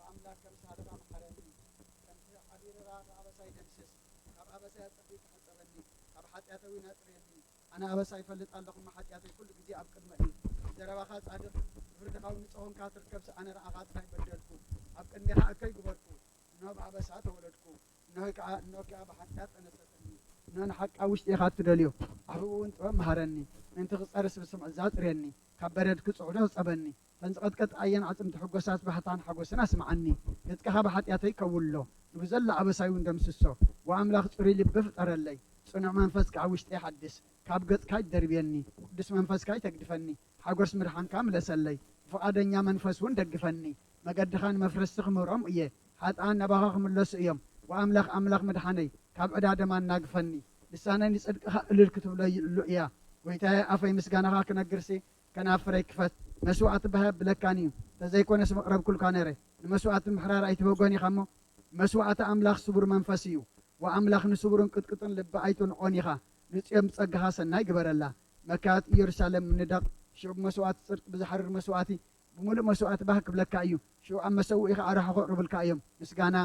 ኣምላኽ ከም ሳልባ መሓረኒ፣ ከምቲ ዓቢ ርራ ካብ ኣበሳይ ደምስስ። ካብ ኣበሳይ ኣጸቢቑ ሕጸበኒ፣ ካብ ሓጢኣተይ እውን ኣጽርየኒ። ኣነ ኣበሳይ እፈልጥ ኣለኹ እሞ ሓጢኣተይ ኩሉ ግዜ ኣብ ቅድመይ እዩ። ዘረባኻ ጻድቕ፣ ብፍርድኻ እውን ንጹህ ኾንካ ትርከብሲ። ኣነ ንዓኻ ጥራይ በደልኩ፣ ኣብ ቅድሜኻ እከይ ግበርኩ። እንሆ ብኣበሳ ተወለድኩ፣ እንሆ ከኣ እንሆ ከኣ ብሓጢኣት ጠነሰተኒ። እንሆ ንሓቂ ኣብ ውሽጢ ኢኻ እትደልዮ፣ ኣፉ እውን ጥበብ መሃረኒ። ምእንቲ ክጸርስ ብስምዒት ኣጽርየኒ፣ ካብ በረድ ክጽዕዶ ሕጸበኒ። እተን ዝቐጥቀጣየን ኣዕጽምቲ ሕጎሳት ባህታን ሓጎስን ኣስምዓኒ። ገጽካ ብሓጢኣተይ ከውሎ፣ ንብዘሎ ኣበሳይ እውን ደምስሶ። ወኣምላኽ ጽሩይ ልቢ ፍጠረለይ፣ ጽኑዕ መንፈስ ከኣ ውሽጠይ ሓድስ። ካብ ገጽካ ኣይትደርብየኒ፣ ቅዱስ መንፈስካ ኣይተግድፈኒ። ሓጎስ ምድሓንካ ምለሰለይ፣ ብፍቓደኛ መንፈስ እውን ደግፈኒ። መገድኻ ንመፍረስቲ ክምህሮም እየ፣ ሓጥኣን ናባኻ ክምለሱ እዮም። ወኣምላኽ ኣምላኽ ምድሓነይ፣ ካብ ዕዳ ደም ኣናግፈኒ። ልሳነይ ንጽድቅኻ እልል ክትብለሉ እያ። ጐይታየ፣ ኣፈይ ምስጋናኻ ክነግርሲ፣ ከናፍረይ ክፈት። መስዋእቲ ባህ የብለካን እዩ፣ እንተዘይኮነስ መቕረብኩልካ ነይረ። ንመስዋእቲ ምሕራር ኣይትበጎን ኢኻ እሞ፣ መስዋእቲ ኣምላኽ ስቡር መንፈስ እዩ። ወኣምላኽ ንስቡርን ቅጥቅጥን ልቢ ኣይትንዖን ኢኻ። ንጽዮን ብጸጋኻ ሰናይ ግበረላ። መካያት ኢየሩሳሌም ንደቕ። ሽዑ ብመስዋእቲ ጽድቂ ብዝሓርር መስዋእቲ ብምሉእ መስዋእቲ ባህ ክብለካ እዩ። ሽዑ ኣብ መሰውኢኻ ኣርሑ ከቕርቡልካ እዮም። ምስጋና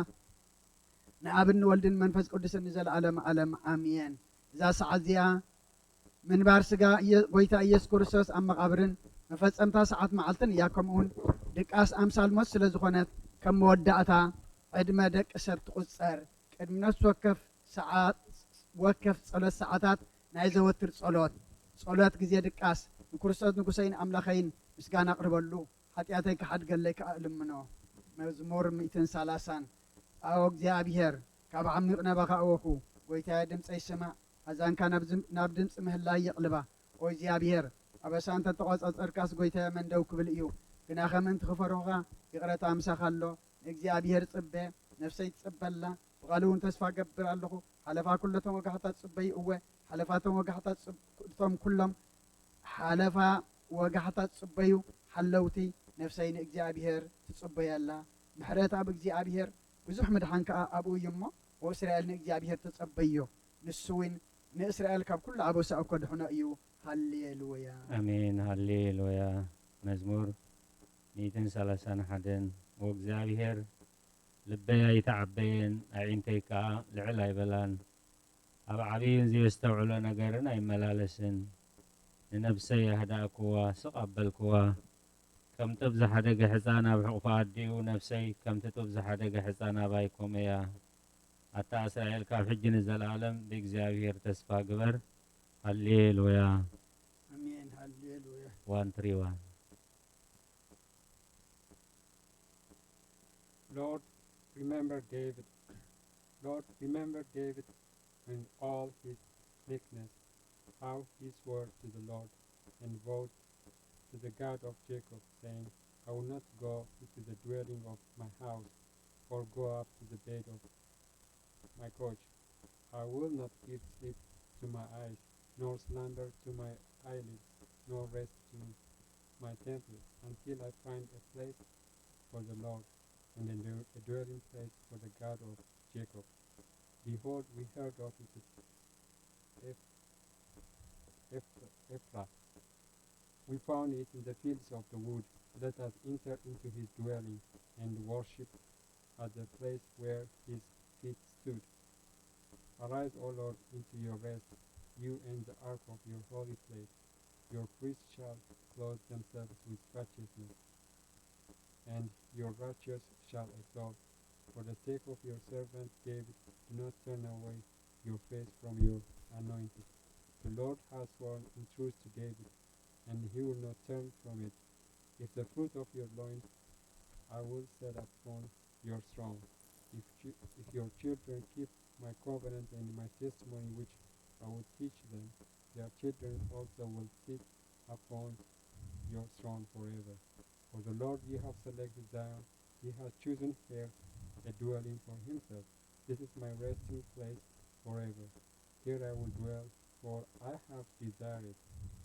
ንኣብን ንወልድን መንፈስ ቅዱስን ንዘለኣለም ዓለም ኣሜን። እዛ ሰዓት እዚኣ ምንባር ስጋ ኢየ-፣ ጐይታ ኢየሱስ ክርስቶስ ኣብ መቓብርን መፈጸምታ ሰዓት መዓልትን እያ። ከምኡውን ድቃስ ኣምሳል ሞት ስለ ዝኾነት፣ ከም መወዳእታ ዕድመ ደቂ ሰብ ትቑጸር። ቅድሚ ነፍሲ ወከፍ ሰዓት፣ ወከፍ ጸሎት ሰዓታት ናይ ዘወትር ጸሎት፣ ጸሎት ግዜ ድቃስ፣ ንክርስቶስ ንጉሰይን ኣምላኸይን ምስጋና ኣቕርበሉ፣ ሓጢኣተይ ክሓድገለይ ከኣ እልምኖ። መዝሙር ሚእትን ሰላሳን። ኣዎ እግዚኣብሔር፣ ካብ ዓሚቕ ናባኻ ኣወኹ፣ ጐይታየ ድምፀይ ስማዕ፣ ኣዛንካ ናብ ዝም-፣ ናብ ድምፂ ምህላይ የቕልባ። ኦ እግዚኣብሔር፣ ኣበሳ እንተ ተቖጻጸርካስ ጐይታየ መን ደው ክብል እዩ? ግናኸ ምእንቲ ክፈርሁኻ ይቕረታ ምሳኻ ኣሎ። ንእግዚኣብሔር ጽበ፣ ነፍሰይ ትጽበ ኣላ፣ ብቓሉ እውን ተስፋ እገብር ኣለኹ። ሓለፋ ኩለቶም ወጋሕታ ትጽበዩ፣ እወ፣ ሓለፋቶም ወጋሕታ ትጽብ-፣ እቶም ኩሎም ሓለፋ ወጋሕታ ትጽበዩ ሓለውቲ፣ ነፍሰይ ንእግዚኣብሔር ትጽበዮ ኣላ። ምሕረት ኣብ እግዚኣብሔር፣ ብዙሕ ምድሓን ከኣ ኣብኡ እዩ እሞ፣ ኦ እስራኤል ንእግዚኣብሔር ተጸበዮ፣ ንሱ እውን ንእስራኤል ካብ ኩሉ ኣበሳኡ ከድሕኖ እዩ። ሃሌሉያ። ኣሜን፣ ሃሌሉያ። መዝሙር ሚእትን ሰላሳን ሓደን። ወእግዚኣብሔር ልበይ ኣይተዓበየን፣ ኣዒንተይ ከኣ ልዕል ኣይበላን። ኣብ ዓብይን ዘየስተውዕሎ ነገርን ኣይመላለስን። ንነፍሰይ ኣህዳእክዋ፣ ስቕ ኣበልክዋ። ከም ጡብ ዝሓደገ ሕፃን ኣብ ሕቑፋ ኣዲኡ፣ ነፍሰይ ከምቲ ጡብ ዝሓደገ ሕፃን ኣባይ ኮመያ። ኣታ እስራኤል፣ ካብ ሕጂ ንዘለኣለም ብእግዚኣብሔር ተስፋ ግበር። ሃሌሉያ። ኣሜን፣ ሃሌሉያ። ዋን ትሪ ዋን። Lord, remember David. Lord, remember David in all his meekness, how he swore to the Lord and vowed to the God of Jacob, saying, I will not go into the dwelling of my house, or go up to the bed of my couch. I will not give sleep to my eyes, nor slumber to my eyelids, nor rest to my temples, until I find a place for the Lord, and a dwelling place for the God of Jacob. Behold, we heard of it at Eph-, Eph-, Ephrath. We found it in the fields of the wood. Let us enter into his dwelling and worship at the place where his feet stood. Arise, O Lord, into your rest, you and the ark of your holy place. Your priests shall clothe themselves with righteousness, and your righteous shall exalt. For the sake of your servant David, do not turn away your face from your anointed. The Lord has sworn in truth to David, and he will not turn from it. If the fruit of your loins I will set upon your throne. If, chi- if your children keep my covenant and my testimony which I will teach them, their children also will sit upon your throne forever. For the Lord, you have selected Zion, he has chosen her a dwelling for himself. This is my resting place forever. Here I will dwell, for I have desired it.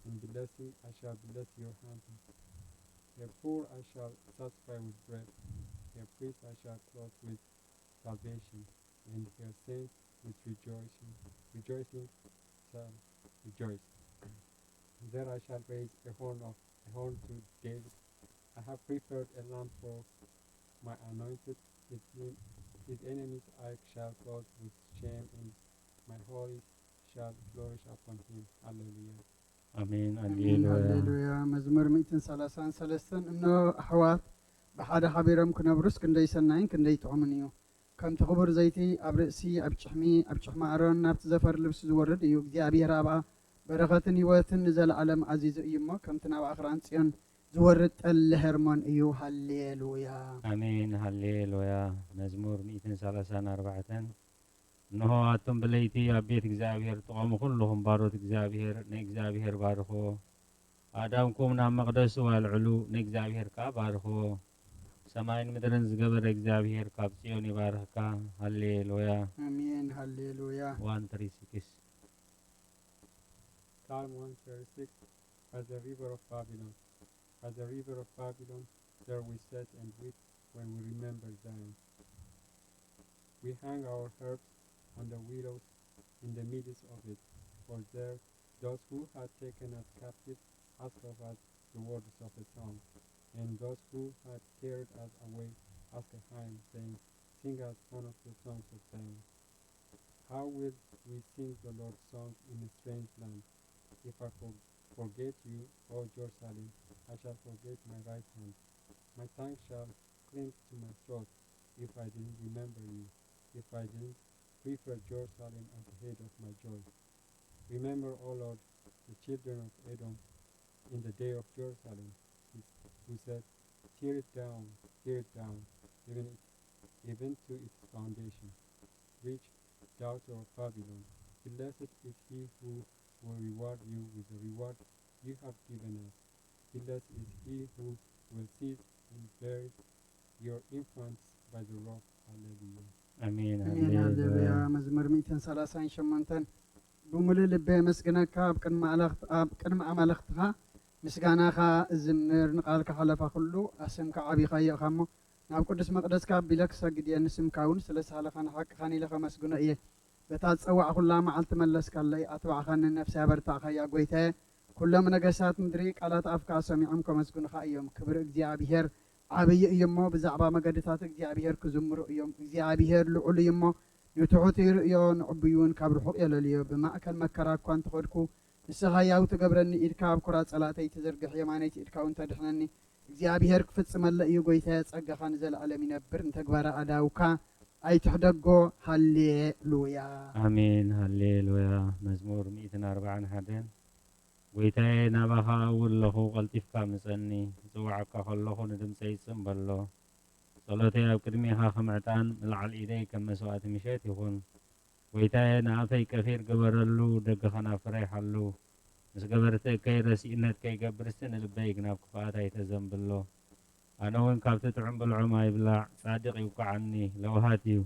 In blessing I shall bless your hunting. Her poor I shall satisfy with bread. Her priest I shall clothe with salvation, and her saints with rejoicing. Rejoicing shall rejoice. There I shall raise a horn of a horn to David. I have prepared a lamb for My anointed, his, his enemies I shall clothe with shame, and my holy shall flourish upon him. Hallelujah. ኣሜን። ኣሜን። ሃሌሉያ። ሃሌሉያ። መዝሙር ሚእትን ሰላሳን ሰለስተን። እነሆ ኣሕዋት ብሓደ ሓቢሮም ክነብሩስ ክንደይ ሰናይን ክንደይ ጥዑምን እዩ። ከምቲ ክቡር ዘይቲ ኣብ ርእሲ፣ ኣብ ጭሕሚ፣ ኣብ ጭሕሚ ኣሮን ናብቲ ዘፈር ልብሲ ዝወርድ እዩ። እግዚኣብሔር ኣብኣ በረኸትን ህይወትን ንዘለዓለም ኣዚዙ እዩ እሞ፣ ከምቲ ናብ ኣኽራን ጽዮን ዝወርድ ጠሊ ሄርሞን እዩ። ሃሌሉያ። ኣሜን። ሃሌሉያ። መዝሙር ሚእትን ሰላሳን ኣርባዕተን። እንሆ ኣቱም ብለይቲ ኣብ ቤት እግዚኣብሔር ጥቐሙ፣ ኩልኹም ባሮት እግዚኣብሔር ንእግዚኣብሔር ባርኽዎ። ኣእዳውኩም ናብ መቕደሱ ኣልዕሉ፣ ንእግዚኣብሔር ከኣ ባርኽዎ። ሰማይን ምድርን ዝገበረ እግዚኣብሔር ካብ ጽዮን ይባርኽካ። ሃሌሉያ። ኣሜን። ሃሌሉያ። ዋን ትሪ ሲክስ። Psalm one thirty-six. By the river of Babylon. By the river of Babylon, there we sat and wept when we remembered Zion. We hung our harps on the willows in the midst of it, for there those who had taken us captive asked of us the words of a song, and those who had carried us away asked a hymn, saying, "Sing us one of the songs of Zion." How will we sing the Lord's song in a strange land? If I for- forget you, O Jerusalem, I shall forget my right hand. My tongue shall cling to my throat if I didn't remember you, if I didn't prefer Jerusalem at the head of my joy. Remember, O Lord, the children of Edom in the day of Jerusalem, who said, "Tear it down, tear it down, even, it, even to its foundation." Rich daughter of Babylon, blessed is he who will reward you with the reward you have given us. Blessed is he who will sit and bear your infants by the rope. Hallelujah. ኣሜን። ኣሜን። ሃሌሉያ። መዝሙር ሚእትን ሰላሳን ሸሞንተን። ብምሉእ ልቢ የመስግነካ፣ ኣብ ቅድሚ ኣላኽት- ኣብ ቅድሚ ኣማልኽትኻ ምስጋናኻ እዝምር። ንቓልካ ሓለፋ ኩሉ ኣስምካ ዓቢኻዮ ኢኻ እሞ፣ ናብ ቅዱስ መቕደስካ ኣቢለ ክሰግድ እየ። ንስምካ እውን ስለ ሳህልኻን ሓቅኻን ኢለ ከመስግኖ እየ። በታ ዝጸዋዕኩላ መዓልቲ መለስካለይ፣ ኣትባዕኻኒ፣ ነፍሰይ ኣበርታዕካያ። ጎይታየ፣ ኩሎም ነገስታት ምድሪ ቃላት ኣፍካ ሰሚዖም ከመስግኑኻ እዮም። ክብሪ እግዚኣብሔር ዓብዪ እዩ እሞ፣ ብዛዕባ መገድታት እግዚኣብሔር ክዝምሩ እዮም። እግዚኣብሔር ልዑል እዩ እሞ፣ ንትሑት ይርእዮ፣ ንዕቡይ እውን ካብ ርሑቕ የለልዮ። ብማእከል መከራ እኳ እንተኸድኩ፣ ንስኻ ህያው ትገብረኒ፣ ኢድካ ኣብ ኩራ ጸላእተይ ትዝርግሕ፣ የማነይቲ ኢድካ እውን ተድሕነኒ። እግዚኣብሔር ክፍጽመለ እዩ፣ ጎይታየ፣ ጸጋኻ ንዘለኣለም ይነብር፣ ንተግባረ ኣእዳውካ ኣይትሕደጎ። ሃሌሉያ። ኣሜን። ሃሌሉያ። መዝሙር ሚእትን ኣርባዓን ሓደን። ጎይታየ፣ ናባኻ እውለኹ፣ ቀልጢፍካ ምጸኒ። ክጽውዓካ ከለኹ ንድምጸይ ጽን በሎ። ጸሎተይ ኣብ ቅድሜኻ ከም ዕጣን፣ ምልዓል ኢደይ ከም መስዋእቲ ምሸት ይኹን። ጎይታየ፣ ንኣፈይ ቀፊር ግበረሉ፣ ደገ ከናፍረይ ሓሉ። ምስ ገበርቲ እከይ ረሲእነት ከይገብርሲ፣ ንልበይ ናብ ክፍኣት ኣይተዘንብሎ። ኣነ እውን ካብቲ ጥዑም ብልዖም ኣይብላዕ፣ ጻድቕ ይውቅዓኒ፣ ለውሃት እዩ።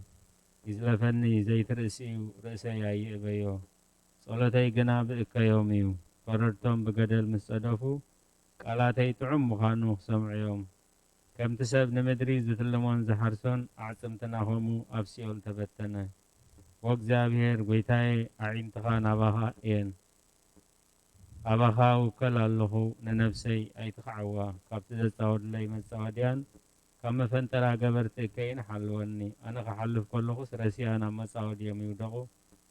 ይዝለፈኒ፣ ዘይቲ ርእሲ እዩ፣ ርእሰይ ኣይእበዮ። ጸሎተይ ግና ብእከዮም እዩ። ፈረድቶም ብገደል ምስ ጸደፉ፣ ቃላተይ ጥዑም ምዃኑ ክሰምዑ እዮም። ከምቲ ሰብ ንምድሪ ዝትልሞን ዝሓርሶን፣ ኣዕጽምትና ኸምኡ ኣብ ሲኦል ተበተነ። ዎ እግዚኣብሔር፣ ጐይታየ፣ ኣዒንትኻ ናባኻ እየን። ኣባኻ እውከል ኣለኹ፣ ንነፍሰይ ኣይትኽዓዋ። ካብቲ ዘጻወድለይ መጻወድያን ካብ መፈንጠራ ገበርቲ እከይን ሓልወኒ። ኣነ ክሓልፍ ከለኹስ ረሲኣን ኣብ መጻወድዮም ይውደቑ።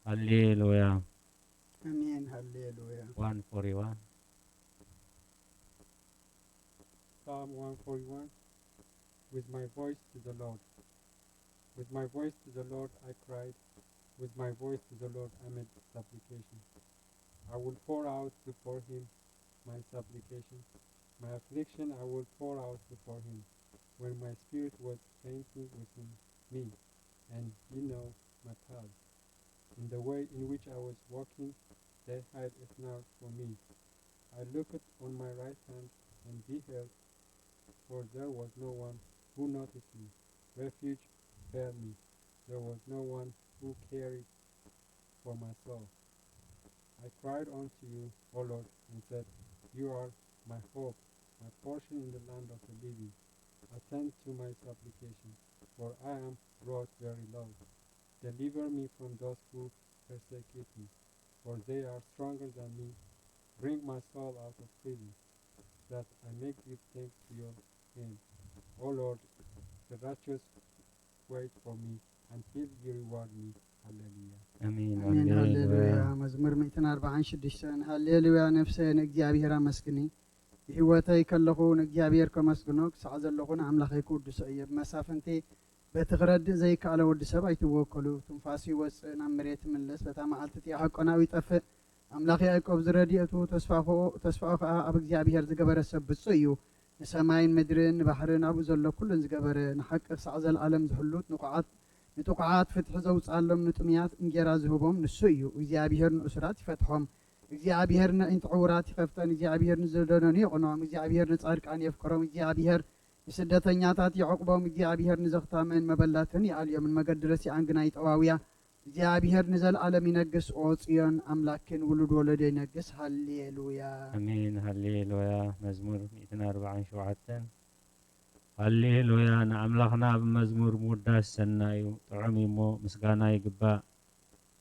ሃሌሉያ። ኣሜን። ሃሌሉያ። ዋን ፎርቲ ዋን። Psalm one forty-one. With my voice to the Lord. With my voice to the Lord I cried. With my voice to the Lord I made supplication. I will pour out before him my supplication. My affliction I will pour out before him. When my spirit was fainting within me, and you know my pulse. In the way in which I was walking, they hid a snare for me. I looked on my right hand and beheld, for there was no one who noticed me. Refuge failed me. There was no one who cared for my soul. I cried unto you, O Lord, and said, "You are my hope, my portion in the land of the living. Attend to my supplication, for I am brought very low. Deliver me from those who persecute me, for they are stronger than me. Bring my soul out of prison, that I may give thanks to your name. O Lord, the righteous wait for me until you reward me. Hallelujah. ኣሜን። ኣሜን። ሃሌሉያ። ሃሌሉያ። መዝሙር ሚእትን ኣርባዓን ሽዱሽተን። ሃሌሉያ፣ ነፍሰ ንእግዚኣብሔር ኣመስግኒ። ብህይወተይ ከለኹ ንእግዚኣብሔር ከመስግኖ፣ ክሳዕ ዘለኹ ንኣምላኸይ ክውድሶ እየ። ብመሳፍንቲ በቲ ክረድእ ዘይከኣለ ወዲ ሰብ ኣይትወከሉ። ትንፋሱ ይወፅእ፣ ናብ መሬት ይምለስ። በታ መዓልቲ እቲኣ ሃቆናኡ ይጠፍእ። ኣምላኽ ያዕቆብ ዝረድኤቱ ተስፋኹ፣ ተስፋኡ ኸዓ ኣብ እግዚኣብሔር ዝገበረ ሰብ ብፁዕ እዩ። ንሰማይን ምድርን ንባሕርን ኣብኡ ዘሎ ኩሉን ዝገበረ፣ ንሓቂ ክሳዕ ዘለዓለም ዝሕሉት ንቑዓት፣ ንጥቑዓት ፍትሒ ዘውፅኣሎም፣ ንጥሙያት እንጌራ ዝህቦም ንሱ እዩ። እግዚኣብሔር ንእሱራት ይፈትሖም። እግዚኣብሔር ነዒንቲ ዕውራት ይኸፍተን። እግዚኣብሔር ንዝደነኑ የቕንዖም። እግዚኣብሔር ንጻድቃን የፍቅሮም። እግዚኣብሔር ንስደተኛታት ይዕቑቦም። እግዚኣብሔር ንዘኽታምን መበላትን ይኣልዮምን። መገዲ ረሲኣን ግና ይጠዋውያ። እግዚኣብሔር ንዘለዓለም ይነግስ። ኦ ጽዮን ኣምላክን ውሉድ ወለዶ ይነግስ። ሃሌሉያ። ኣሜን። ሃሌሉያ። መዝሙር ሚእትን ኣርባዓን ሸውዓተን። ሃሌሉያ። ንኣምላኽና ብመዝሙር ምውዳስ ሰናይ እዩ፣ ጥዑም እዩ እሞ ምስጋና ይግባእ።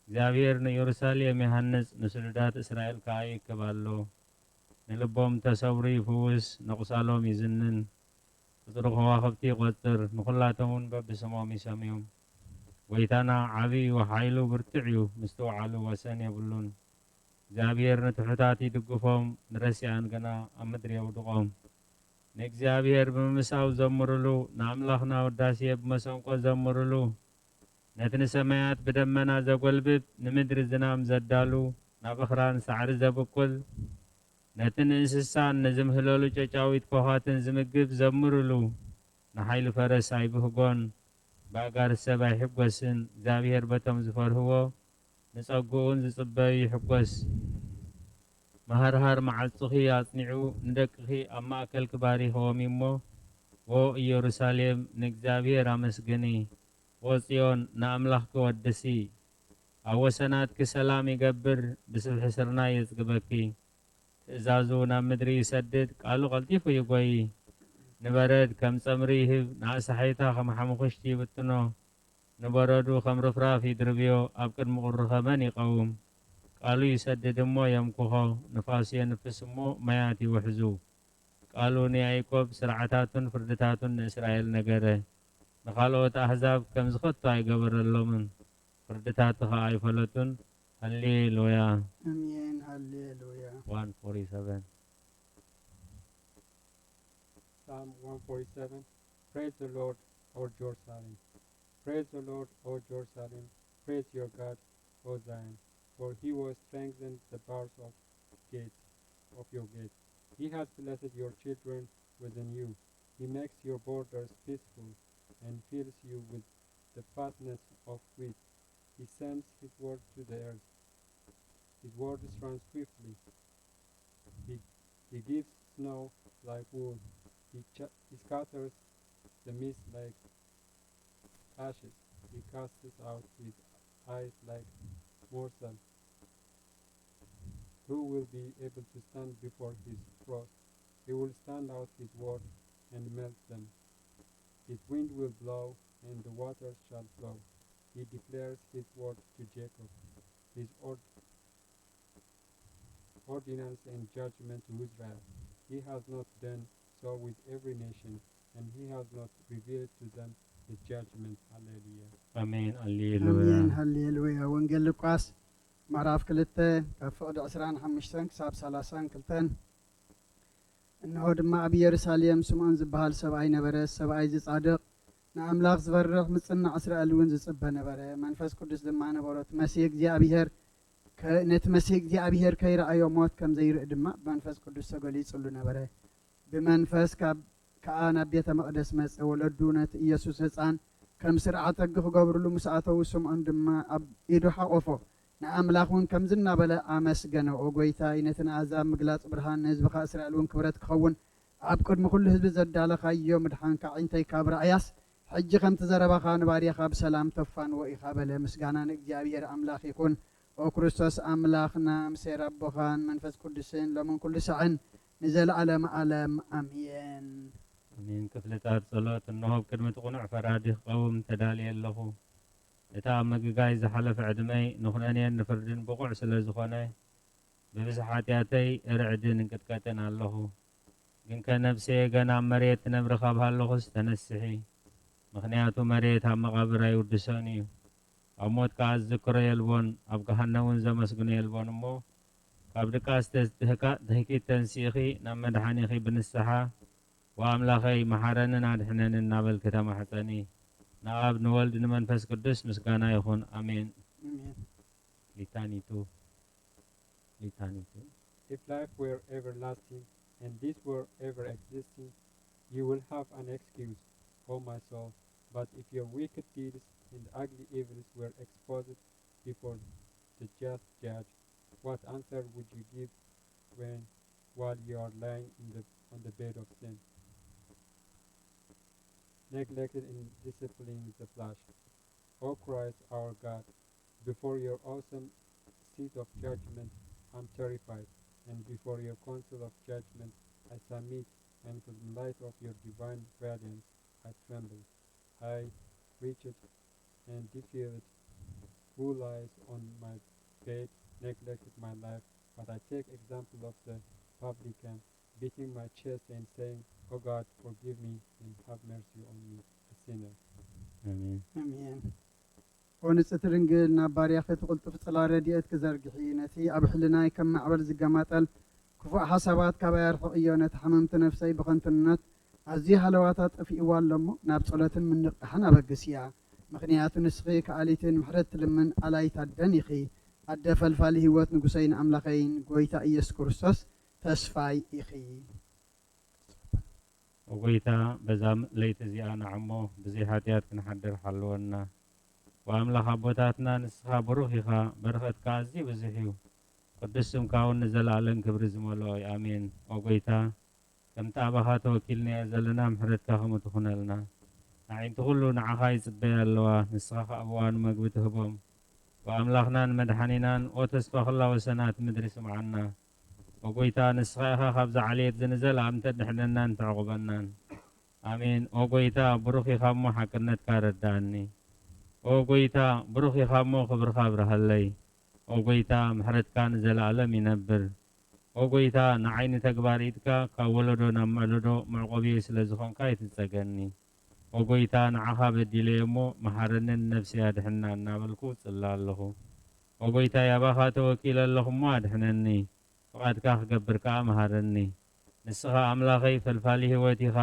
እግዚኣብሔር ንኢየሩሳሌም ይሃንጽ፣ ንስሉዳት እስራኤል ከኣ ይእክብ ኣሎ። ንልቦም ተሰብሩ ይፍውስ፣ ነቑሳሎም ይዝንን። ቁጽሪ ከዋኽብቲ ይቖጽር፣ ንኹላቶም እውን በብስሞም ይሰምዮም። ጐይታና ዓቢ እዩ፣ ሓይሉ ብርቱዕ እዩ፣ ምስትውዓሉ ወሰን የብሉን። እግዚኣብሔር ንትሑታት ይድግፎም፣ ንረሲኣን ግና ኣብ ምድሪ የውድቖም። ንእግዚኣብሔር ብምምሳው ዘምሩሉ፣ ንኣምላኽና ውዳሴ ብመሰንቆ ዘምሩሉ። ነቲ ንሰማያት ብደመና ዘጎልብብ፣ ንምድሪ ዝናም ዘዳሉ፣ ናብ ኣኽራን ሳዕሪ ዘብቁል፣ ነቲ ንእንስሳን ንዝምህለሉ ጨጫዊት ኮዃትን ዝምግብ ዘምሩሉ። ንሓይሊ ፈረስ ኣይብህጎን፣ ብኣጋር ሰብ ኣይሕጎስን። እግዚኣብሔር በቶም ዝፈርህዎ፣ ንጸግኡን ዝጽበዩ ይሕጎስ። መሃርሃር መዓጹኺ ኣጽኒዑ፣ ንደቅኺ ኣብ ማእከልኪ ባሪኽዎም እዩ እሞ፣ ዎ ኢየሩሳሌም፣ ንእግዚኣብሔር ኣመስግኒ። ዎ ጽዮን፣ ንኣምላኽኪ ወድሲ። ኣብ ወሰናትኪ ሰላም ይገብር፣ ብስብሒ ስርናይ የጽግበኪ። ትእዛዙ ናብ ምድሪ ይሰድድ፣ ቃሉ ቀልጢፉ ይጎዪ። ንበረድ ከም ጸምሪ ይህብ፣ ንኣሳሒታ ከም ሓሙኽሽቲ ይብትኖ። ንበረዱ ከም ርፍራፍ ይድርብዮ፣ ኣብ ቅድሚ ቁሪ ከመን ይቐውም። ቃሉ ይሰድድ እሞ የምክኾ፣ ንፋስ የንፍስ እሞ ማያት ይውሕዙ። ቃሉ ንያዕቆብ፣ ስርዓታቱን ፍርድታቱን ንእስራኤል ነገረ። ንኻልኦት ኣህዛብ ከምዚ ኸቶ ኣይገበረሎምን፣ ፍርድታቱ ኸኣ ኣይፈለጡን። ሃሌሉያ። ኣሜን። ሃሌሉያ። one forty-seven. Psalm one forty-seven. Praise the Lord, O Jerusalem. Praise the Lord, O Jerusalem. Praise your God, O Zion. For he will strengthen the bars of gates of your gates. He has blessed your children within you. He makes your borders peaceful and fills you with the fatness of wheat. He sends his word to the earth. His words run swiftly. He, he gives snow like wool. He, ch- he scatters the mist like ashes. He casts out his eyes like morsel. Who will be able to stand before his wrath? He will stand out his word and melt them. His wind will blow, and the waters shall flow. He declares his word to Jacob, his ord- ordinance and judgment to Israel. He has not done so with every nation, and he has not revealed to them his judgment. Hallelujah. ኣሜን። ሃሌሉያ። ኣሜን። ሃሌሉያ። ወንጌል ሉቃስ ምዕራፍ ክልተ ካብ ፍቕዲ ዕስራን ሓሙሽተን ክሳብ ሰላሳን ክልተን። እንሆ ድማ ኣብ ኢየሩሳሌም ስምዖን ዝበሃል ሰብኣይ ነበረ። ሰብኣይ እዚ ጻድቕ፣ ንኣምላኽ ዝፈርሕ፣ ምጽናዕ እስራኤል እውን ዝጽበ ነበረ። መንፈስ ቅዱስ ድማ ነበሮ። እቲ መሲህ እግዚኣብሔር ከ- ነቲ መሲህ እግዚኣብሔር ከይረኣዮ ሞት ከም ዘይርኢ ድማ ብመንፈስ ቅዱስ ተገሊጹሉ ነበረ። ብመንፈስ ካብ ከኣ ናብ ቤተ መቕደስ መጸ። ወለዱ ነቲ ኢየሱስ ህጻን ከም ስርዓት ሕጊ ክገብርሉ ምስ ኣተዉ፣ ስምዖን ድማ ኣብ ኢዱ ሓቖፎ። ንኣምላኽ እውን ከምዚ እናበለ ኣመስገነ፣ "ኦ ጐይታይ፣ ነቲ ንኣህዛብ ምግላጽ ብርሃን፣ ንህዝብኻ እስራኤል እውን ክብረት ክኸውን ኣብ ቅድሚ ኩሉ ህዝቢ ዘዳለኻዮ ምድሓንካ፣ ኣዒንተይ ካብ ረኣያስ፣ ሕጂ ከምቲ ዘረባኻ ንባርያኻ ብሰላም ተፋንዎ ኢኻ" በለ። ምስጋና ንእግዚኣብሔር ኣምላኽ ይኹን። ኦ ክርስቶስ ኣምላኽና፣ ምስ ሄር ኣቦኻን መንፈስ ቅዱስን ሎምን ኩሉ ሳዕን ንዘለኣለም ኣለም ኣሜን። ኣሜን። ክፍልታት ጸሎት። እንሆ፣ ኣብ ቅድሚ እቲ ቅኑዕ ፈራዲ ክቐውም ተዳልየ ኣለኹ። እቲ ኣብ ምግጋይ ዝሓለፈ ዕድመይ ንኹነኔን ንፍርድን ብቑዕ ስለ ዝኾነ፣ ብብዝሒ ሓጢኣተይ እርዕድን እንቅጥቀጥን ኣለኹ። ግንከ ነፍሰየ ገና ኣብ መሬት ትነብሪ ካብ ሃለኹስ ተነስሒ። ምኽንያቱ መሬት ኣብ መቓብር ኣይውድሶን እዩ። ኣብ ሞት ከኣ ዝዝክሮ የልቦን፣ ኣብ ገሃነም እውን ዘመስግኖ የልቦን። እሞ ካብ ድቃስ ተዝትህካ-፣ ትህኪት ተንሲእኺ ናብ መድሓኒኺ ብንስሓ፣ "ወኣምላኸይ፣ መሓረንን ኣድሕነንን" እናበልኪ ተማሕጸኒ። ንኣብ፣ ንወልድ፣ ንመንፈስ ቅዱስ ምስጋና ይኹን። ኣሜን። ኣሜን። ሊታኒቱ፣ ሊታኒቱ። If life were everlasting and this were ever existing, you will have an excuse, O my soul. But if your wicked deeds and ugly evils were exposed before the just judge, what answer would you give when, while you are lying in the, on the bed of sin, neglected in disciplining the flesh? O Christ our God, before your awesome seat of judgment I'm terrified, and before your council of judgment I submit, and in the light of your divine radiance I tremble. I, wretched and defiled, who lies on my bed, neglected my life, but I take example of the publican, beating my chest and saying, O God, forgive me and have mercy on me, a sinner. ኣሜን። ኣሜን። ኦ ንጽሕቲ ድንግል፣ ናብ ባርያኺ እቲ ቅልጡፍ ጽላ ረድኤት ክዘርግሒ፣ ነቲ ኣብ ሕልናይ ከም ማዕበል ዝገማጠል ክፉእ ሓሳባት ካባይ ኣርሕቕዮ፣ ነቲ ሓመምቲ ነፍሰይ ብኸንቱነት ኣዝዩ ሃለዋታ ጠፊእዋ ኣሎ እሞ፣ ናብ ጸሎትን ምንቕቓሕን ኣበግስያ። ምኽንያቱ ንስኺ ከኣሊትን ምሕረት ትልምን ኣላይት ኣደን ኢኺ። ኣደ ፈልፋሊ ህይወት ንጉሰይን ኣምላኸይን ጎይታ ኢየሱስ ክርስቶስ ተስፋይ ኢኺ። ኦ ጎይታ፣ በዛ ለይቲ እዚኣ ንዓሞ ብዘይ ሓጢኣት ክንሓድር ሓልወና። ወኣምላኽ ኣቦታትና፣ ንስኻ ብሩኽ ኢኻ፣ በረኸትካ ኣዝዩ ብዙሕ እዩ። ቅዱስ ስምካ እውን ንዘለኣለም ክብሪ ዝመልኦ እዩ። ኣሜን። ኦ ጎይታ፣ ከምቲ ኣባኻ ተወኪልናዮ ዘለና ምሕረትካ ከምኡ ትኹነልና። ኣዒንቲ ኩሉ ንዓኻ ይጽበያ ኣለዋ፣ ንስኻ ኸኣ ብእዋኑ መግቢ ትህቦም። ወኣምላኽናን መድሓኒናን፣ ኦ ተስፋ ኩላ ወሰናት ምድሪ ስምዓና። ኦ ጎይታ፣ ንስኻ ኢኻ ካብዛ ዓሌት እዚ ንዘለኣለም ተድሕነናን ተዕቑበናን። ኣሜን። ኦ ጎይታ፣ ብሩኽ ኢኻ እሞ ሓቅነትካ ረድኣኒ። ኦ ጎይታ፣ ብሩኽ ኢኻ እሞ ክብርኻ ኣብርሃለይ። ኦ ጎይታ፣ ምሕረትካ ንዘለኣለም ይነብር። ኦ ጎይታ፣ ንዓይ ንተግባር ኢድካ ካብ ወለዶ ናብ መዕለዶ መዕቆብየይ ስለ ዝኾንካ ኣይትጸገኒ። ኦ ጎይታ፣ ንዓኻ በዲለየ እሞ መሓረኒ፣ ንነፍሰይ ኣድሕና እናበልኩ እጽሊ ኣለኹ። ኦ ጎይታይ፣ ኣባኻ ተወኪለ ኣለኹ እሞ ኣድሕነኒ። ፍቓድካ ክገብር ከኣ መሃረኒ። ንስኻ ኣምላኸይ ፈልፋሊ ህይወት ኢኻ፣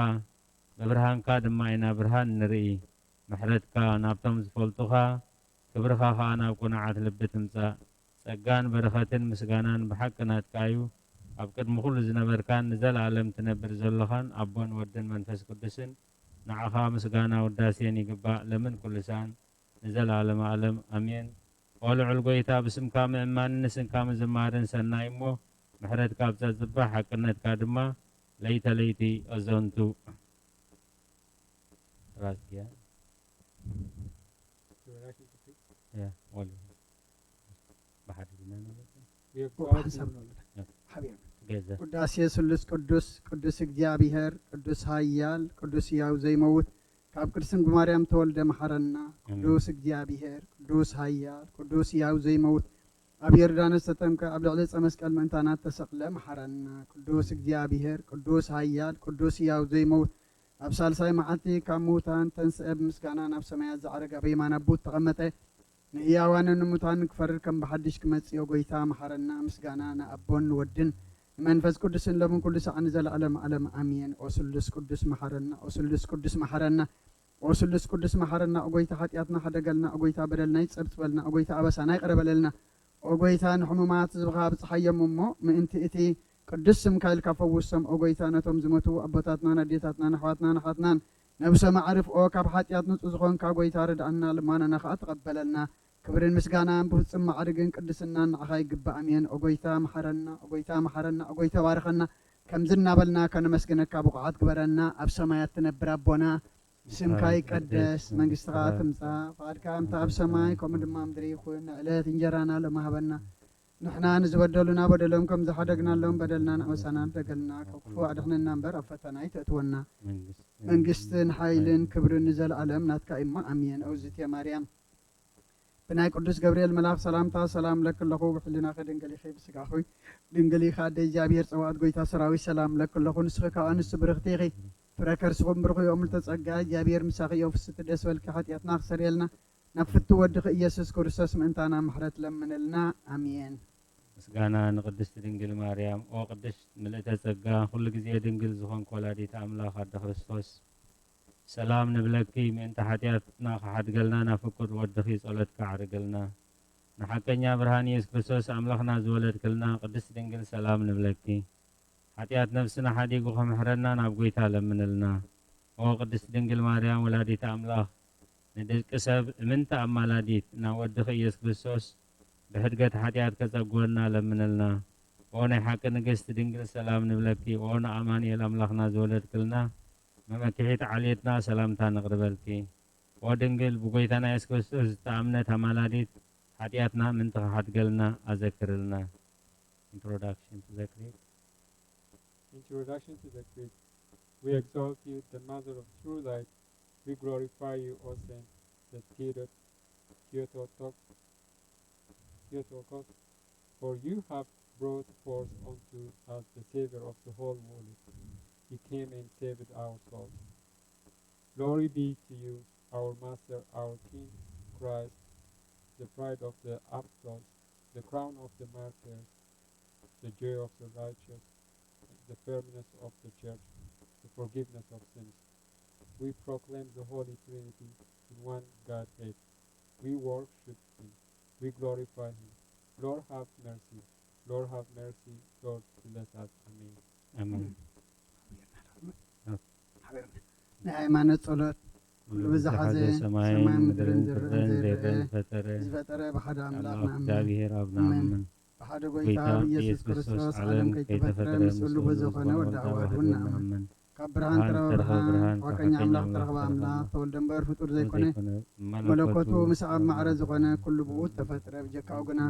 ብብርሃንካ ድማ ኢና ብርሃን ንርኢ። ምሕረትካ ናብቶም ዝፈልጡኻ፣ ክብርኻ ኸኣ ናብ ቅኑዓት ልቢ ትምጻእ። ጸጋን በረኸትን ምስጋናን ብሓቂ ናትካ እዩ። ኣብ ቅድሚ ኩሉ ዝነበርካን ንዘለኣለም ትነብር ዘሎኻን ኣቦን ወድን መንፈስ ቅዱስን፣ ንዓኻ ምስጋና ውዳሴን ይግባእ፣ ለምን ኩሉ ሳን ንዘለኣለመ ኣለም ኣሜን። ኦ ልዑል ጎይታ፣ ብስምካ ምእማንን ንስምካ ምዝማርን ሰናይ እሞ፣ ምሕረትካ ኣብ ጸጽባ፣ ሓቅነትካ ድማ ለይተ ለይቲ ኣዘንቱ። ራስጌ። ያ፣ ወሉ። ብሓደ ዲና ንብል? ብሓንሳብ ንብል። ሓቢርና። ገዛ። ቅዳሴ ስሉስ ቅዱስ፣ ቅዱስ እግዚኣብሔር፣ ቅዱስ ኃያል፣ ቅዱስ ሕያው ዘይመውት፣ ካብ ቅድስቲ ድንግል ማርያም ተወልደ መሓረና። ኣሜን። ቅዱስ እግዚኣብሔር፣ ቅዱስ ኃያል፣ ቅዱስ ሕያው ዘይመውት፣ ኣብ ዮርዳኖስ ተጠምቀ፣ ኣብ ልዕሊ ዕፀ መስቀል ምእንታና ተሰቕለ መሓረና። ቅዱስ እግዚኣብሔር፣ ቅዱስ ኃያል፣ ቅዱስ ሕያው ዘይመውት፣ ኣብ ሳልሳይ መዓልቲ ካብ ምውታን ተንስአ፣ ብምስጋና ናብ ሰማያት ዝዓረገ፣ ኣብ የማን ኣቦ ተቐመጠ። ንህያዋንን ንሙታንን ክፈርድ ከም ብሓድሽ ክመጽእ፣ ኦ ጎይታ መሓረና። ምስጋና ንኣቦን ንወድን ንመንፈስ ቅዱስን ሎምን ኩሉ ሳዕ ንዘለዓለም ዓለም ኣሜን። ኦ ስሉስ ቅዱስ መሓረና፣ ኦ ስሉስ ቅዱስ መሓረና፣ ኦ ስሉስ ቅዱስ መሓረና። ኦ ጎይታ ሓጢኣትና ሓደገልና፣ ኦ ጎይታ በደልና ይጸብጽበልና፣ ኦ ጎይታ ኣበሳና ይቕረ በለልና። ኦ ጎይታ ንሕሙማት ህዝብኻ ኣብጽሓዮም እሞ ምእንቲ እቲ ቅዱስ ስምካ ኢልካ ፈውሶም። ኦ ጎይታ ነቶም ዝሞቱ ኣቦታትናን ኣዴታትናን ኣሕዋትናን ኣሓትናን ነብሶም ኣዕርፍ። ኦ ካብ ሓጢኣት ንጹህ ዝኾንካ ጎይታ ርድኣና፣ ልማናና ኸኣ ተቐበለልና። ክብርን ምስጋናን ብፍጹም ማዕርግን ቅድስናን ንዓኻ ይግባእ። ኣሜን። ኦ ጎይታ መሓረና፣ ኦ ጎይታ መሓረና፣ ኦ ጎይታ ባርኸና። ከምዚ እናበልና ከነመስግነካ ብቑዓት ግበረና። ኣብ ሰማያት ትነብር ኣቦና፣ ስምካ ይቀደስ፣ መንግስትኻ ትምጻእ፣ ፍቓድካ ከምቲ ኣብ ሰማይ ከምኡ ድማ ኣብ ምድሪ ይኹን። ንዕለት እንጀራና ሎሚ ሃበና። ንሕና ንዝበደሉና በደሎም ከም ዝሓደግናሎም በደልና ንኣበሳና ንደገልና፣ ካብ ክፉእ ኣድሕነና እምበር ኣብ ፈተና ኣይተእትወና። መንግስትን ሓይልን ክብርን ንዘለኣለም ናትካ እዩ እሞ ኣሜን። እግዝእትየ ማርያም፣ ብናይ ቅዱስ ገብርኤል መልኣኽ ሰላምታ ሰላም እለኪ ኣለኹ፣ ብሕልናኺ ድንግል ኢኺ፣ ብስጋኺ ድንግል ኢኺ፣ ኣደ እግዚኣብሔር ጸባኦት ጎይታ ሰራዊት ሰላም እለኪ ኣለኹ። ንስኺ ካብ ኣንስቲ ብርኽቲ ኢኺ፣ ፍረ ከርስኹም ብሩኽ እዩ፣ ምልተ ጸጋ እግዚኣብሔር ምሳኺ እዩ። ፍስቲ ደስ በልኪ፣ ሓጢኣትና ክሰርየልና ናብ ፍቱ ወድኺ ኢየሱስ ክርስቶስ ምእንታና ምሕረት ለምንልና። ኣሜን። ምስጋና ንቅድስቲ ድንግል ማርያም። ኦ ቅድስት ምልእተ ጸጋ፣ ኩሉ ግዜ ድንግል ዝኾንክ ወላዲት ኣምላኽ ኣደ ክርስቶስ፣ ሰላም ንብለኪ። ምእንቲ ሓጢኣትና ክሓድገልና ናብ ፍቁር ወድኺ ጸሎትካ ኣዕርግልና። ንሓቀኛ ብርሃን ኢየሱስ ክርስቶስ ኣምላኽና ዝወለድክልና ቅድስት ድንግል ሰላም ንብለኪ። ሓጢኣት ነፍስና ሓዲጉ ክምሕረና ናብ ጎይታ ለምንልና። ኦ ቅድስት ድንግል ማርያም ወላዲት ኣምላኽ፣ ንደቂ ሰብ እምንቲ ኣማላዲት ናብ ወድኺ ኢየሱስ ክርስቶስ ብሕድገት ሓጢኣት ከጸግወና ለምንልና። ኦ ናይ ሓቂ ንግስቲ ድንግል ሰላም ንብለኪ። ኦ ንኣማኑኤል ኣምላኽና ዝወለድክልና መመክሒት ዓሌትና ሰላምታ ነቕርበልኪ። ኦ ድንግል ብጎይታና ኢየሱስ ክርስቶስ ዝተኣምነት ኣማላዲት ሓጢኣትና ምእንቲ ክሓድገልና ኣዘክርልና። Introduction to the Creed. Introduction to the Creed. We exalt you, the Mother of True Light. We glorify you, O Saint, the Theodo- Theotokos, Theotokos, for you have brought forth unto us the Savior of the whole world. He came and saved our souls. Glory be to you, our Master, our King, Christ, the pride of the apostles, the crown of the martyrs, the joy of the righteous, the firmness of the church, the forgiveness of sins. We proclaim the Holy Trinity in one Godhead. We worship Him. We glorify Him. Lord, have mercy. Lord, have mercy. Lord, bless us. ኣሜን። ኣሜን። ናይ ሃይማኖት ጸሎት። ኩሉ ብዝሓዘ ሰማይን ምድርን ዝረአን ዘይረአን ዝፈጠረ፣ ዝፈጠረ ብሓደ ኣምላኽ ንኣምን። እግዚኣብሔር ኣብ ኣሜን። ንኣምን። ብሓደ ጎይታ ብኢየሱስ ክርስቶስ ዓለም ከይተፈጥረ ምስሉ ብዝኾነ ወዲ ኣዋህድ እውን ንኣምን። ካብ ብርሃን ተረኸበ ብርሃን፣ ካብ ሓቀኛ ኣምላኽ ተረኸበ ኣምላኽ፣ ተወልደ እምበር ፍጡር ዘይኮነ፣ መለኮቱ ምስ ኣብ ማዕረ ዝኾነ ኩሉ ብኡ ተፈጥረ፣ ብጀካኡ ግና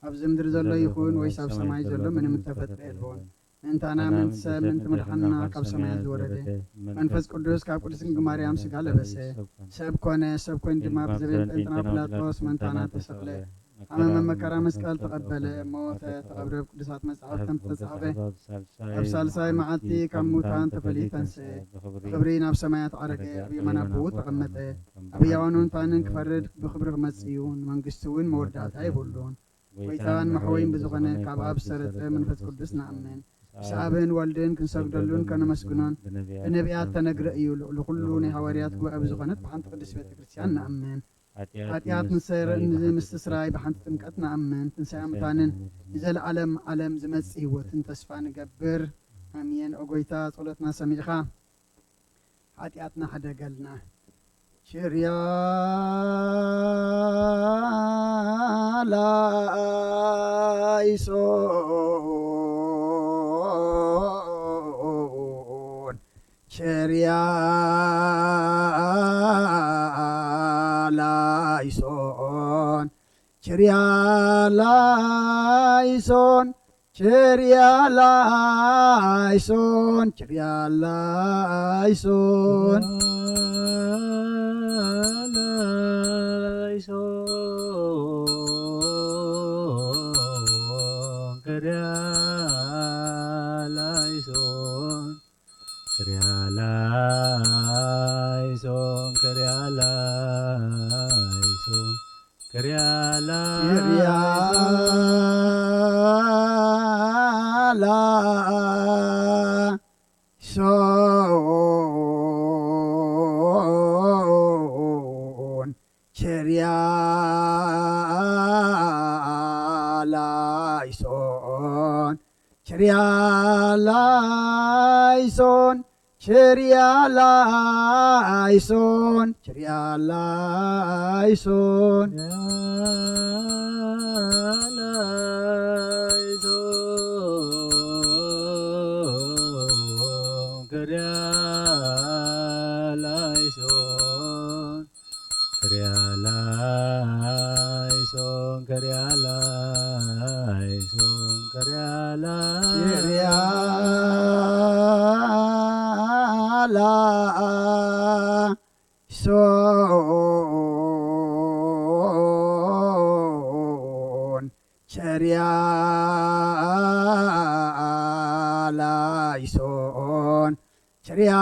ኣብዚ ምድሪ ዘሎ ይኹን ወይስ ኣብ ሰማይ ዘሎ ምንም እተፈጥረ የልቦን። ምእንታና ምእንቲ ሰብ ምእንቲ ምድሓንና ካብ ሰማያት ዝወረደ መንፈስ ቅዱስ ካብ ቅድስት ድንግል ማርያም ስጋ ለበሰ፣ ሰብ ኮነ። ሰብ ኮይኑ ድማ ብዘበን ጴንጠና ጲላጦስ ምእንታና ተሰቕለ፣ ሓመመ፣ መከራ መስቀል ተቐበለ፣ ሞተ፣ ተቐብረ፣ ኣብ ቅዱሳት መጻሕፍት ከም ዝተጻሕፈ ኣብ ሳልሳይ መዓልቲ ካብ ሙታን ተፈልዩ ተንስአ፣ ብኽብሪ ናብ ሰማያት ዓረገ፣ ኣብ የማን ኣቦኡ ተቐመጠ። ኣብ ሕያዋንን ሙታንን ክፈርድ ብኽብሪ ክመጽእ እዩ፣ ንመንግስቱ እውን መወዳእታ የብሉን። ጎይታን መሕወይን ብዝኾነ ካብ ኣብ ዝሰረጸ መንፈስ ቅዱስ ንኣምን። ምስ ኣብን ወልድን ክንሰግደሉን ከነመስግኖን ብነቢያት ተነግረ እዩ። ልዕሊ ኩሉ ናይ ሃዋርያት ጉባኤ ብዝኾነት ብሓንቲ ቅድስት ቤተ ክርስቲያን ንኣምን። ሓጢኣት ምስ- ንምስትስራይ ብሓንቲ ጥምቀት ንኣምን። ትንሳኤ ሙታንን ንዘለዓለም ዓለም ዝመጽእ ህይወትን ተስፋ ንገብር። ኣሜን። ኦ ጎይታ፣ ጸሎትና ሰሚዕኻ ሓጢኣትና ሕደገልና። ችርያ ላይሶን፣ ችርያ ላይሶን፣ ችርያ ላይሶን፣ ችርያ ላይሶን፣ ችርያ ላይሶን። ላይሶን፣ ችርያ ላይሶን፣ ችርያ ላይሶን፣ ችርያ ላይሶን። ችርያ ላይሶን፣ ችርያ ላይሶን፣ ችርያ ላይሶን፣ ችርያ ላይሶን፣ ችርያ ላይሶን። ችርያ ላይሶን፣ ችርያ ላይሶን። ችርያ ላይሶን፣ ችርያ ላይሶን፣ ችርያ ላይሶን። ችርያ ላይሶን፣ ችርያ ላይሶን፣ ችርያ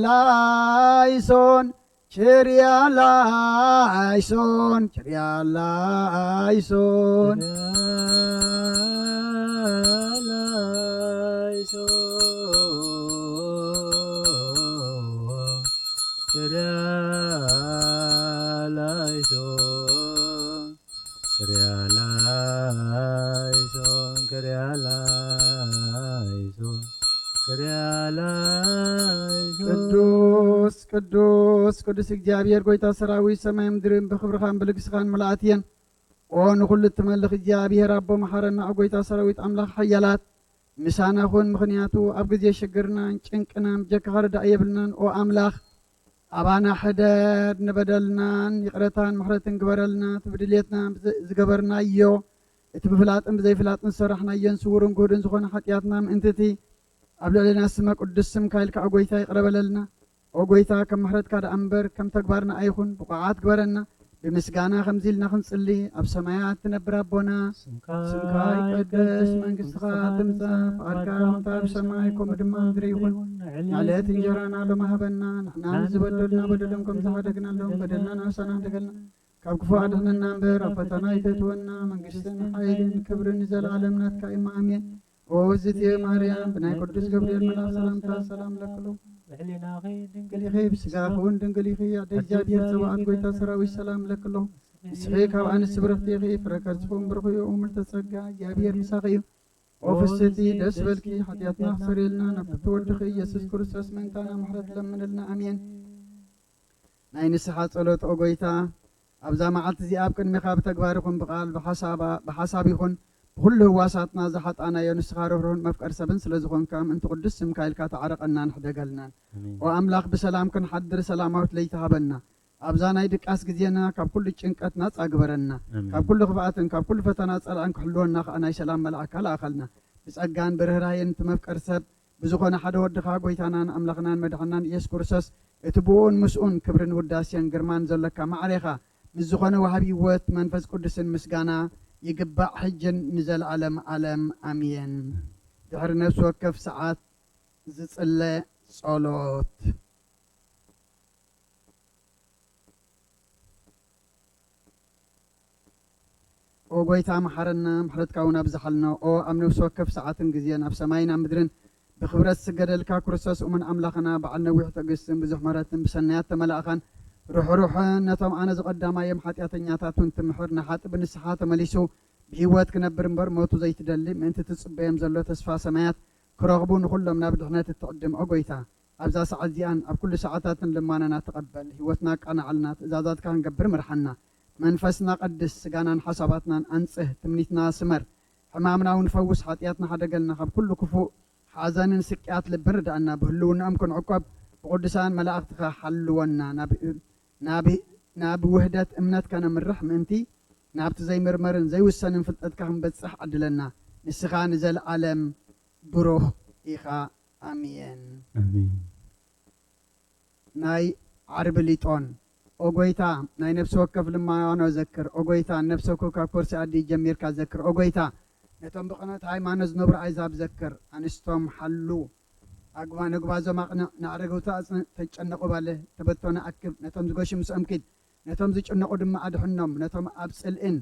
ላይሶን፣ ችርያ ላይሶን፣ ችርያ ላይሶን። ቅዱስ ቅዱስ ቅዱስ እግዚኣብሔር ጎይታ ሰራዊት፣ ሰማይ ምድርን ብክብርኻን ብልግስኻን ምልኣት እየን። ኦ ንኹሉ እትመልኽ እግዚኣብሔር ኣቦ፣ መሓረና፣ ኦ ጎይታ ሰራዊት ኣምላኽ ሓያላት፣ ምሳና ኩን። ምኽንያቱ ኣብ ግዜ ሽግርናን ጭንቅናን ብጀካኻ ርዳእ የብልናን። ኦ ኣምላኽ፣ ኣባና ሕደር፣ ንበደልናን ይቕረታን ምሕረትን ግበረልና። እቲ ብድሌትና ብዘ-፣ ዝገበርናዮ፣ እቲ ብፍላጥን ብዘይፍላጥን ዝሰራሕናዮን ስውርን ግሁድን ዝኾነ ሓጢኣትና ምእንቲ እቲ ኣብ ልዕሌና ስመ ቅዱስ ስምካ ኢልካ፣ ኦ ጎይታ፣ ይቕረ በለልና። ኦ ጎይታ፣ ከም ምሕረትካ ደኣ እምበር ከም ተግባርና ኣይኹን፣ ብቑዓት ግበረና። ብምስጋና ከምዚ ኢልና ክንጽሊ፣ ኣብ ሰማያት ትነብር ኣቦና፣ ስምካ ይቀደስ፣ መንግስትኻ ትምጻእ፣ ፍቓድካ ከምታ ኣብ ሰማይ ከምኡ ድማ ምድሪ ይኹን። ንዕለት እንጀራና ሎሚ ሃበና፣ ንሕና ንዝበደሉና በደሎም ከም ዝሓደግናሎም በደልና ናሳና ንደገልና፣ ካብ ክፉእ ኣድሕነና እምበር ኣብ ፈተና ኣይተእትወና። መንግስትን ሓይልን ክብርን ንዘለኣለም ናትካ እዩ፣ ኣሜን። ኦ እግዝእትየ ማርያም፣ ብናይ ቅዱስ ገብርኤል መልኣኽ ሰላምታ ሰላም ለክሎ። ብሕሊናኺ ድንግል ኢኺ፣ ብስጋኺ እውን ድንግል ኢኺ። ኣደ እግዚኣብሔር ጸባኦት፣ ጎይታ ሰራዊት ሰላም ለክሎ። ንስኺ ካብ ኣንስቲ ብርኽቲ ኢኺ፣ ፍረ ከርስኺ እውን ብሩኽ እዩ። እሙልተ ጸጋ፣ እግዚኣብሔር ምሳኺ እዩ። ኦ ፍስሕቲ፣ ደስ በልኪ፣ ሓጢኣትና ክሰርየልና፣ ናብ ፍትው ወድኺ ኢየሱስ ክርስቶስ ምእንታና ምሕረት ለምንልና። ኣሜን። ናይ ንስሓ ጸሎት፣ ኦ ጎይታ፣ ኣብዛ መዓልቲ እዚኣ ኣብ ቅድሜኻ ብተግባር ይኹን ብቓል፣ ብሓሳባ-፣ ብሓሳብ ይኹን ብኹሉ ህዋሳትና ዝሓጣናዮ፣ ንስኻ ርህሩህን መፍቀር ሰብን ስለ ዝኾንካ፣ ምእንቲ ቅዱስ ስምካ ኢልካ ተዓረቐናን ሕደገልናን። ኣሜን። ኦ ኣምላኽ፣ ብሰላም ክንሓድር ሰላማዊት ለይቲ ሃበና። ኣብዛ ናይ ድቃስ ግዜና ካብ ኩሉ ጭንቀት ናጻ ግበረና። ኣሜን። ካብ ኩሉ ክፍኣትን ካብ ኩሉ ፈተና ጸላእን ክሕልወና ከኣ ናይ ሰላም መልኣካ ለኣኸልና። ብጸጋን ብርህራሄን እቲ መፍቀር ሰብ ብዝኾነ ሓደ ወድኻ፣ ጎይታናን ኣምላኽናን መድሓናን ኢየሱስ ክርስቶስ፣ እቲ ብኡን ምስኡን ክብርን ውዳሴን ግርማን ዘሎካ ማዕሬኻ፣ ምስ ዝኾነ ወሃቢ ህይወት መንፈስ ቅዱስን ምስጋና ይግባእ፣ ሕጅን ንዘለኣለም ዓለም። ኣሜን። ድሕሪ ነፍሲ ወከፍ ሰዓት ዝጽለ ጸሎት። ኦ ጎይታ፣ መሓረና፣ ምሕረትካ እውን ኣብዝሓልና። ኦ ኣብ ነፍሲ ወከፍ ሰዓትን ግዜን፣ ኣብ ሰማይን ኣብ ምድርን ብኽብረት ዝስገደልካ ክርስቶስ፣ እሙን ኣምላኽና፣ በዓል ነዊሕ ትዕግስትን ብዙሕ ምሕረትን፣ ብሰናያት ተመላእኻን ርሑሩሕን፣ ነቶም ኣነ ዝቐዳማዮም ሓጢኣተኛታት እውን ትምሕር፣ ንሓጢ ብንስሓ ተመሊሱ ብህይወት ክነብር እምበር፣ ሞቱ ዘይትደሊ፣ ምእንቲ ትጽበዮም ዘሎ ተስፋ ሰማያት ክረኽቡ፣ ንኹሎም ናብ ድሕነት እትዕድም፣ ኦ ጎይታ፣ ኣብዛ ሰዓት እዚኣን ኣብ ኩሉ ሰዓታትን ልማናና ተቐበል። ህይወትና ኣቃናዓልና፣ ትእዛዛትካ ክንገብር ምርሓና። መንፈስና ቀድስ፣ ስጋናን ሓሳባትናን ኣንጽህ፣ ትምኒትና ስመር። ሕማምና እውን ፈውስ፣ ሓጢኣትና ሓደገልና፣ ካብ ኩሉ ክፉእ፣ ሓዘንን ስቅያት ልብን ርድኣና። ብህልውናኦም ክንዕቆብ፣ ብቅዱሳን መላእኽትኻ ሓልወና። ናብ፣ ናብ፣ ናብ ውህደት እምነት ከነምርሕ ምእንቲ፣ ናብቲ ዘይምርመርን ዘይውሰንን ፍልጠትካ ክንበጽሕ ዓድለና። ንስኻ ንዘለኣለም ብሩኽ ኢኻ። ኣሜን። ኣሜን። ናይ ዓርቢ ሊጦን። ኦ ጎይታ፣ ናይ ነፍሲ ወከፍ ልማኖ ዘክር። ኦ ጎይታ፣ ነፍሰኩ ካብ ከርሲ ኣዲ ጀሚርካ ዘክር። ኦ ጎይታ፣ ነቶም ብቕንዕቲ ሃይማኖት ዝነብሩ ኣሕዛብ ዘክር። ኣንስቶም ሓሉ፣ ኣግባ-፣ ንጉባዞም ኣቕንዕ፣ ንኣረግውቲ ኣጽንዕ፣ ተጨነቑ ባለ፣ ተበተኑ ኣክብ፣ ነቶም ዝገሹ ምስኦም ኪድ፣ ነቶም ዝጭነቑ ድማ ኣድሕኖም፣ ነቶም ኣብ ጽልእን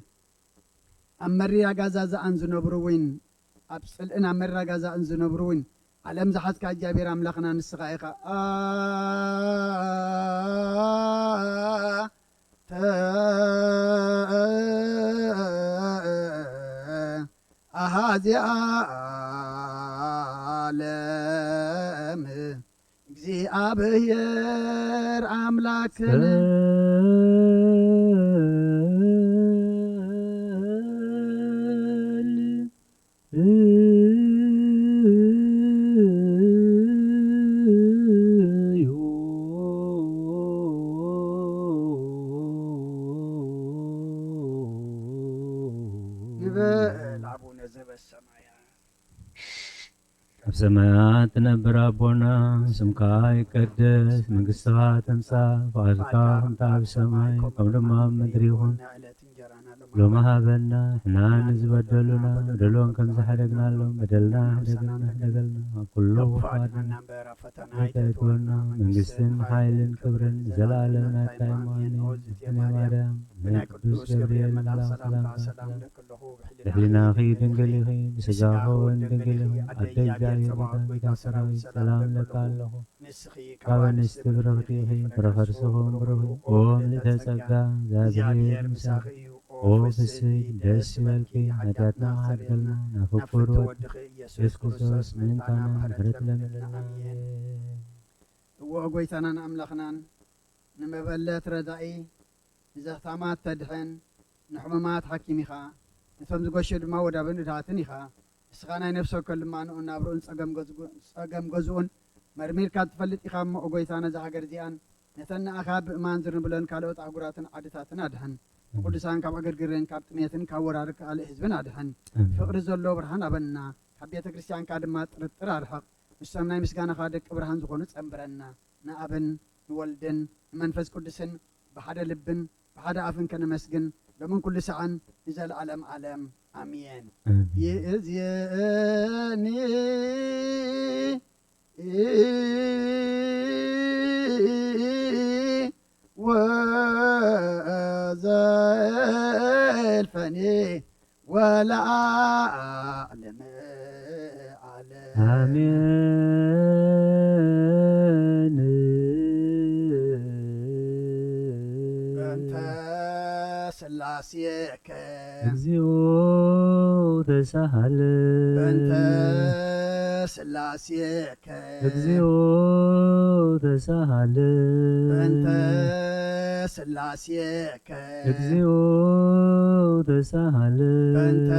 ኣብ መሪራ ጋዛዛኣን ዝነብሩ እውን፣ ኣብ ጽልእን ኣብ መሪራ ጋዛን ዝነብሩ እውን፣ ዓለም ዝሓዝካ እግዚኣብሔር ኣምላኽና ንስኻ ኢኻ። ኣ-፣ ተ-፣ ኣሃዚ ዓለም እግዚኣብሔር ኣምላክን ንበል ኣቡነ ዘበሰማያት። ኣብ ሰማያት ትነብር ኣቦና፣ ስምካ ይቀደስ፣ መንግስትኻ ትምጻእ፣ ፍቓድካ ከምታ ኣብ ሰማይ ከምኡ ድማ ኣብ ምድሪ ይኹን። ዕለት እንጀራና ሎም ሎሚ ሃበና፣ ንሕና ንዝበደሉና፣ በደሎም ከም ዝሓደግናሎም፣ በደልና ሕደገልና፣ ሕደገልና፣ ኩሉ ክፉኣት መና እምበር ኣብ ፈተና ኣይተእትወና፣ መንግስትን ሓይልን ክብርን ንዘለኣለም ናትካ እዩ። ኣሜን። ኦ ዝትየ ማርያም፣ ብናይ ቅዱስ ገብርኤል መልኣኽ ሰላምታ ሰላም እብለኪ ኣለኹ። ብሕሊናኺ ድንግል ኢኺ፣ ብስጋኺ እውን ድንግል ኢኺ። ኣደ እግዚኣብሔር ጸባኦት፣ ጌታ ሰራዊት፣ ሰላም እብለኪ ኣለኹ። ንስኺ ካብ ኣንስቲ ብርኽቲ ኢኺ፣ ፍረ ከርስኺ እውን ብሩኽ እዩ። ኦ ምልእተ ጸጋ፣ እግዚኣብሔር ምሳኺ እዩ። ኦ ፍስሕቲ ደስ ይበልኪ፣ ሓጢኣትና ሓድገልና፣ ናብ ፍቁር ወድኺ ኢየሱስ ክርስቶስ ምእንታና ምሕረት ለምንልና። ኣሜን። እወ ጎይታናን ኣምላኽናን፣ ንመበለት ረዳኢ፣ ንዘኽታማት ተድሕን፣ ንሕሙማት ሓኪም ኢኻ፣ ነቶም ዝገሹ ድማ ወዳብን እድሃትን ኢኻ። ንስኻ ናይ ነፍሲ ወከፍ ልማንኡን ናብርኡን ጸገም ገዝኡ-፣ ጸገም ገዝኡን መርሚርካ ትፈልጥ ኢኻ እሞ፣ ኦ ጎይታ፣ ነዛ ሃገር እዚኣን ነተን ንኣኻ ብእማን ዝርንብለን ካልኦት ኣህጉራትን ዓድታትን ኣድሕን። ንቅዱሳን ካብ ዕግርግርን ካብ ጥሜትን ካብ ወራር ካልእ ህዝብን ኣድሕን። ኣሜን። ፍቕሪ ዘሎ ብርሃን ኣበና፣ ካብ ቤተ ክርስቲያንካ ድማ ጥርጥር ኣርሕቕ። ንሶም ናይ ምስጋናኻ ደቂ ብርሃን ዝኾኑ ጸንብረና። ንኣብን ንወልድን ንመንፈስ ቅዱስን ብሓደ ልብን ብሓደ ኣፍን ከነመስግን ሎምን ኩሉ ሰዓን ንዘለዓለም ዓለም። ኣሜን። ኣሜን። ይእዜኒ ወዘልፈኒ ወለዓለመ ዓለም። ኣሜን። በእንተ ስላሴከ እግዚኦ ተሳሃለ። በእንተ ስላሴከ እግዚኦ ተሳሃለ። በእንተ ስላሴከ እግዚኦ ተሳሃለ። በእንተ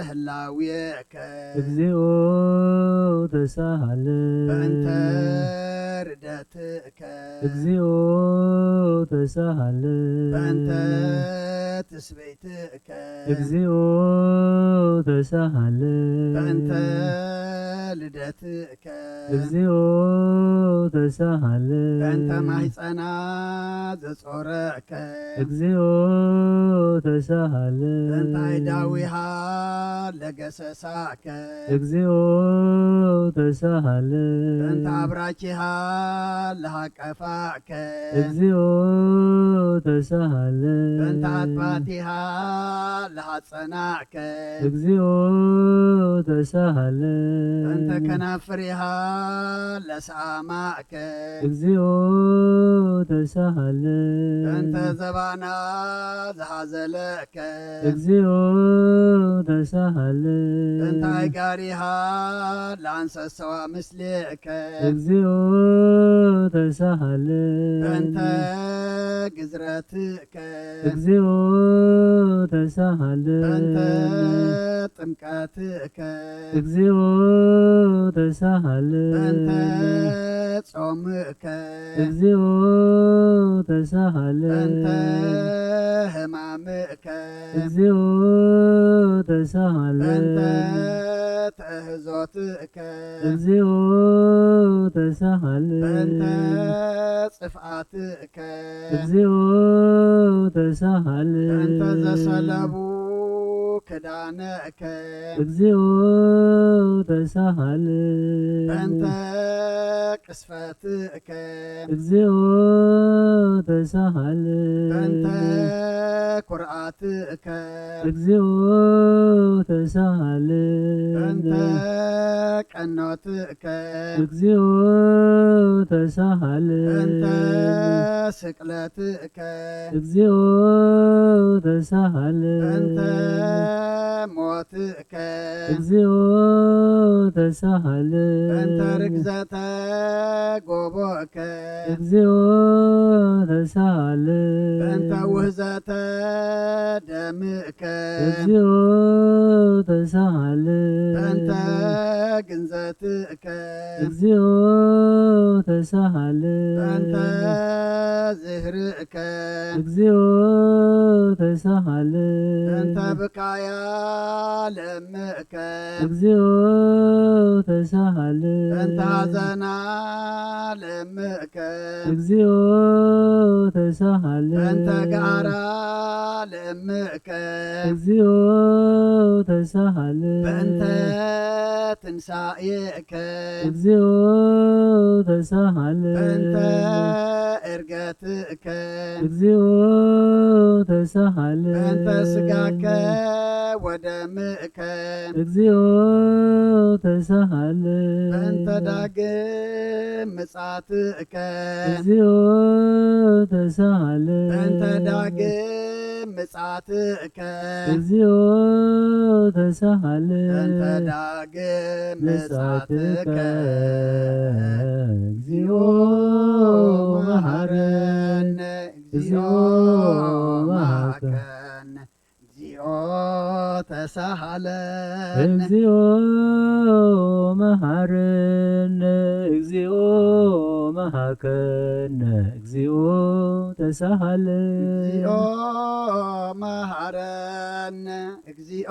ህላዌከ እግዚኦ ተሳሃለ። በእንተ ርደትከ እግዚኦ ተሳሃለ። በእንተ ትስብእትከ እግዚኦ ተሳሃለ። በእንተ ልደትከ እግዚኦ ተሳሃለ። በእንተ ማህፀና ዘጾረከ እግዚኦ ተሳሃለ። በእንተ ኣይዳዊሃ ለገሰሳከ እግዚኦ ተሳሃለ። በእንተ ኣብራኪሃ ለሃቀፋከ እግዚኦ ተሳሃለ። በእንተ ኣጥባቲሃ ለሃጸናከ እግዚኦ ተሳሃለ። በእንተ ከናፍሪሃ ለሰኣማከ እግዚኦ ተሳሃለ። በእንተ ዘባና ዝሃዘለከ እግዚኦ ተሳሃለ። በእንተ ኣይጋሪሃ ለኣንሰሰዋ ምስሌከ እግዚኦ ተሳሃለ። በእንተ ግዝረትከ እግዚኦ ተሳሃለ። በእንተ ጥምቀትከ እግዚኦ ተሳሃለ። በእንተ ጾምከ እግዚኦ ተሳሃለ። በእንተ ሕማምከ እግዚኦ ተሳሃለ። በእንተ ተእህዞትከ እግዚኦ ተሳሃለ። በእንተ ጽፍኣትከ እግዚኦ ተሳሃለ። በእንተ ዘሰለቡ ክዳነከ እግዚኦ ተሳሃለ። በእንተ ቅስፈትከ እግዚኦ ተሳሃለ። በእንተ ኩርዓትከ እግዚኦ ተሳሃለ። በእንተ ቀኖትከ እግዚኦ ተሳሃለ። በእንተ ስቅለትከ እግዚኦ ተሳሃለ። በእንተ ሞትከ እግዚኦ ተሳሃለ። በእንተ ርግዘተ ጎቦከ እግዚኦ ተሳሃለ። በእንተ ውህዘተ ደምከ እግዚኦ ተሳሃለ። በእንተ ግንዘትከ እግዚኦ ተሳሃለ። በእንተ ዝህርእ ከ እግዚኦ ተሳሃለ። በእንተ ብካያ ለምእከ እግዚኦ ተሳሃለ። በእንተ ሐዘና ለምእከ እግዚኦ ተሳሃለ በእንተ ገኣራ ለምእከ እግዚኦ ተሳሃለ በእንተ ትንሳኤከ እግዚኦ ተሳሃለ በእንተ እርገትከ እግዚኦ ተሳሃለ በእንተ ስጋከ ወደምእከ እግዚኦ ተሳሃለ በእንተ ዳግም ምጻትከ እግዚኦ ተሳሃለ በእንተ ዳግም ምጻትከ እግዚኦ ተሳሃለ በእንተ ዳግም ምጻትከ ምጻትከ እግዚኦ መሃረነ እግዚኦ መሃከነ እግዚኦ ተሳሃለን እግዚኦ መሃረነ እግዚኦ መሃከነ እግዚኦ ተሳሃለ እግዚኦ መሃረነ እግዚኦ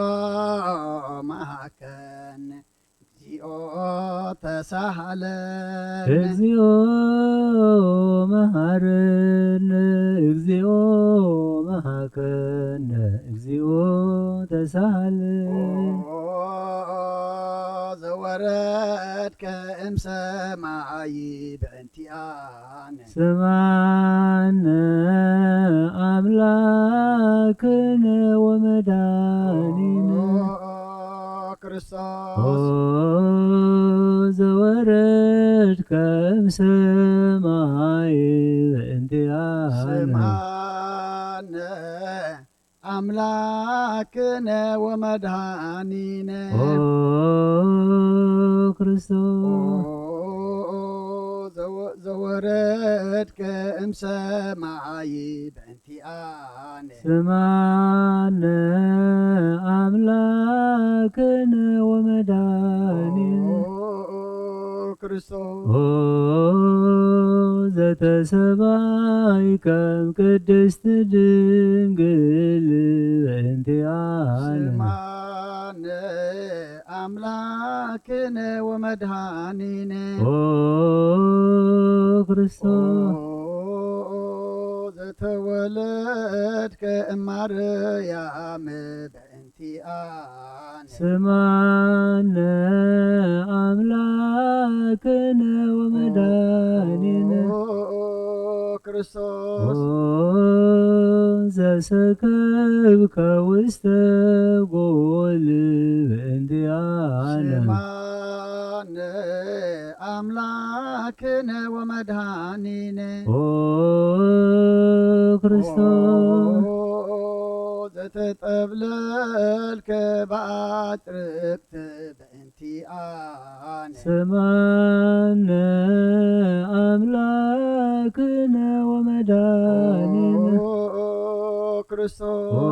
መሃከነ እግዚኦ ተሳሃለን እግዚኦ መሃረነ እግዚኦ መሃከነ እግዚኦ ተሳሃለ ኦ ዘወረድከ እምሰማይ በእንቲኣነ ስማነ ኣምላክነ ወመዳኒነ ኦ ክርስቶስ ኦ ዘወረድከ እምሰማይ በእንቲኣነ ስማነ ኣምላክነ ወመድሃኒነ ኦ ክርስቶስ ኦ ዘወ- ዘወረድከ እምሰማይ በእንቲኣነ ስማነ ኣምላክነ ወመዳኒነ ኦ ክርስቶስ ኦ ዘተሰባይ ከም ቅድስት ድንግል በእንቲኣነ ስማነ ኣምላክነ ወመድሃኒነ ኦ ክርስቶስ ኦ ዘተወለድከ እማርያም በእንቲኣነ ስማነ ኣምላክነ ወመዳኒነ ኦ ክርስቶስ ኦ ዘሰከብከ ውስተ ጎል በእንቲኣነ ስማነ ኣምላክነ ወመድሃኒነ ኦ ክርስቶስ ኦ ዘተጠብለልከ ብኣጭርቅት በእንቲኣነ ስማነ ኣምላክነ ወመዳኒነ ኦ ክርስቶስ ኦ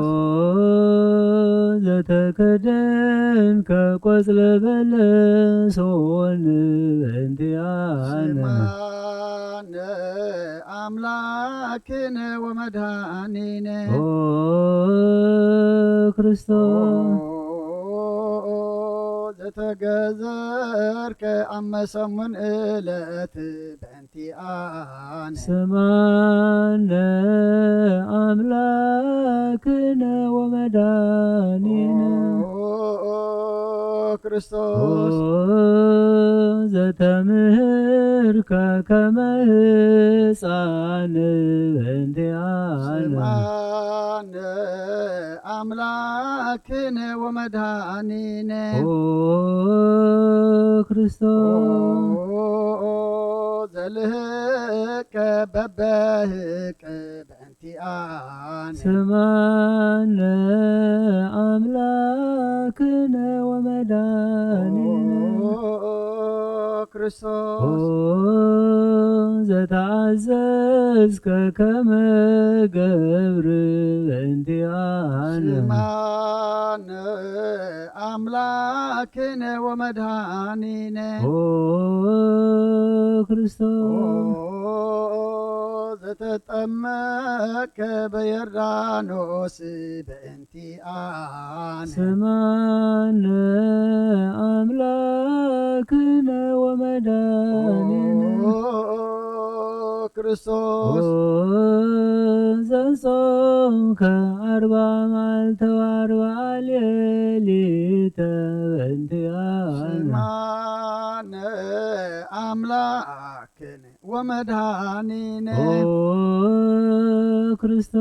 ዘተከደንከ ቆጽለ በለስ ኦን በእንቲኣነ ስማነ ኣምላክነ ወመድሃኒነ ኦ ክርስቶስ ኦ ዘተገዘርከ ኣብ መሰሙን እለት በእንቲኣነ ስማነ ኣምላክነ ወመዳኒነ ኦ ክርስቶስ ኦ ዘተምህርከ ከመ ህፃን በእንቲኣነ ስማነ ኣምላክነ ወመድሃኒነ ኦ ክርስቶስ ኦ ዘልህቀ በበህቅ በእንቲኣነ ስማነ ኣምላክነ ወመዳኒነ ኦ ክርስቶስ ኦ ዘተኣዘዝከ ከመ ገብር በእንቲኣነ ስማነ ኣምላክነ ወመድሃኒነ ኦ ክርስቶስ ኦ ተጠመቀ በዮርዳኖስ በእንቲኣነ። ስማነ ኣምላክነ ወመድኃኒነ ኦ ክርስቶስ ዘጾምከ ኣርባ መዓልተ ወኣርባ ሌሊተ በእንቲኣነ። ስማነ ኣምላክነ ወመድኃኒነ። ኦ ክርስቶስ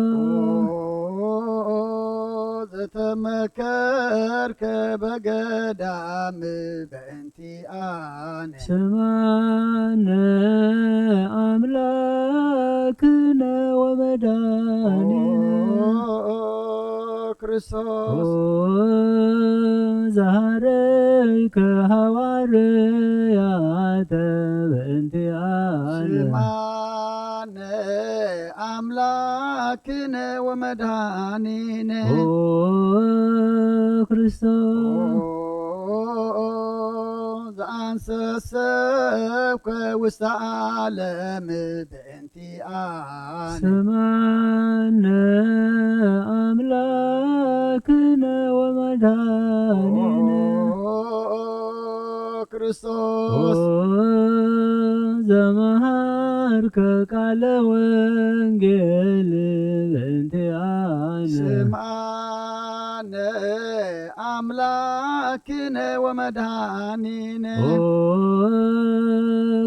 ኦ ዘተመከርከ በገዳም በእንቲኣነ። ስማነ ኣምላክነ ወመድኃኒነ። ኦ ክርስቶስ ኦ ዘሃረይከ ሃዋርያተ በእንቲኣነ። ስማነ ኣምላክነ ወመድኃኒነ። ኦ ክርስቶስ ኦ ዘኣንሰሰብከ ውስተ ዓለም በእንቲኣነ። ስማነ ኣምላክነ ወመድኃኒነ። ኦ ክርስቶስ ኦ ዘመሃርከ ቃለ ወንጌል በእንቲኣነ። ስማነ ኣምላክነ ወመድኃኒነ። ኦ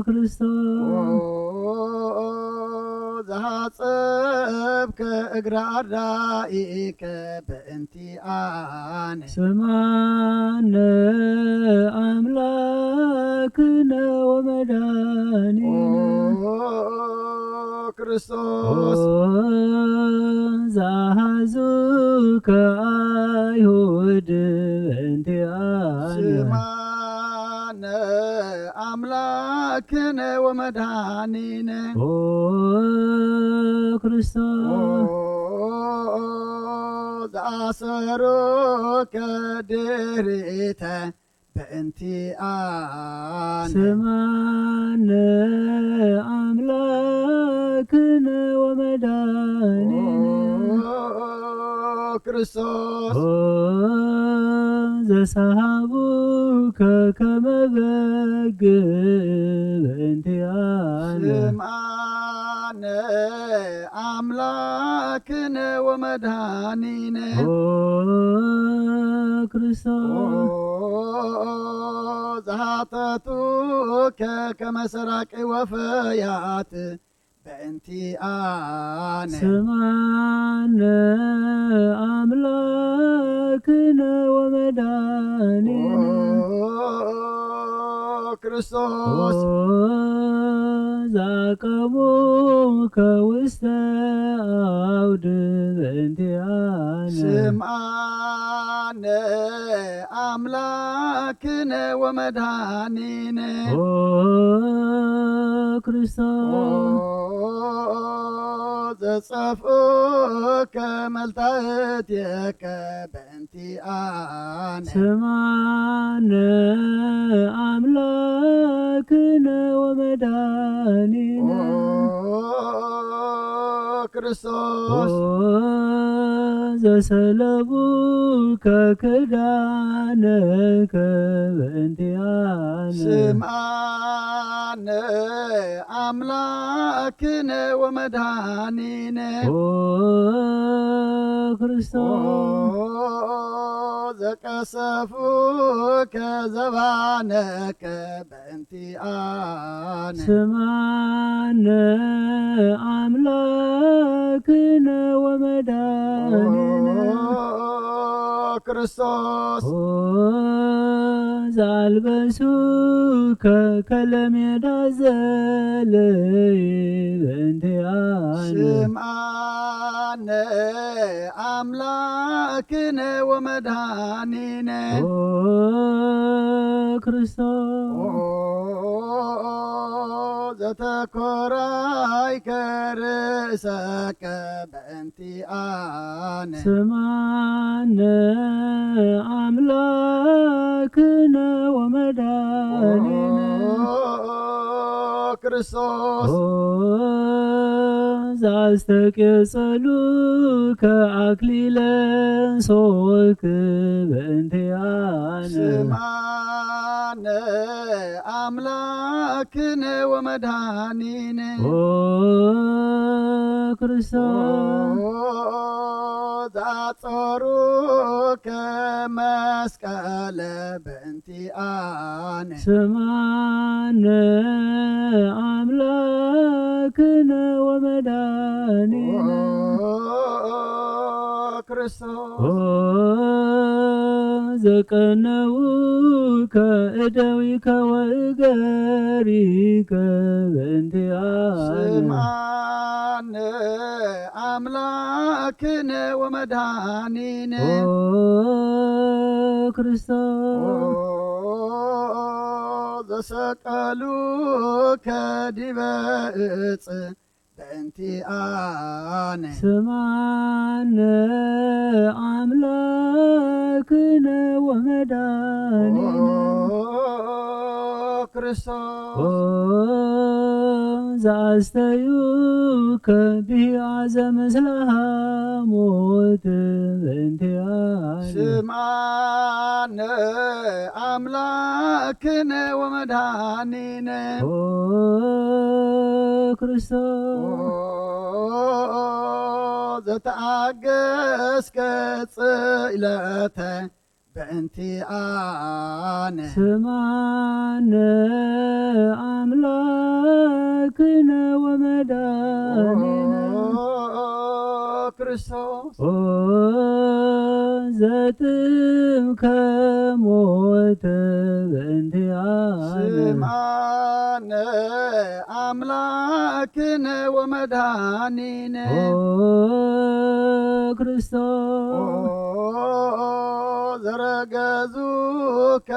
ክርስቶስ ኦ ዘሃጸብከ እግረ ኣርዳኢከ በእንቲኣነ። ስማነ ኣምላክነ ወመድኃኒነ። ኦ ክርስቶስ ኦ ዘሃዙከ ኣይሁድ በእንቲኣነ። ስማነ ኣምላክነ ወመድኃኒነ። ኦ ክርስቶስ ኦ ዘኣሰሩከ ድሪተ በእንቲኣነ። ስማነ ኣምላክነ ወመድኃኒነ። ኦ ክርስቶስ ኦ ዘሰሃቡከ ከመ በግ በእንቲኣነ። ስማነ ኣምላክነ ወመድኃኒነ። ኦ ክርስቶስ ኦ ዘሃተቱከ ከመ ሰራቂ ወፈያት በእንቲኣነ። ስማነ ኣምላክነ ወመድኃኒነ። ኦ ክርስቶስ ኦ ዘአቀሙከ ውስተ አውድ በእንቲአነ። ስምዓነ አምላክነ ወመድኃኒነ። ኦ ክርስቶስ ኦ ዘጸፍኡከ መልታእትየከ በእንቲአነ። ስምዓነ አምላክነ ወመድኃኒነ። ኦ ክርስቶስ ኦ ዘሰለቡከ ክዳነከ በእንቲአነ። ስምዓነ አምላክነ ወመድኃኒነ። ኦ ክርስቶስ ኦ ዘቀሰፉከ ዘባነከ በእንቲአነ። ስምዓነ አምላክነ ወመድኃኒነ። ኦ ክርስቶስ ኦ ዘአልበሱከ ከለሜዳ ዘለይ በእንቲአነ። ስምዓነ አምላክነ ወመድኃኒነ። ኦ ክርስቶስ ኦ ዘተኮራይከ ርእሰከ በእንቲአነ። ስምዓነ አምላክነ ወመድኃኒነ። ኦ ክርስቶስ ኦ ዛስተቄጸሉከ አክሊለ ሶክ በእንቲአነ። ስምዓነ አምላክነ ወመድኃኒነ ኦ ክርስቶስ ኦ ዘአጾሩከ መስቀለ በእንቲአነ ስምዓነ አምላክነ ወመድኃኒነ ኦ ክርስቶስ ኦ ዘቀነውከ እደዊከ ወእገሪከ በእንቲአነ ስምዓነ አምላክነ ወመድኃኒነ ኦ ክርስቶስ ኦ ዘሰቀሉከ ዲበ እጽ በእንቲአነ ስምዓነ አምላክነ ወመድኃኒነ ኦ ክርስቶስ ኦ ዘአስተዩከ ብሂአዘ ምስለ ሐሞት በእንቲአነ ስምዓነ አምላክነ ወመድኃኒነ ኦ ክርስቶስ ኦ ዘተአገስከ ጽኢለተ በእንቲአነ ስምዓነ አምላክነ ወመድኃኒነ ኦ ክርስቶስ ኦ ዘጥምከ ሞተ በእንቲአነ ስምዓነ አምላክነ ወመድኃኒነ ኦ ክርስቶስ ኦ ዘረገዙከ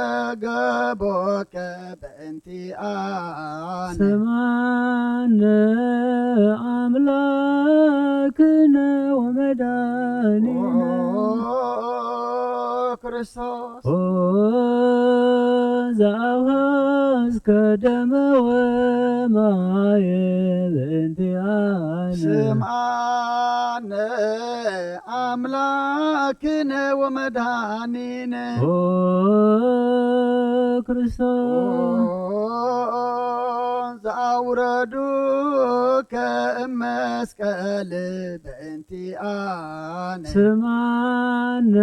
ገቦከ በእንቲአነ ስምዓነ አምላክነ ወመድኃኒነ ኦ ክርስቶስ ኦ ዘአፍሐስከ ደመ ወማየ በእንቲአነ ስምዓነ አምላክነ ወመድኃኒነ ኦ ክርስቶስ ኦ ዘአውረዱከ እመስቀል በእንቲአነ ስምዓነ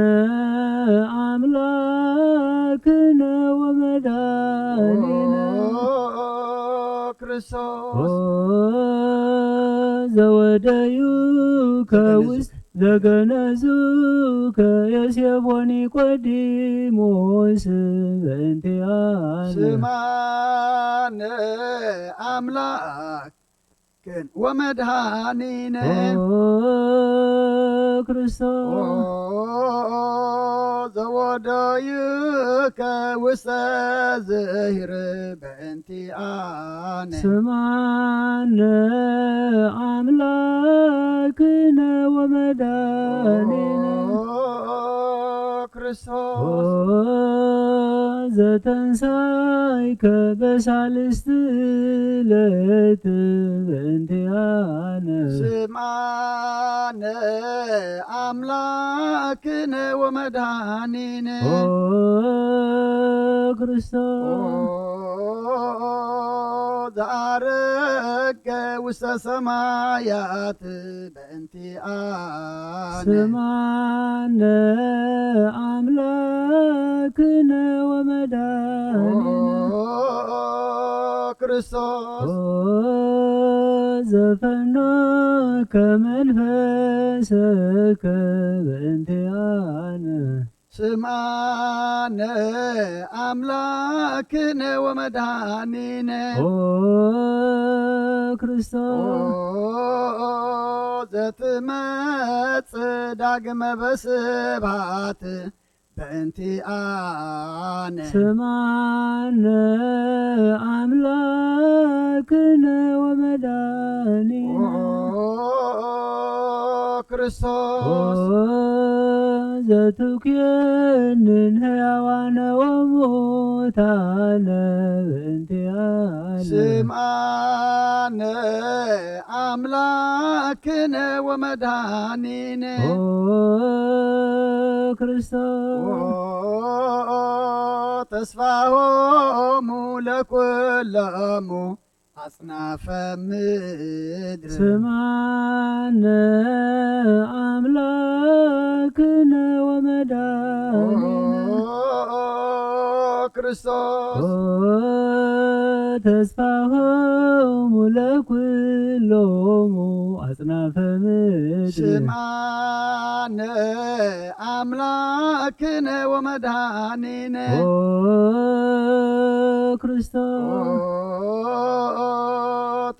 አምላክነ ወመድኃኒነ ኦ ክርስቶስ ኦ ዘወደዩከ ውስተ ዘገነዙከ ዮሴፎ ኒቆዲሞስ በእንቲአነ ስምዓነ አምላክነ ወመድኃኒነ ኦ ክርስቶስ ኦ ዘወደዩከ ውስተ ዝሂር በእንቲአነ ስምዓነ አምላክነ ወመድኃኒነ ኦ ክርስቶስ ኦ ዘተንሳይከ በሳልስት ዕለት በእንቲአነ ስምዓነ አምላክነ ወመድኃኒነ ኦ ክርስቶስ ኦ ዘአረገ ውስተ ሰማያት በእንቲአነ ስምዓነ አምላክነ ወመድኃኒነ ኦ ክርስቶስ ኦ ዘፈኖከ መንፈሰከ በእንቲአነ ስምዓነ አምላክነ ወመድኃኒነ ኦ ክርስቶስ ኦ ዘትመጽእ ዳግመ በስብሐት በእንቲአነ ስምዓነ አምላክነ ወመድኃኒነ ኦ ክርስቶስ ኦ ዘትኩየንን ሕያዋነ ወሙታነ በእንቲኣነ። ስምዓነ ኣምላክነ ወመድኃኒነ። ኦ ክርስቶስ። ኦ ተስፋሆሙ ለኩሎሙ ኣጽናፈ ምድር። ስምዓነ ኣምላክነ ወመድኃኒነ። ኦ ክርስቶስ። ኦ ተስፋሆሙ ለኩሎሙ ኣጽናፈ ምድር። ስምዓነ ኣምላክነ ወመድኃኒነ። ኦ ክርስቶስ። ኦ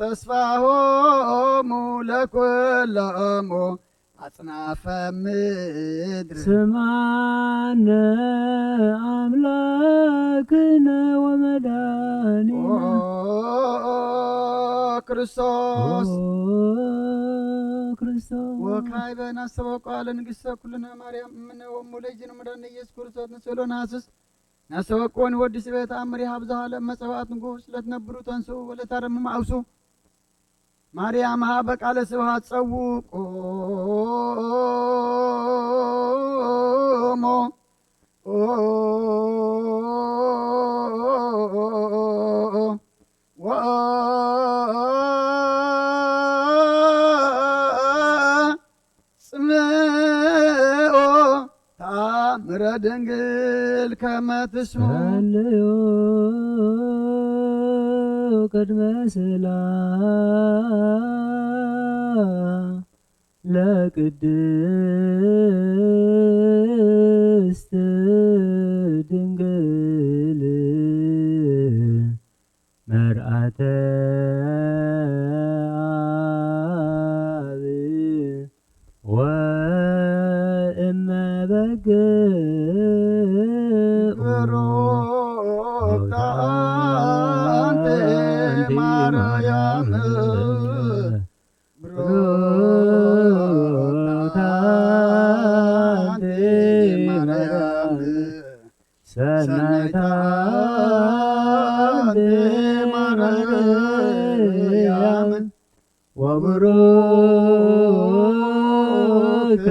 ተስፋሆሙ ለኩሎሙ ኣጽናፈ ምድር። ስምዓነ ኣምላክነ ወመድኃኒነ። ኦ ክርስቶስ። ኦ ክርስቶስ። ወካዕበ ናስተበቁ ለንግሥተ ኩልነ ማርያም እምነ ወእሙ ለእግዚእነ መድኃኒነ ኢየሱስ ክርስቶስ ንስእሎ ነሐስስ። ናስተበቁ ወንወድስ በ ተኣምር ይሃብ ዘሃለ እመ ጸባኦት ንጉሥ ለትነብሩ ተንስኡ ወለታረምሙ ኣውሱ። ማርያም ሀበ ቃለ ስብሐት ጸውቁ። ጽምኦ ተአምረ ድንግል ከመ ትስምዑ። ጸልዩ ቅድመ ስላ ለቅድስት ድንግል መርአተ አብ ወእመ በግ ብሩክተ አንቲ ማርያም። ብሩክተ አንቲ ማርያም። ሰናይታ አንቲ ማርያም። ወብሩክ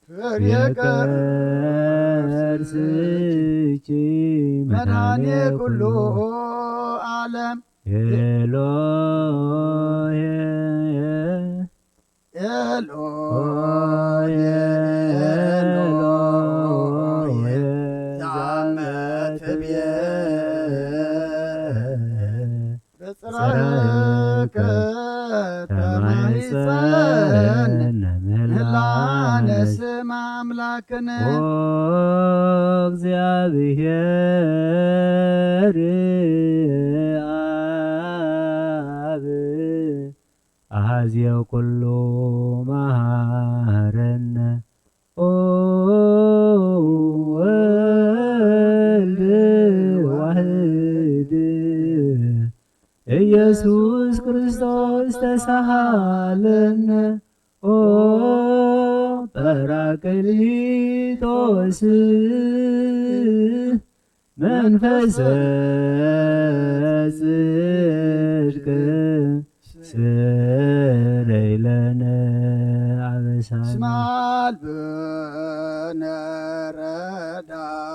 ፍሬ ከርስኪ መድኃኔ ኩሉ ዓለም። ኤሎሄ ኤሎሄ ኤሎሄ ዛመ ትቤ በጽራከ ተማይጸን ምህላነ ስም አምላክነ። ኦ እግዚአብሔር አብ አሐዜ ኩሉ መሐረነ። ኦ ወልድ ዋህድ ኢየሱስ ክርስቶስ ተሳሃለነ። ኦ ጳራቅሊጦስ መንፈሰ ጽድቅ ስረይ ለነ አበሳነ። እስመ አልብነ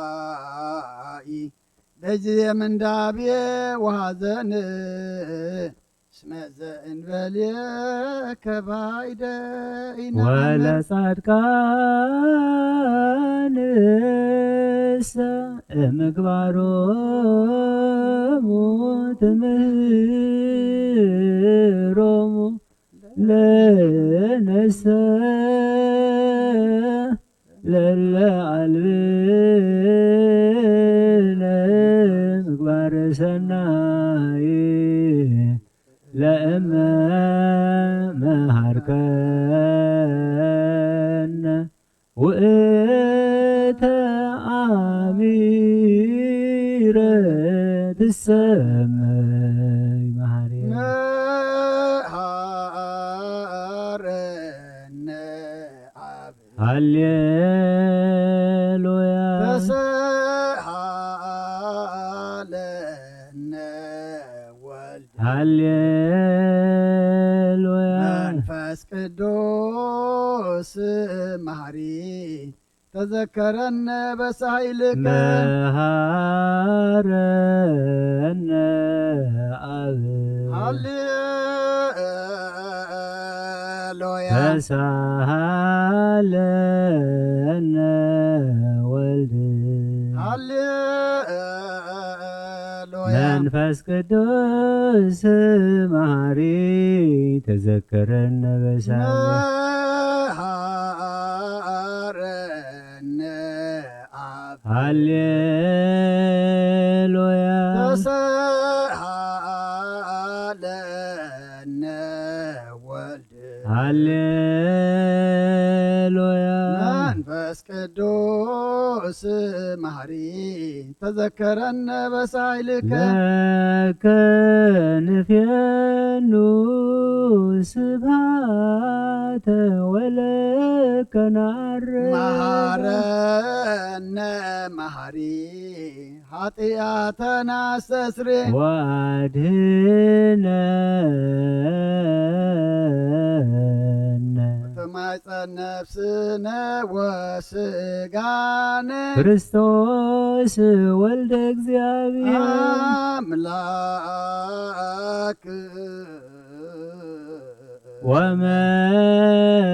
ረዳኢ በጊዜ ምንዳቤ ወሐዘን። እስመ ዘእንበሌከ ባይደ ኢነአምን። ወለጻድቃንሰ እምግባሮሙ ትምህሮሙ ለነሰ ለለ አልብነ ምግባረ ሰናይ ለእመ መሃርከነ ውእተ አሚረ ትሰመይ መሃሪ። መሃረነ ሃሌሉያ። ተሰሃለነ ወልድ ሃሌሉያ። መንፈስ ቅዱስ መሃሪ ተዘከረነ በሳይልከ መሃረነ ኣብ ሃሌሉያ ተሳሃለነ ወልድ ሃሌሉያ መንፈስ ቅዱስ መሃሪ ተዘከረነ በሳይልከ መሃረነ ኣብ ሃሌሉያ ተሰሃለነ ወልድ ሃሌሉያ መንፈስ ቅዱስ መሃሪ ተዘከረነ በሳይልከ ለከ ንፌኑ ስብሃተ ወለከ ናረ መሃረነ መሃሪ ኃጢአተና አስተስሪ ወአድህነነ ተማይፀን ነፍስነ ወስጋነ ክርስቶስ ወልደ እግዚኣብሔር አምላክ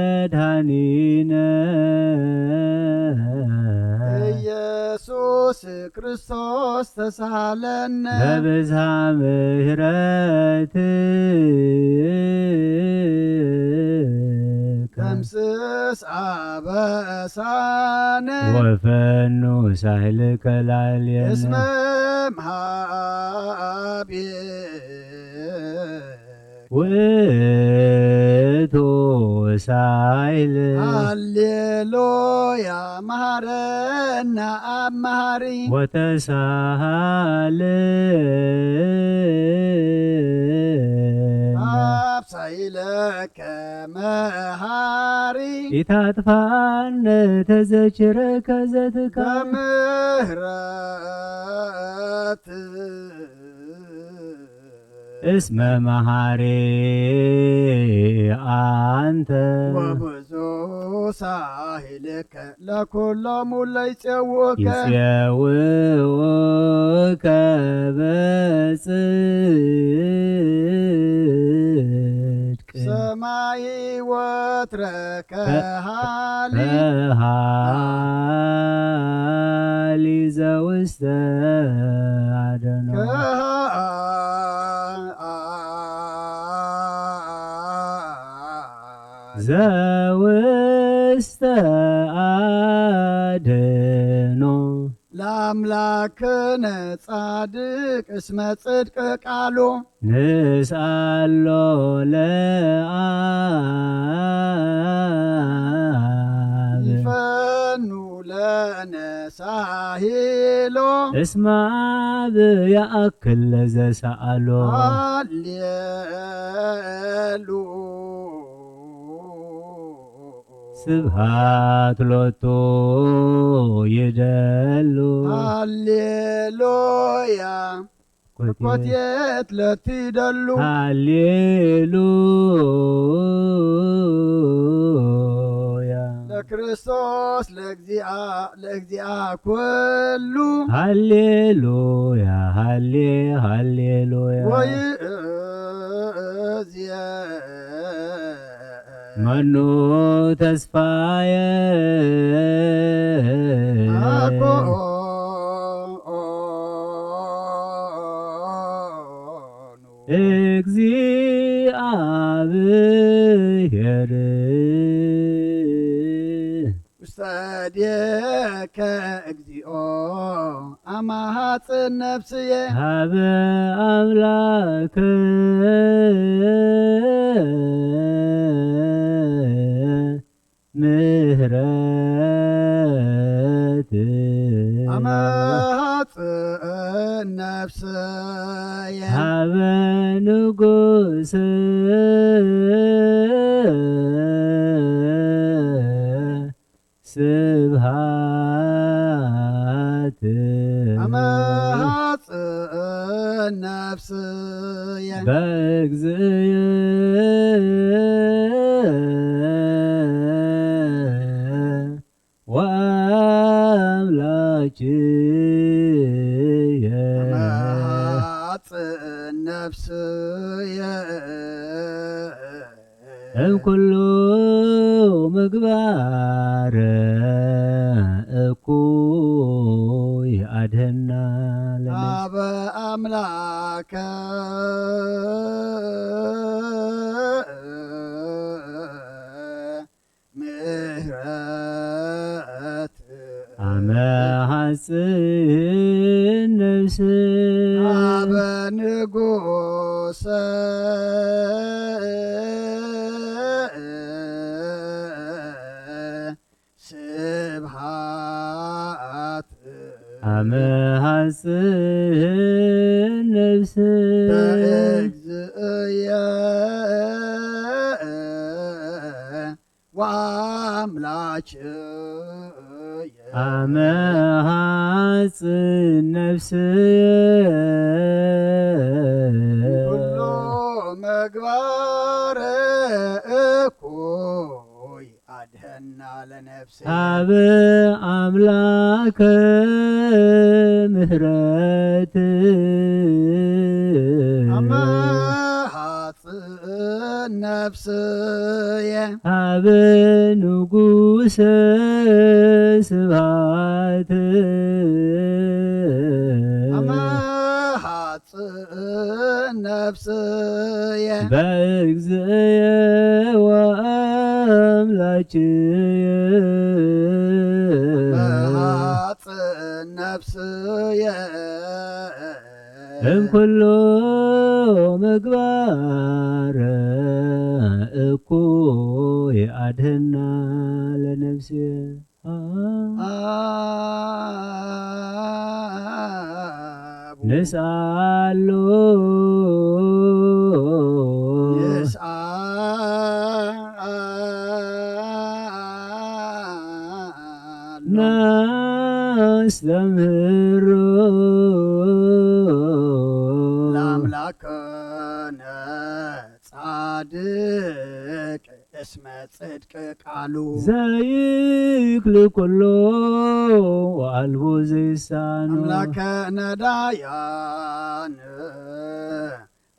ወመድኃኒነ ኢየሱስ ክርስቶስ ተሳለነ በብዝሃ ምሕረትከ ደምስስ አበሳነ ወፈኑ ሳህልከ ላዕሌነ እስመ እምሃቤከ ውእቱ ሳይል ሃሌሉያ መሃረና አብ መሃሪ ወተሳሃል አብ ሳይለከ መሃሪ ኢታጥፋነ ተዘችረከ ዘትካ በምህረት እስመ መሃሪ አንተ ወብዙ ሳሂልከ ለኩሎሙ ለይጼውከ ይጼውከ በጽድቅ ሰማይ ወትረከ ሃሊ ሃሊ ዘውስተ አደኖ ዘውስተ አደኖ ለአምላክነ ጻድቅ እስመ ጽድቅ ቃሉ ንስአሎ ለአብ ይፈኑ ለነ ሳሂሎ እስመ አብ ያአክል ለዘሰአሎ ሃሌሉ ስብሃት ሎቱ ይደሉ ሃሌሉያ ኮቴት ለትደሉ ሃሌሉያ ለክርስቶስ ለእግዚአ ለእግዚአ ኩሉ ሃሌሉያ ሃሌ ሃሌሉያ ወይእዜአ መኑ ተስፋየ አኮ እግዚአብሔር ውስተ እዴከ እግዚኦ አማሃጽን ነፍስየ ሀበ አምላክ ምህረት አማሃጽን ነፍስየ ሀበ ንጉስ ስብሃት ኣመሃጽእ ነፍስየ በእግዚእየ ወአምላክየ መሃጽእ ነፍስየ እምኩሉ ምግባር እኩይ ኣድህና ለነፍስ ኣብ ኣምላከ ምህረት ኣመሃጽን ነፍስ ኣብ ንጉሰ ስብሃት ኣመሃጽን ነፍስ በእግዚእየ ወአምላክየ ኣመሃጽን ነፍስ ኩሉ ምግባር እኩይ ኣድህና ለነፍስ ኣብ ኣምላክ ምህረት ኣመሃጽን ነፍስየ ኣብ ንጉሰ ስብሃት ኣመሃጽን ነፍስየ በእግዚእየ ወአምላክየ መሃጽን ነፍስየ እምኩሉ ምግባር እኩይ ኣድህና ለነፍስየ አቡ ንስኣሎ ንስኣሎ ናስተምህሮ ለአምላክነ ጻድቅ እስመ ጽድቅ ቃሉ ዘይክል ኩሎ ወአልቦ ዘይሳኖ አምላከ ነዳያን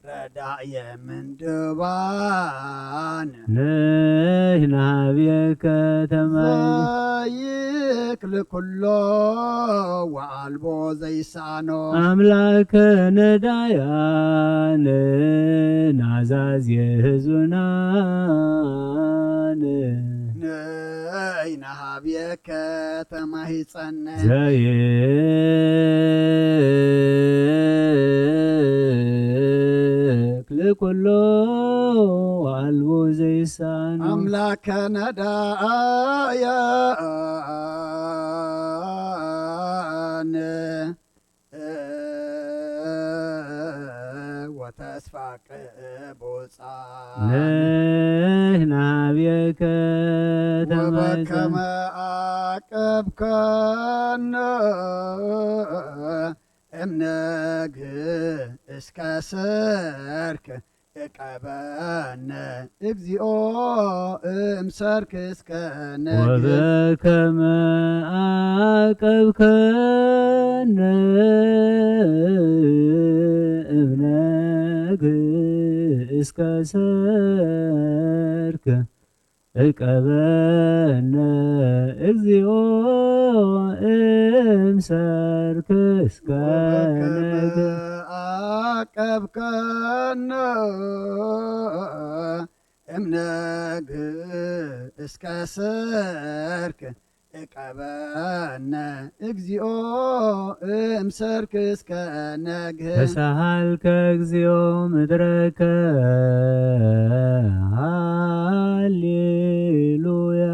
ረዳየ ምንድባን ንሕና ብከተማ ዘይክል ኩሎ ወአልቦ ዘይሳኖ ኣምላከ ነዳያን ናዛዝ የህዙናን ንሕና ብከተማ ይጸነ ዘይክል ኩሎ ወአልቦ ዘይሳኖ አምላከ ነዳያን ወተስፋ ቅቡጻን ንሕና ብከተማ ወበከመ አቀብከነ እምነግ እስከ ሰርክ እቀበነ እግዚኦ እምሰርክ እስከ ነግ ወበከመ አቀብከነ እምነግ እስከ ሰርክ እቀበነ እግዚኦ እምሰርክ እስከ ነግ አቀብከነ እምነግ እስከ ሰርክ እቀበነ እግዚኦ እምሰርክ እስከ ነግህ ተሳሃልከ እግዚኦ ምድረከ ሃሌሉያ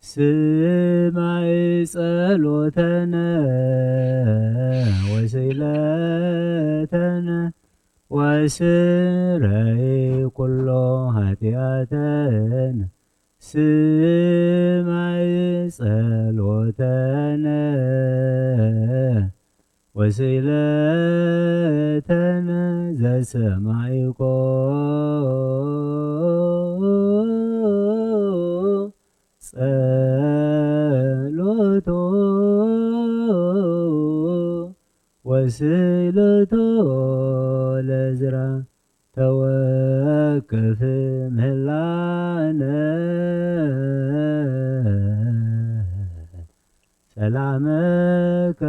ስማይ ጸሎተነ ወስእለተነ ወስረይ ኩሎ ኃጢአተነ ስማይ ጸሎተነ ወስእለተነ ዘሰማይኮ ጸሎቶ ወስእለቶ ለዝራ ተወከፍ ምህላነ ሰላመከ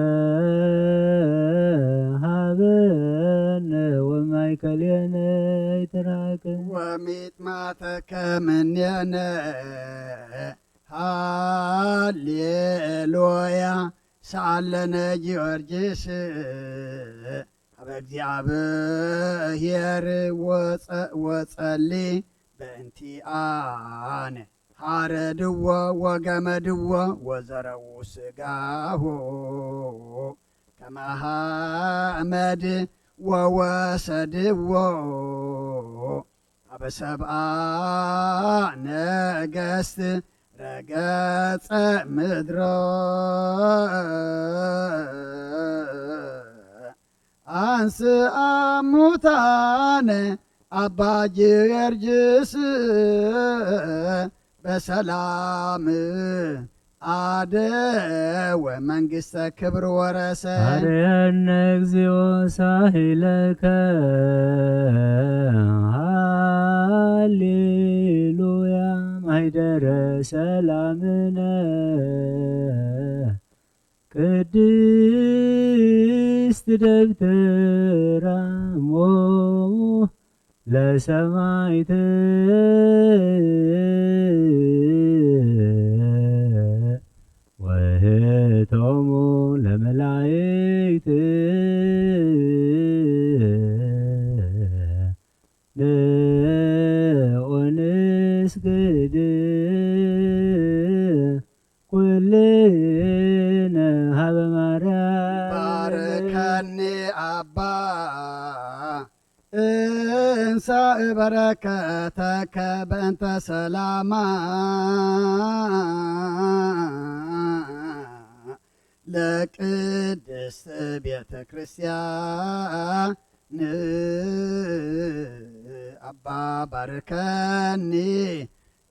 ሃበነ ወማእከሌነ ይትራክ። ወሚጥማተከ ምኔነ ሃሌሉያ ሰኣለነ ጊዮርጊስ ሀበ እግዚኣብሔር ወጸ-፣ ወጸሊ በእንቲኣነ ሃረድዎ ወገመድዎ ወዘረዉ ስጋሁ ከመ ሓመድ ወወሰድዎ ሀበ ሰብኣ ነገስት ረገጸ ምድሮ አንስአ ሙታነ አባ ጊዮርጊስ በሰላም አደወ መንግስተ ክብር ወረሰ። አርየነ እግዚኦ ሳሂለከ ሃሌሉያ ማይደረ ሰላምነ ቅድስት ደብተራ እሞ ለሰማይት ወህቶሙ ለመላይክት ንዑ ንስግድ ኩልነ ሀበ ማርያም። ባርከኒ ኣባ እንሳእ በረከተከ በእንተ ሰላማ ለቅድስት ቤተ ክርስቲያን አባ ባርከኒ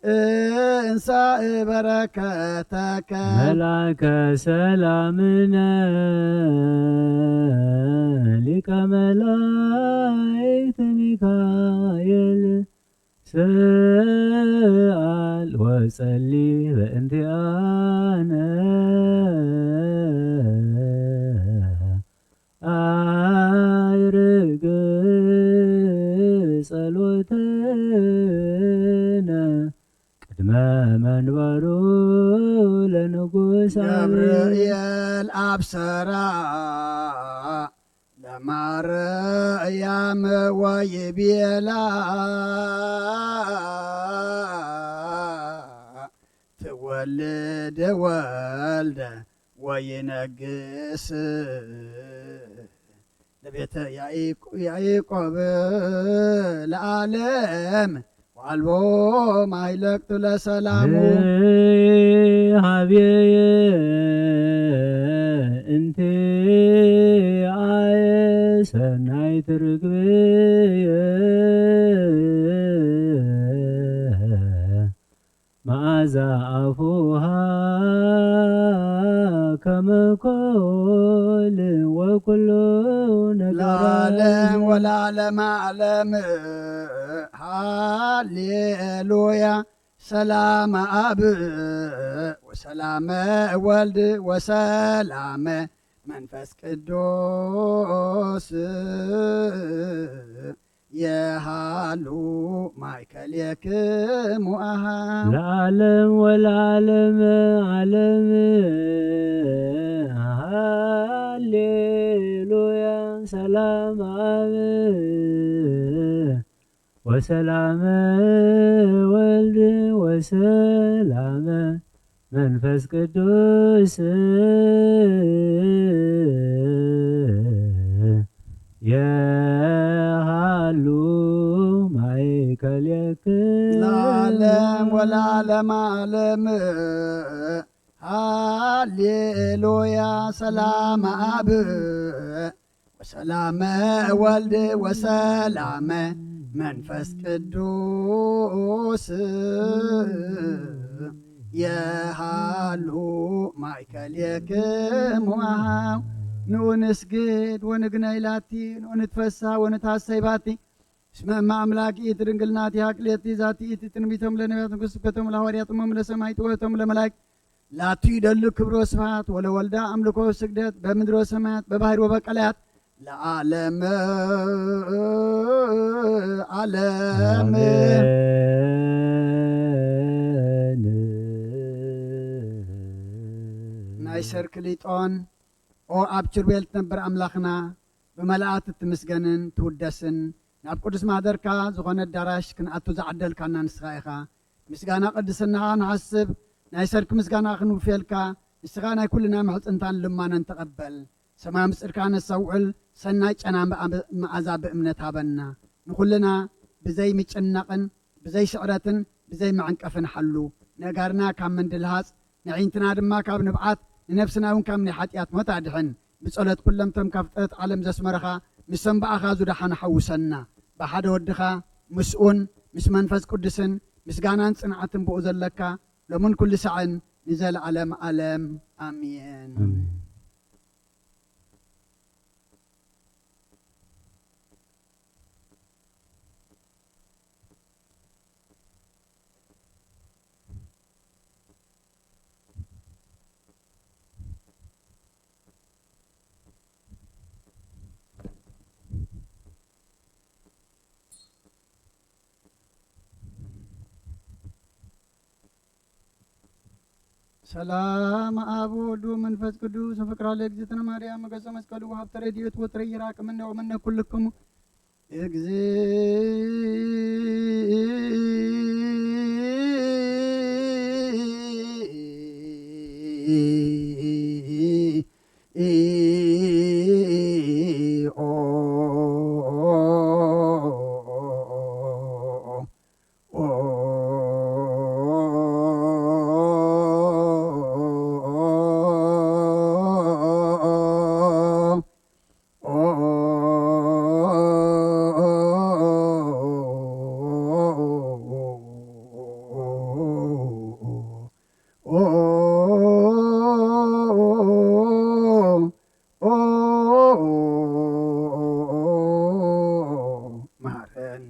እንሳእ በረከተከ። መልአከ ሰላምነ ሊቀ መላእክት ሚካኤል ሰኣል ወጸሊ በእንቲኣነ። ኣይርግ ጸሎተነ ቅድመ መንበሩ ለንጉስ ገብርኤል ኣብሰራ ለማርያም ወይቤላ ትወልድ ወልደ ወይነግስ ለቤተ ያዕቆ-፣ ያዕቆብ ለዓለም ወአልቦ ማይለቅቱ ለሰላሙ። ሀቤየ እንቲአየ ሰናይት ርግብየ መዓዛ ኣፉሃ ከመ ኮል ወኩሉ ነገራ። ለዓለም ወለዓለመ ዓለም ሃሌሉያ። ሰላመ አብ ወሰላመ ወልድ ወሰላመ መንፈስ ቅዱስ የሃሉ ማእከሌክሙ አሃ። ለዓለም ወለዓለመ ዓለም ሃሌሉያ። ሰላመ አብ ወሰላመ ወልድ ወሰላመ መንፈስ ቅዱስ የሃሉ ማእከሌክሙ። ለዓለም ወለዓለመ ዓለም። ሃሌሉያ። ሰላም ኣብ ወሰላመ ወልድ ወሰላመ መንፈስ ቅዱስ የሃሉ ማእከሌክሙ። ንዑ ንስግድ ወንግነይ ላቲ፣ ንዑ ንትፈሳ ወንትሐሰይ ባቲ። እስመ እመ አምላክ ይእቲ ድንግል ናቲሃ ክልኤቲ ዛቲ ይእቲ ትንቢቶም ለነቢያት ንጉስ ስብከቶም ለሐዋርያት እሞም ለሰማይ ጥወቶም ለመላእክት ላቱ ይደሉ ክብሮ ስብሐት ወለወልዳ አምልኮ ስግደት በምድሮ ሰማያት በባህር ወበቀላያት ለዓለመ ዓለም። ናይ ሰርክሊጦን ኦ ኣብ ኪሩቤል ትነብር ኣምላኽና፣ ብመላእክት እትምስገንን ትውደስን፣ ናብ ቅዱስ ማህደርካ ዝኾነ ኣዳራሽ ክንኣቱ ዝዓደልካና ንስኻ ኢኻ። ምስጋና ቅድስናኻ ንሓስብ፣ ናይ ሰርክ ምስጋና ክንውፍየልካ፣ ንስኻ ናይ ኩልና ምሕጽንታን ልማነን ተቐበል። ሰማይ ምጽድካ ነስተውዕል፣ ሰናይ ጨና መኣ-፣ መኣዛ ብእምነት ሃበና። ንኹልና ብዘይ ምጭናቕን ብዘይ ስዕረትን ብዘይ መዐንቀፍን ሓሉ። ነጋርና ካብ መንድልሃጽ፣ ነዒንትና ድማ ካብ ንብዓት፣ ንነፍስና እውን ካብ ናይ ሓጢኣት ሞት ኣድሕን። ብጸሎት ኩሎም እቶም ካብ ፍጥረት ዓለም ዘስመረኻ፣ ምስቶም ብኣኻ ዝደሓኑ ሓውሰና። ብሓደ ወድኻ፣ ምስኡን ምስ መንፈስ ቅዱስን ምስጋናን ጽንዓትን ብኡ ዘለካ፣ ሎምን ኩሉ ሳዕን ንዘለዓለም ዓለም። ኣሜን። ኣሜን። ሰላም አብ ወወልድ ወመንፈስ ቅዱስ ወፍቅራ ለእግዝእትነ ማርያም መገሰ መስቀሉ ወሀብተ ረድኤት ወትረ ይራቅ ምነ ወምነ ኩልክሙ። መሐረነ።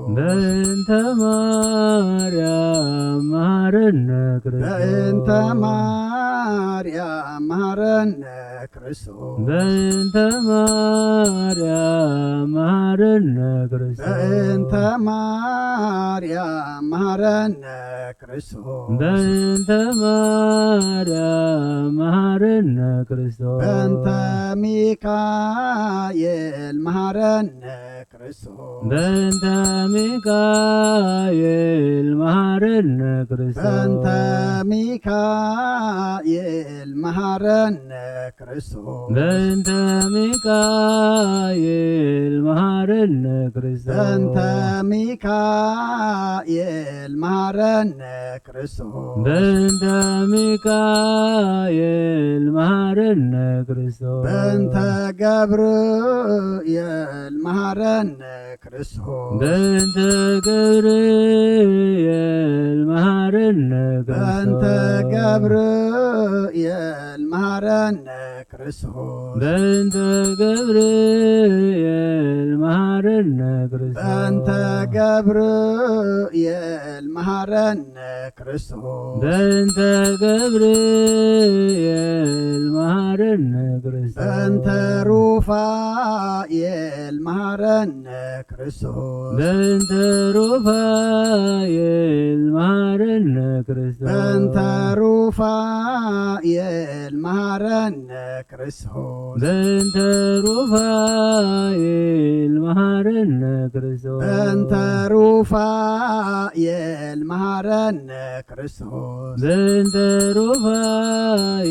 በእንተ ማርያም መሐረነ ክርስቶስ። በእንተ ማርያም መሐረነ ክርስቶስ። በእንተ ማርያም መሐረነ ክርስቶስ። በእንተ ማርያም መሐረነ ክርስቶስ። በእንተ ማርያም መሐረነ ክርስቶስ። በእንተ ሚካኤል መሐረነ ክርስቶስ። በእንተ ሚካኤል መሐረነ ክርስቶስ። በእንተ ሚካኤል መሐረነ ክርስቶስ። በእንተ ሚካኤል መሐረነ ክርስቶስ። በእንተ ሚካኤል መሐረነ ክርስቶስ። በእንተ ሚካኤል መሐረነ ክርስቶስ። በእንተ ገብርኤል መሐረነ ክርስቶስ። በእንተ ገብርኤል መሐረነ በእንተ ክርስቶስ። ገብርኤል መሐረነ ክርስቶስ። በእንተ ገብርኤል መሐረነ ክርስቶስ። በእንተ ገብርኤል መሐረነ ክርስቶስ። በእንተ ገብርኤል መሐረነ ክርስቶስ። በእንተ ሩፋኤል መሐረነ ክርስቶስ። በእንተ ሩፋኤል መሐረነ ክርስቶስ። በእንተ ሩፋኤል መሐረነ ክርስቶስ። በእንተ ሩፋኤል መሐረነ ክርስቶስ። በእንተ ሩፋኤል መሐረነ ክርስቶስ። በእንተ ሩፋኤል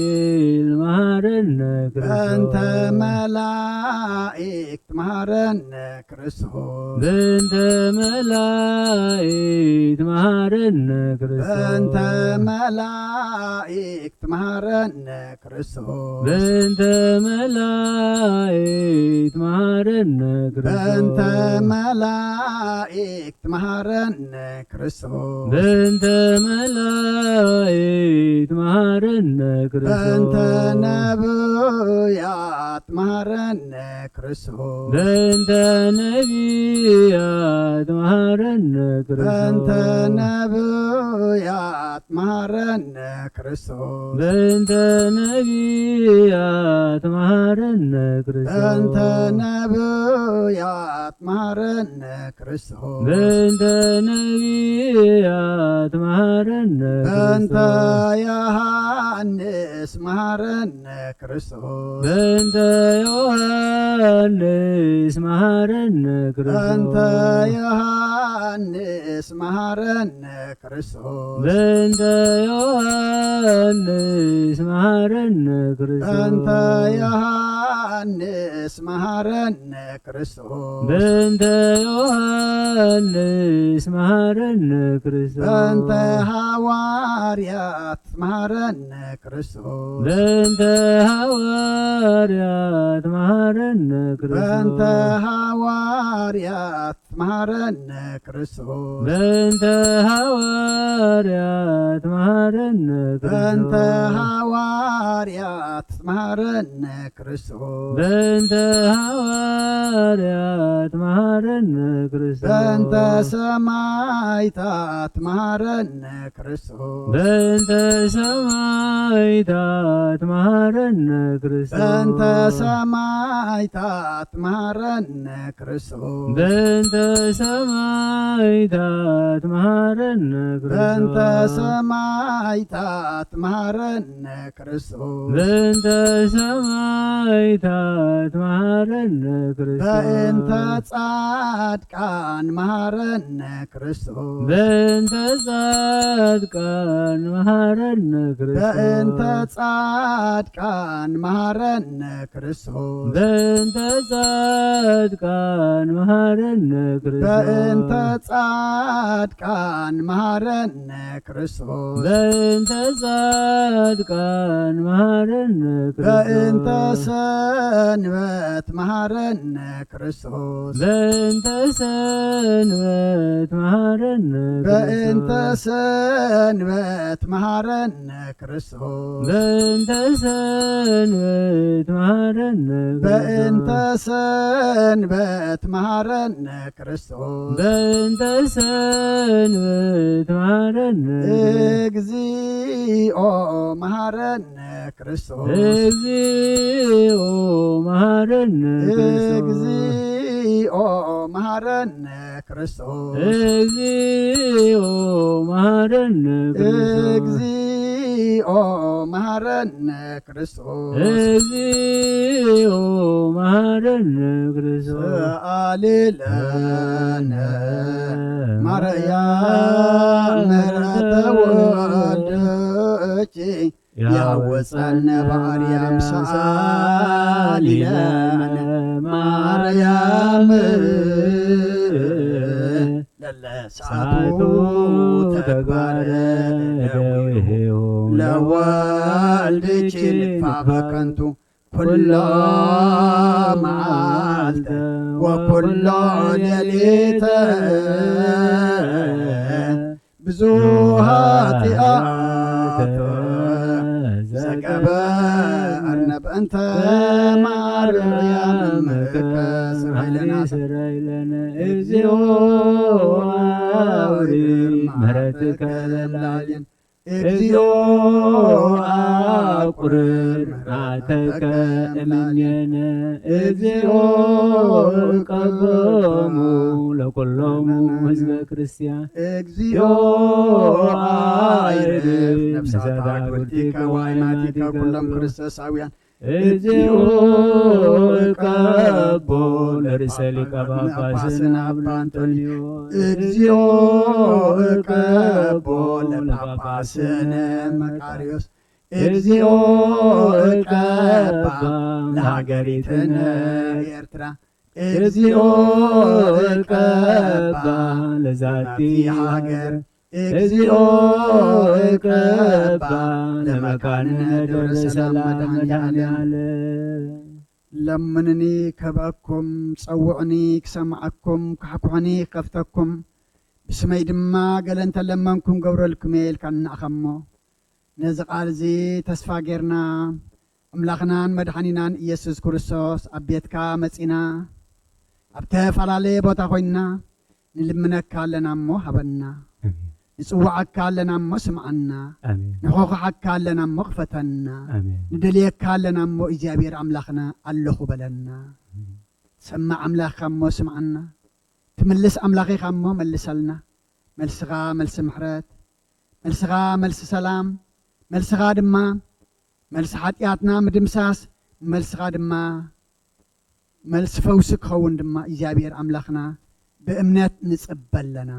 መሐረነ ክርስቶስ። በእንተ መላእክት መሐረነ ክርስቶስ። በእንተ መላእክት መሐረነ ክርስቶስ። በእንተ መላእክት መሐረነ ክርስቶስ። በእንተ መላእክት መሐረነ ክርስቶስ። በእንተ መላእክት መሐረነ ክርስቶስ። በእንተ መላእክት መሐረነ ክርስቶስ። በእንተ ነብያት መሐረነ ክርስቶስ። በእንተ ነቢያት መሐረነ ክርስቶስ። በእንተ ነብያት መሐረነ ክርስቶስ። በእንተ ነቢያት መሐረነ ክርስቶስ። በእንተ ነብያት መሐረነ ክርስቶስ። በእንተ ነቢያት መሐረነ በእንተ ክርስቶስ። ዮሐንስ መሐረነ ክርስቶስ። በእንተ ዮሐንስ መሐረነ ክርስቶስ። በእንተ ዮሐንስ መሐረነ ክርስቶስ። በእንተ ዮሐንስ መሐረነ ክርስቶስ። በእንተ ዮሐንስ መሐረነ ክርስቶስ። በእንተ ዮሐንስ መሐረነ ክርስቶስ። በእንተ ሐዋርያት መሐረነ ክርስቶስ። በእንተ ሐዋርያት መሐረነ ክርስቶስ። በእንተ ሐዋርያት መሐረነ ክርስቶስ። በእንተ ሐዋርያት መሐረነ በእንተ ክርስቶስ። ሐዋርያት መሐረነ ክርስቶስ። በእንተ ሐዋርያት መሐረነ ክርስቶስ። በእንተ ሰማዕታት መሐረነ ክርስቶስ። በእንተ ሰማዕታት መሐረነ ክርስቶስ። በእንተ ሰማዕታት መሐረነ ክርስቶስ። በእንተ ሰማዕታት መሐረነ በእንተ ክርስቶስ። ሰማዕታት መሐረነ ክርስቶስ። በእንተ ሰማዕታት መሐረነ ክርስቶስ። በእንተ ጻድቃን መሐረነ ክርስቶስ። በእንተ ጻድቃን መሐረነ ክርስቶስ። በእንተ ጻድቃን መሐረነ ክርስቶስ። በእንተ ጻድቃን መሐረነ ክርስቶስ። በእንተ ጻድቃን መሐረነ ክርስቶስ። በእንተ ጻድቃን መሐረነ በእንተ ሰንበት መሃረነ ክርስቶስ። በእንተ ሰንበት መሃረነ በእንተ ክርስቶስ። ሰንበት መሃረነ ክርስቶስ። በእንተ ሰንበት መሃረነ በእንተ ክርስቶስ። ሰንበት መሃረነ ክርስቶስ። በእንተ ሰንበት መሃረነ ክርስቶስ። እግዚኦ መሃረነ ክርስቶስ። እግዚኦ መሃረነ ክርስቶስ። እግዚኦ መሃረነ ክርስቶስ። እግዚኦ መሃረነ ክርስቶስ። እግዚኦ መሃረነ ክርስቶስ። እግዚኦ መሃረነ ክርስቶስ። ሰአሊ ለነ ማርያም ምሕረተ ወልድኪ ያወፀነ በአርያም ሰአሊ ለነ ማርያም ለለሳቱ ተግባረ ደዊሁ ለወልድኪ ልፋ በከንቱ ኩሎ መዓልተ ወኩሎ ሌሊተ ብዙ ኃጢአት ዘገበርነ በእንተ ማርያም እምከ ስራይ ለነ ስራይ ለነ እግዚኦ አውርድ ምሕረትከ ለላዕሌነ። እግዚኦ አቁርር ምሕረትከ እምኔነ። እግዚኦ እቀቦሙ ለኩሎሙ ህዝበ ክርስቲያን። እግዚኦ አይርፍ ነፍሳት አግብርቲከ ወአይማቲከ ኩሎም ክርስቶሳውያን። እግዚኦ እቀቦ ለርእሰ ሊቀ ጳጳስነ አባ አንጦንዮስ። እግዚኦ እቀቦ ለጳጳስነ መቃርዮስ። እግዚኦ እቀባ ለሃገሪትነ ኤርትራ። እግዚኦ እቀባ ለዛቲ ሃገር። እግዚኦ እቀባ ለመካንነ ደብረ ሰላም መድኃኔዓለም። ለምኑኒ ክህበኩም፣ ጸውዑኒ ክሰምዓኩም፣ ካሕኩሑኒ ክኸፍተኩም፣ ብስመይ ድማ ገለ እንተለመንኩም ገብረልኩም እየ ኢልካ ንንኣኸሞ። ነዚ ቃል እዚ ተስፋ ጌርና፣ ኣምላኽናን መድሓኒናን ኢየሱስ ክርስቶስ ኣብ ቤትካ መጺና፣ ኣብ ተፈላለየ ቦታ ኮይንና ንልምነካ ኣለና እሞ ሃበና። ኣሜን። ንጽውዓካ ኣለና እሞ ስምዓና። ኣሜን። ንኾኽሓካ ኣለና እሞ ክፈተና። ኣሜን። ንደልየካ ኣለና እሞ እግዚኣብሔር ኣምላኽና ኣለኹ በለና። ኣሜን። ትሰምዕ ኣምላኽ ኢኻ እሞ ስምዓና። ትምልስ ኣምላኽ ኢኻ እሞ መልሰልና። መልስኻ መልሲ ምሕረት፣ መልስኻ መልሲ ሰላም፣ መልስኻ ድማ መልሲ ሓጢኣትና ምድምሳስ፣ መልስኻ ድማ መልሲ ፈውሲ ክኸውን ድማ እግዚኣብሔር ኣምላኽና ብእምነት ንጽበ ኣለና።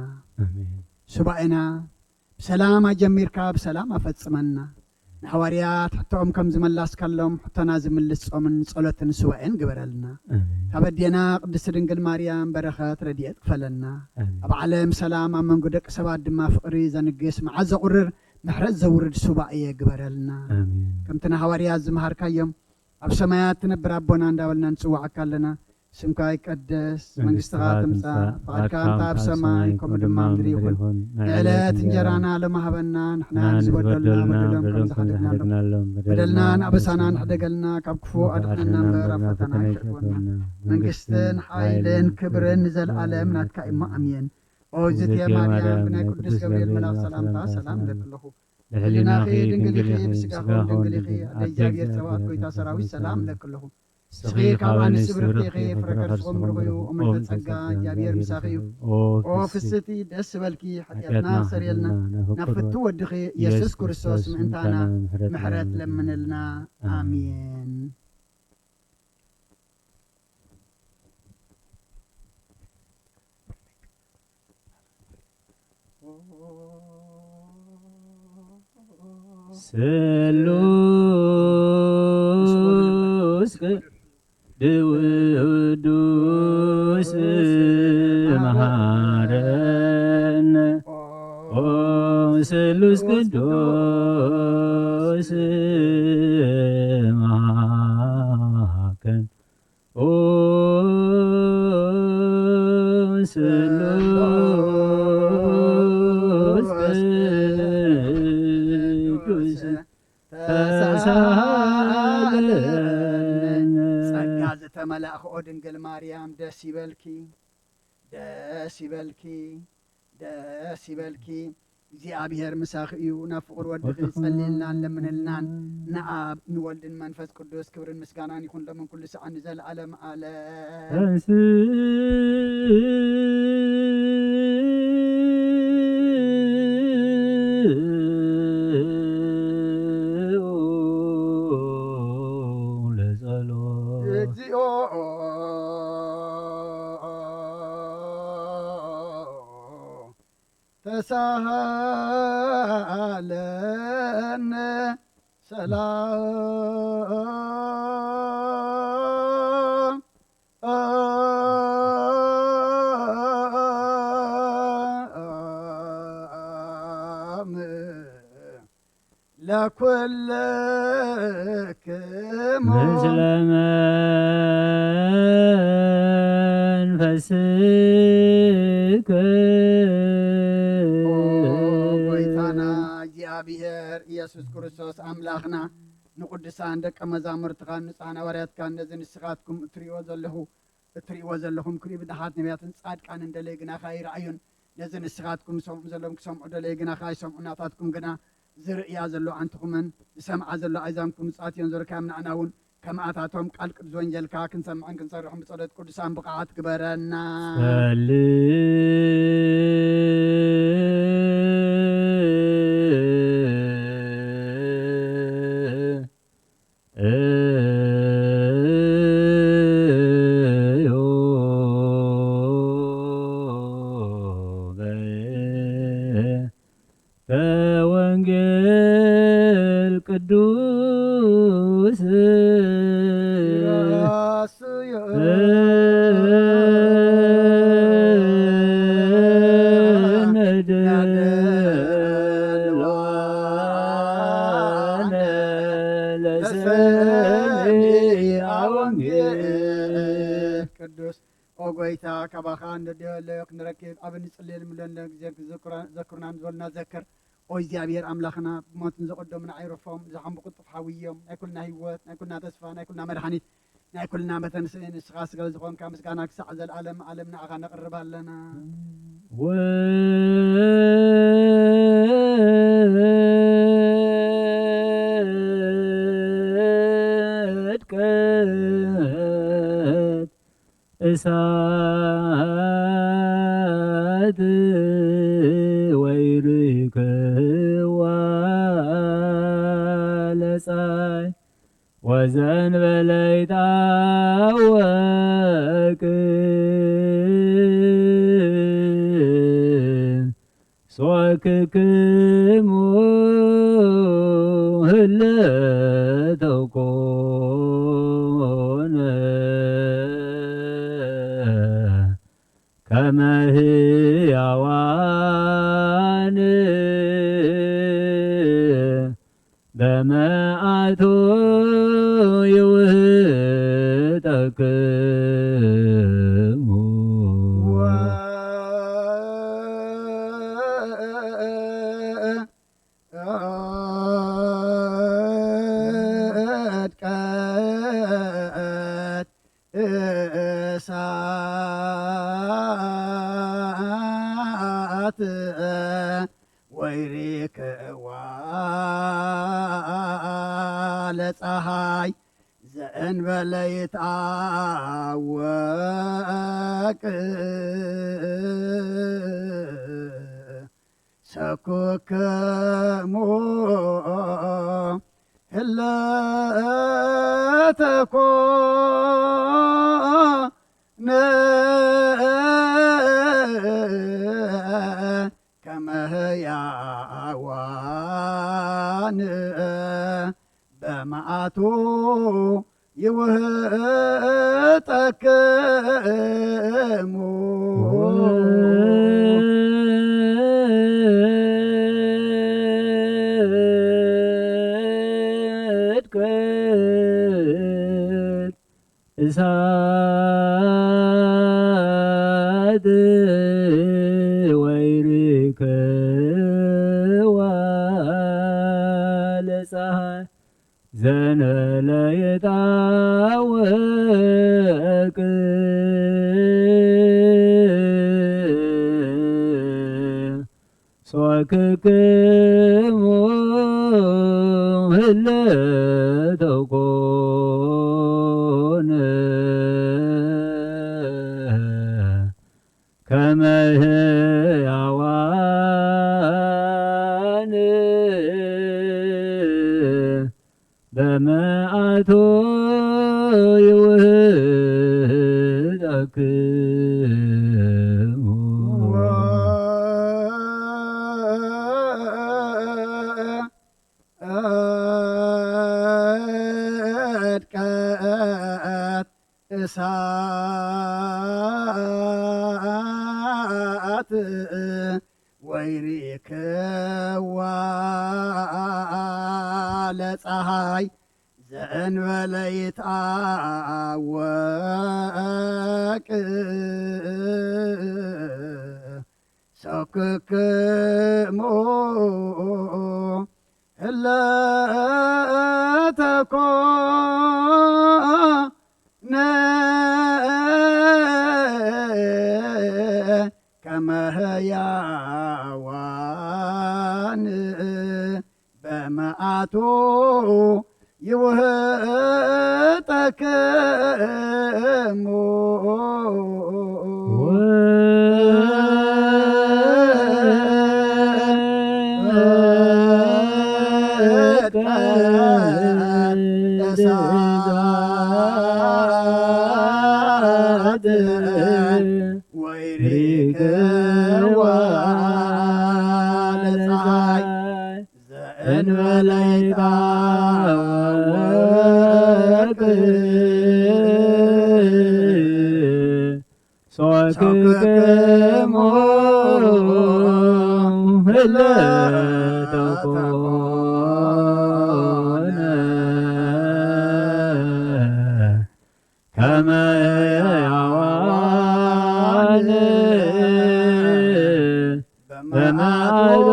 ኣሜን። ሱባኤና ብሰላም ኣጀሚርካ ብሰላም ኣፈጽመና። ንሃዋርያት ሕቶኦም ከም ዝመላስካሎም ሕቶና ዝምልስ ጾምን ጸሎትን ሱባኤን ግበረልና። ኣሜን። ካብ ኣዴና ቅድስቲ ድንግል ማርያም በረኸት ረድኤት ክፈለና። ኣሜን። ኣብ ዓለም ሰላም ኣብ መንጎ ደቂ ሰባት ድማ ፍቕሪ ዘንግስ መዓት ዘቑርር ምሕረት ዘውርድ ሱባኤ ግበረልና። ኣሜን። ከምቲ ንሃዋርያት ዝመሃርካዮም ኣብ ሰማያት ትነብር ኣቦና እንዳበልና ንጽውዓካ ኣለና። ስምካ ይቀደስ፣ መንግስትኻ መንግስትኻ ትምጻእ፣ ትምጻእ፣ ፍቓድካ ፍቓድካ እንተ ኣብ ሰማይ ከምኡ ድማ ኣብ ምድሪ ይኹን። ናይ ዕለት ዕለት እንጀራና እንጀራና ሎም ሃበና፣ ንሕና ንሕና ንዝበደሉና ንዝበደሉና በደሎም ከም በደሎም ከም ዝሓደግናሎም በደልናን በደልናን ኣበሳናን ኣበሳናን ሕደገልና፣ ካብ ክፉእ ካብ ኣድሕነና ኣድሕነና እምበር ኣብ እምበር ፈተና ፈተና ኣይተእትወና። ኣይተእትወና። መንግስትን መንግስትን ሓይልን ሓይልን ክብርን ንዘለኣለም ክብርን ናትካ እሞ፣ ኣሜን። ኣሜን። ኦ እግዝእትየ ማርያም፣ ብናይ ቅዱስ ገብርኤል መልኣክ ሰላምታ ሰላም እብለኪ ኣለኹ። ልዕሊናኺ ድንግል ኢኺ፣ ብስጋኺ እውን ድንግል ኢኺ። ኣደ እግዚኣብሔር ጸባኦት ጎይታ ሰራዊት ሰላም እብለኪ ኣለኹ። ንስኺ ካብ ኣንስቲ ብርኽቲ ኢኺ፣ ፍረ ከርስኺ እውን ብሩኽ እዩ። እምርተ ጸጋ እግዚኣብሔር ምሳኺ እዩ። ኦ ፍስቲ ደስ ዝበልኪ፣ ሓጢኣትና ኣሰርየልና፣ ናብ ፍቱ ወድኺ ኢየሱስ ክርስቶስ ምእንታና ምሕረት ለምንልና። ኣሜን። ስሉስ ቅዱስ መሃረነ ኦ ስሉስ ቅዱስ ስሉስ ቅዱስ ተሳሃለነ። ጸጋ ዝተመላእኽኦ ድንግል ማርያም ደስ ይበልኪ፣ ደስ ይበልኪ፣ ደስ ይበልኪ። እግዚኣብሔር ምሳኺ እዩ። ናብ ፍቑር ወድኺ ጸልይልናን ለምንልናን። ንኣብ ንወልድን መንፈስ ቅዱስ ክብርን ምስጋናን ይኹን ሎምን ኩሉ ሰዓት ንዘለዓለም ዓለም። ተንስ ለጸሎት። እግዚኦ ተሳሃለነ ሰላም ለኩልክሙ ምስለ መንፈስከ። ኦ ጎይታና እግዚኣብሔር ኢየሱስ ክርስቶስ ኣምላኽና፣ ንቅዱሳን ደቀ መዛሙርትኻን ንጹሓን ሃዋርያትካን ነዚ ንስኻትኩም እትርእይዎ ዘለኹ እትርእይዎ ዘለኹም ክሪኡ ብድሓት ነቢያትን ጻድቃንን ደለይ ግናኻ ኣይረኣዩን። ነዚ ንስኻትኩም ዝሰምዑ ዘለኹም ክሰምዑ ደለይ ግናኻ ኣይሰምዑ። ናታትኩም ግና ዝርእያ ዘሎ ኣንትኹምን ዝሰምዓ ዘሎ ኣእዛንኩም ምጽኣት እዮም። ዘረካዮም ንዓና እውን ከምኣታቶም ቃል ቅዱስ ወንጌልካ ክንሰምዕን ክንሰርሕን ብጸሎት ቅዱሳን ብቕዓት ግበረና። ጸልእ በወንጌል ቅዱስ ቅዱስ። ኦ ጎይታ፣ ካባኻ እንደልዮ ክንረክብ ኣብ እንጽልየሉ ምለና ግዜ ዘክሩና ንዝበሉና ዘክር። ኦ እግዚኣብሔር ኣምላኽና፣ ብሞትን ዘቐደሙና ኣይረፎም፣ ዝሓም ብቕልጡፍ ሓውዮም፣ ናይ ኩልና ህይወት፣ ናይ ኩልና ተስፋ፣ ናይ ኩልና መድሓኒት፣ ናይ ኩልና መተንስኢ ንስኻ ስለ ዝኾንካ ምስጋና ክሳዕ ዘለዓለም ዓለም ንዓኻ ነቕርብ ኣለና። ወድቀት እሳት ወይሪክዋ ለጻይ ወዘንበለ ይጣወቅ ሶክክሙ ህለተኮነ ከመ ህያዋን በመዓቱ ይውህጠክሙ። ወድቀት እሳት ወይሪክዋ ለፀሃይ ዘእንበለ ይትኣወቅ ሰኩክሙ ህለተኮነ ከመ ህያዋን በመዓቱ ይውህጠክሙ። ወድቀት እሳት ፀሐይ ዘንበለ ይጣወቅ ሶክክሙ ህለተኮነ ከመ ህያዋን በመዓቱ ይውህደክሙ። ወድቀት እሳት ወይሪክዋ ለፀሃይ ዘእንበለ ይትኣወቅ ሰክክሙ ህለተኮነ ከመ ህያዋን በመዓቱ ይውህጠክሙ። ወድቀት እሳት ወይሪክዋ ለፀሃይ ዘእንበለ ይትኣወቅ ሶክክሙ ህለተኮነ ከመ ህያዋን በመዓቱ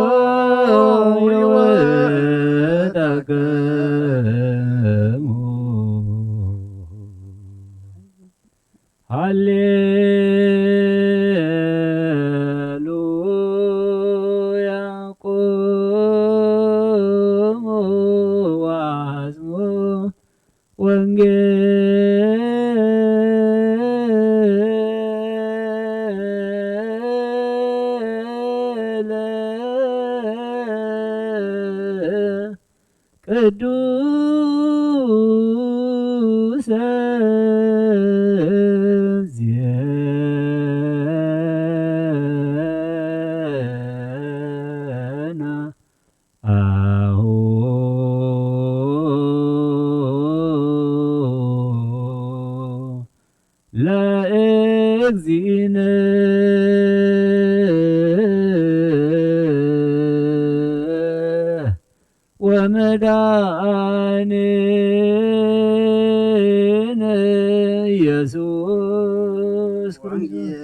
ይውህጠክሙ። ሃሌሉያ ቁሙ ወአስምዑ ወንጌለ ቅዱሰ ዜና አሁ ለእግዚእነ ወመድኃኒነ ኢየሱስ ክርስቶስ።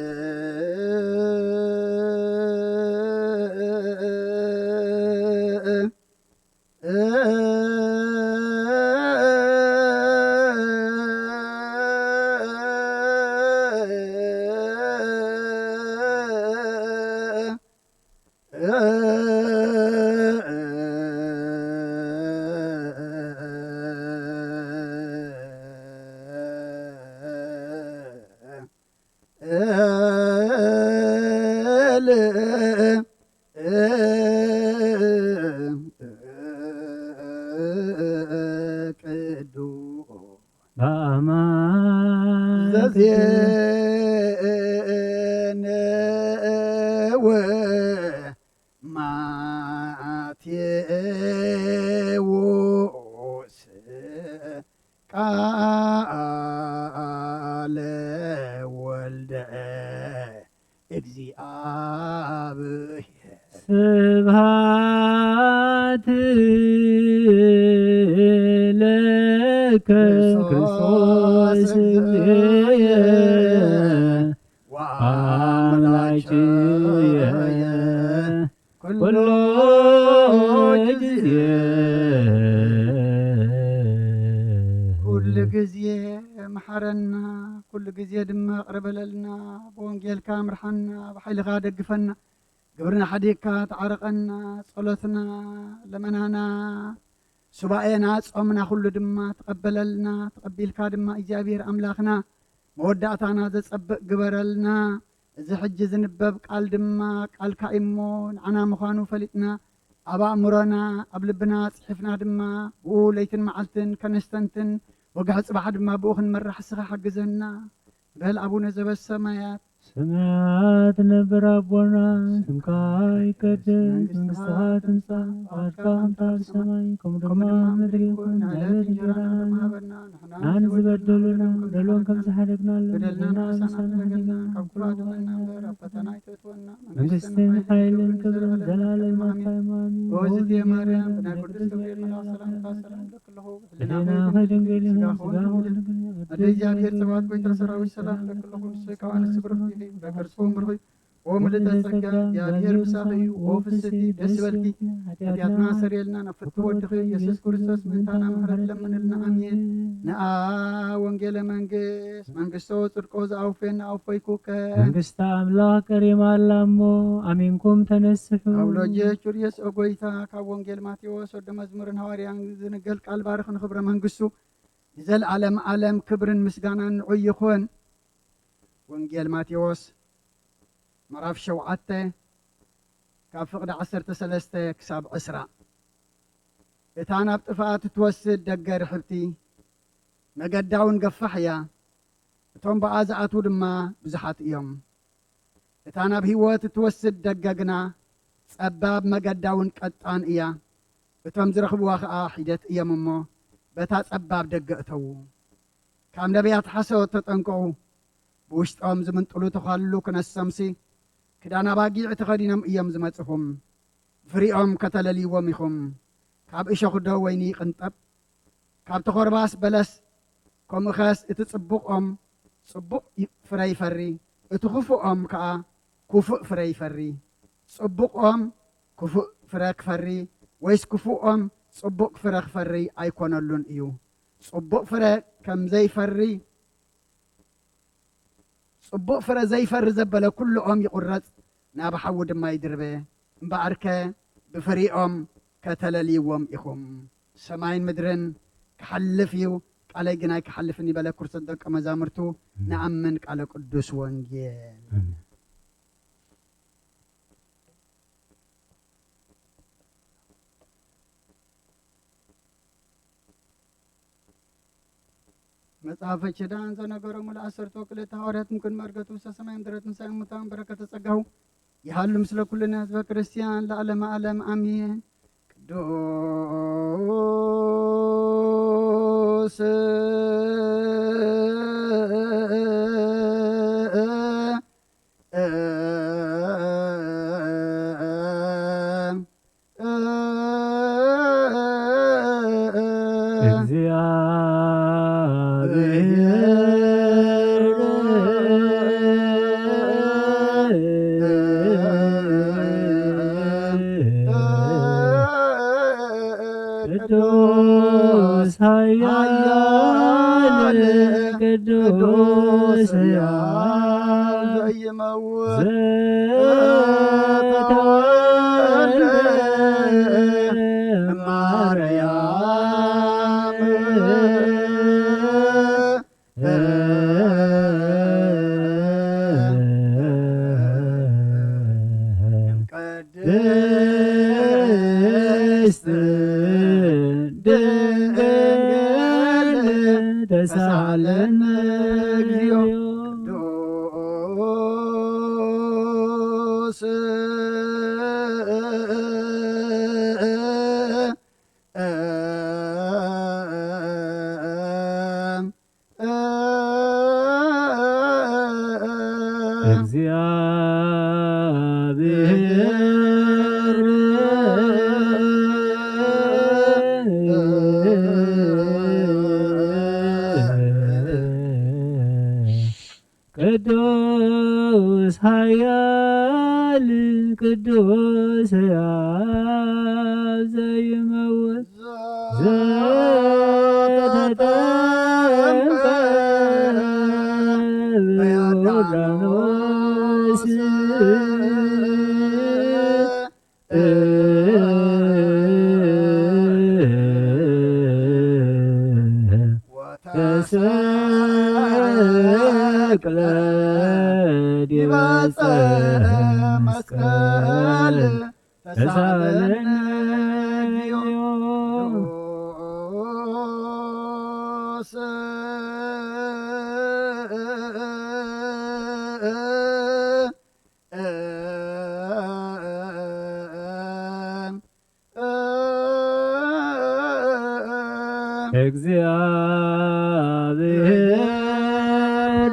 ቅዱስ በአማን ዘዜነወ ማቴዎስ ቃለ ወልደ እግዚአብሔር። ስብሐት ለከ ክርስቶስ እግዚእየ ወአምላክየ ኩሎ ጊዜ። ማረና፣ ኩሉ ግዜ ድማ ይቕረ በለልና። ብወንጌልካ ምርሓና፣ ብሓይልኻ ደግፈና። ግብርና ሓዲግካ ተዓረቐና። ጸሎትና፣ ለመናና፣ ሱባኤና፣ ጾምና ኩሉ ድማ ተቐበለልና። ተቐቢልካ ድማ እግዚኣብሔር ኣምላኽና መወዳእታና ዘጸብቕ ግበረልና። እዚ ሕጂ ዝንበብ ቃል ድማ ቃልካ እዩ'ሞ፣ ንዓና ምዃኑ ፈሊጥና፣ ኣብ ኣእምሮና፣ ኣብ ልብና ጽሒፍና ድማ፣ ብኡ ለይትን መዓልትን ከነስተንትን፣ ወግሐ ጽባሕ ድማ ብኡ ክንመርሕ ንስኻ ሓግዘና። በል ኣቡነ ዘበሰማያት። ሰማያት ነበር ኣቦና፣ ስምካ ይቀደስ፣ መንግስትኻ ትምጻእ፣ ፍቓድካ ከምታ ኣብ ሰማይ፣ ከምኡ ድማ ኣብ ምድሪ ይኹን። ዕለት እንጀራና ሃበና፣ ንሕና ንዝበደሉና፣ በደሎም ከም ዝሓደግናሎም፣ በደልና ንሕና ንሳና ሓደገና፣ ካብ ኩሉ ኣድነና እምበር፣ ኣብ ፈተና ኣይተእትወና። መንግስትን ሓይልን ክብርን ዘላለማት ኣሜን። እወ እግዝእትየ ማርያም፣ ብናይ ቅዱስ ገብርኤል መልኣክ ሰላምታ ሰላም እብለኪ ኣለኹ። ብሕሊናኺ ድንግል ኢኺ፣ ስጋኺ እውን ድንግል እዩ። ኣደ እግዚኣብሔር ጸባኦት ጎይታ ሰራዊት ሰላም እብለኪ ኣለኹ። ንስኺ ካብ ኣንስቲ ብርኽቲ ኢኺ፣ ፍረ ከርስኺ እውን ብሩኽ እዩ። ኦ ምልዕተ ጸጋ፣ እግዚኣብሔር ምሳኺ እዩ። ኦ ፍስሕቲ፣ ደስ ይበልኪ፣ ሓጢኣትና ኣሰርየልና፣ ናብ ፍትው ወድኺ ኢየሱስ ክርስቶስ ምእንታና ምሕረት ለምንልና። ኣሜን። ነኣ ወንጌለ መንግስት፣ መንግስቶ ጽድቆ ዝኣውፌን ኣውፈይኩከ። መንግስቲ ኣምላኽ ቀሪማ ኣላ እሞ፣ ኣሚንኩም ተነስሑ። ካብ ሎጀ ቹርየስ ኦ ጎይታ፣ ካብ ወንጌል ማቴዎስ ወደ መዝሙርን ሃዋርያን ዝንገል ቃል ባርኽ ንኽብረ መንግስቱ ንዘለዓለም ዓለም ክብርን ምስጋናን ንዑ ይኹን። ወንጌል ማቴዎስ ምዕራፍ ሸውዓተ ካብ ፍቕዲ ዓሰርተ ሰለስተ ክሳብ ዕስራ። እታ ናብ ጥፍኣት እትወስድ ደገ ርሕብቲ፣ መገዳ እውን ገፋሕ እያ፣ እቶም ብኣ ዝኣትዉ ድማ ብዙሓት እዮም። እታ ናብ ህይወት እትወስድ ደገ ግና ጸባብ፣ መገዳ እውን ቀጣን እያ፣ እቶም ዝረኽብዋ ኸኣ ሒደት እዮም እሞ፣ በታ ጸባብ ደገ እተዉ። ካብ ነቢያት ሓሶት ተጠንቀቑ። ብውሽጦም ዝምንጥሉ ተዃሉ ክነሶምሲ፣ ክዳን ኣባጊዕ ተኸዲኖም እዮም ዝመጽኹም። ብፍሪኦም ከተለልይዎም ኢኹም። ካብ እሾኽዶ ወይኒ ይቕንጠብ? ካብ ተኾርባስ በለስ? ከምኡኸስ እቲ ጽቡቕ ኦም ጽቡቕ ይ-፣ ፍረ ይፈሪ፣ እቲ ክፉእ ኦም ከኣ ክፉእ ፍረ ይፈሪ። ጽቡቕ ኦም ክፉእ ፍረ ክፈሪ፣ ወይስ ክፉእ ኦም ጽቡቕ ፍረ ክፈሪ ኣይኮነሉን እዩ። ጽቡቕ ፍረ ከም ዘይፈሪ፣ ጽቡቕ ፍረ ዘይፈሪ ዘበለ ኩሉ ኦም ይቑረጽ፣ ናብ ሓዊ ድማ ይድርበ። እምበኣርከ ብፍሪኦም ከተለልይዎም ኢኹም። ሰማይን ምድርን ክሓልፍ እዩ፣ ቃለይ ግን ኣይክሓልፍን እዩ በለ። ክርስቶስ ደቀ መዛሙርቱ ንኣምን ቃለ ቅዱስ ወንጌል። ኣሜን። መጽሓፈ ኪዳን ዘነገሮሙ ለዓሰርቱ ወክልኤተ ሃዋርያት እምክን መርገቱ ውስተ ሰማይ ምድረት ምሳይ ሙታን በረከተ ጸጋሁ ይሃሉ ምስለ ኩልነ ህዝበ ክርስቲያን ለዓለመ ዓለም ኣሜን። ቅዱስ ቅዱስ ኃያል ቅዱስ ሕያው ዘይመውት ዘተወልደ እማርያም ቅድስት ድንግል ተሳለነ እግዚኦ። ቅዱስ እግዚአብሔር ቅዱስ ኃያል ቅዱስ ሕያው ዘይመውት ዘተጠምቀ ቅለድ ይበጽሕ መስቀል ተሳለነ ዮስ እግዚአብሔር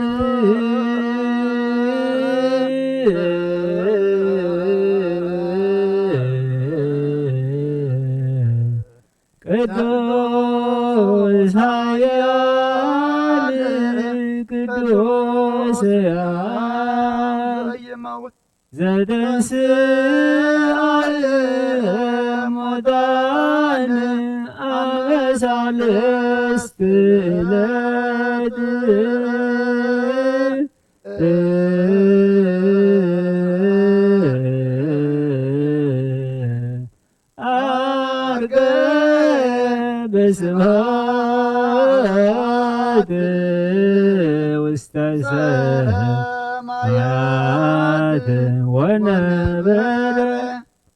ቅዱስ ኃያል ቅዱስ ያ ዘተንሥአ እሙታን አመ ሣልስት ዕለት ዐርገ በስብሐት ውስተ ሰማያት ወነበረ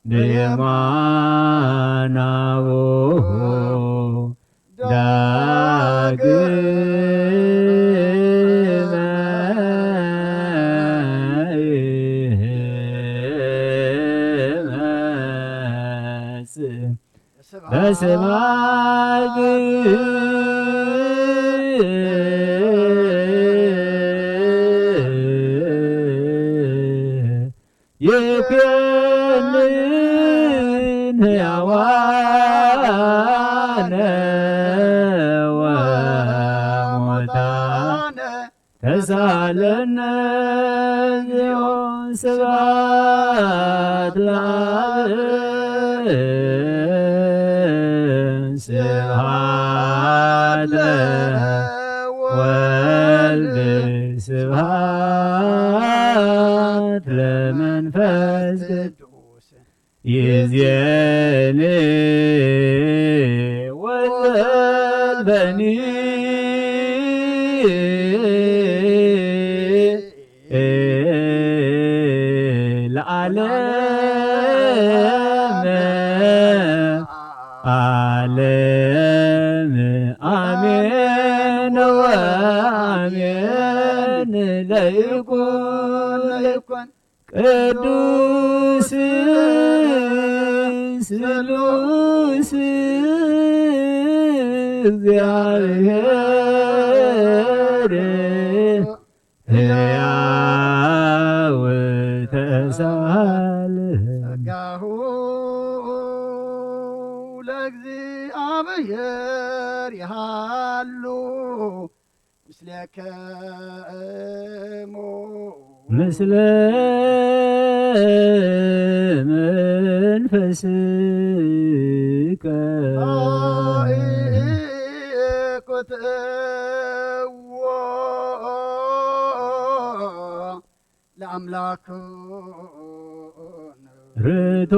በየማነ አቡሁ ዳግመ ይመጽእ በስብሐት ይኩንን ሕያዋነ ወሙታነ ተሳለነ እግዚኦ። ስብሐት ለአብ ስብሐት ለወልድ ስብሐት ለመንፈስ ቅዱስ። ይዜኒ ወዘልፈኒ ለዓለመ ዓለም አሜን ወአሜን። ለይኩን ለይኩን ቅዱስ ስሉስ እግዚአብሔር ሕያው ተሳል። ጸጋሁ ለእግዚአብሔር ይሃሉ ምስሌከ እሙ ምስለ መንፈስከ። ኩትእዎ ለአምላክ ርቱ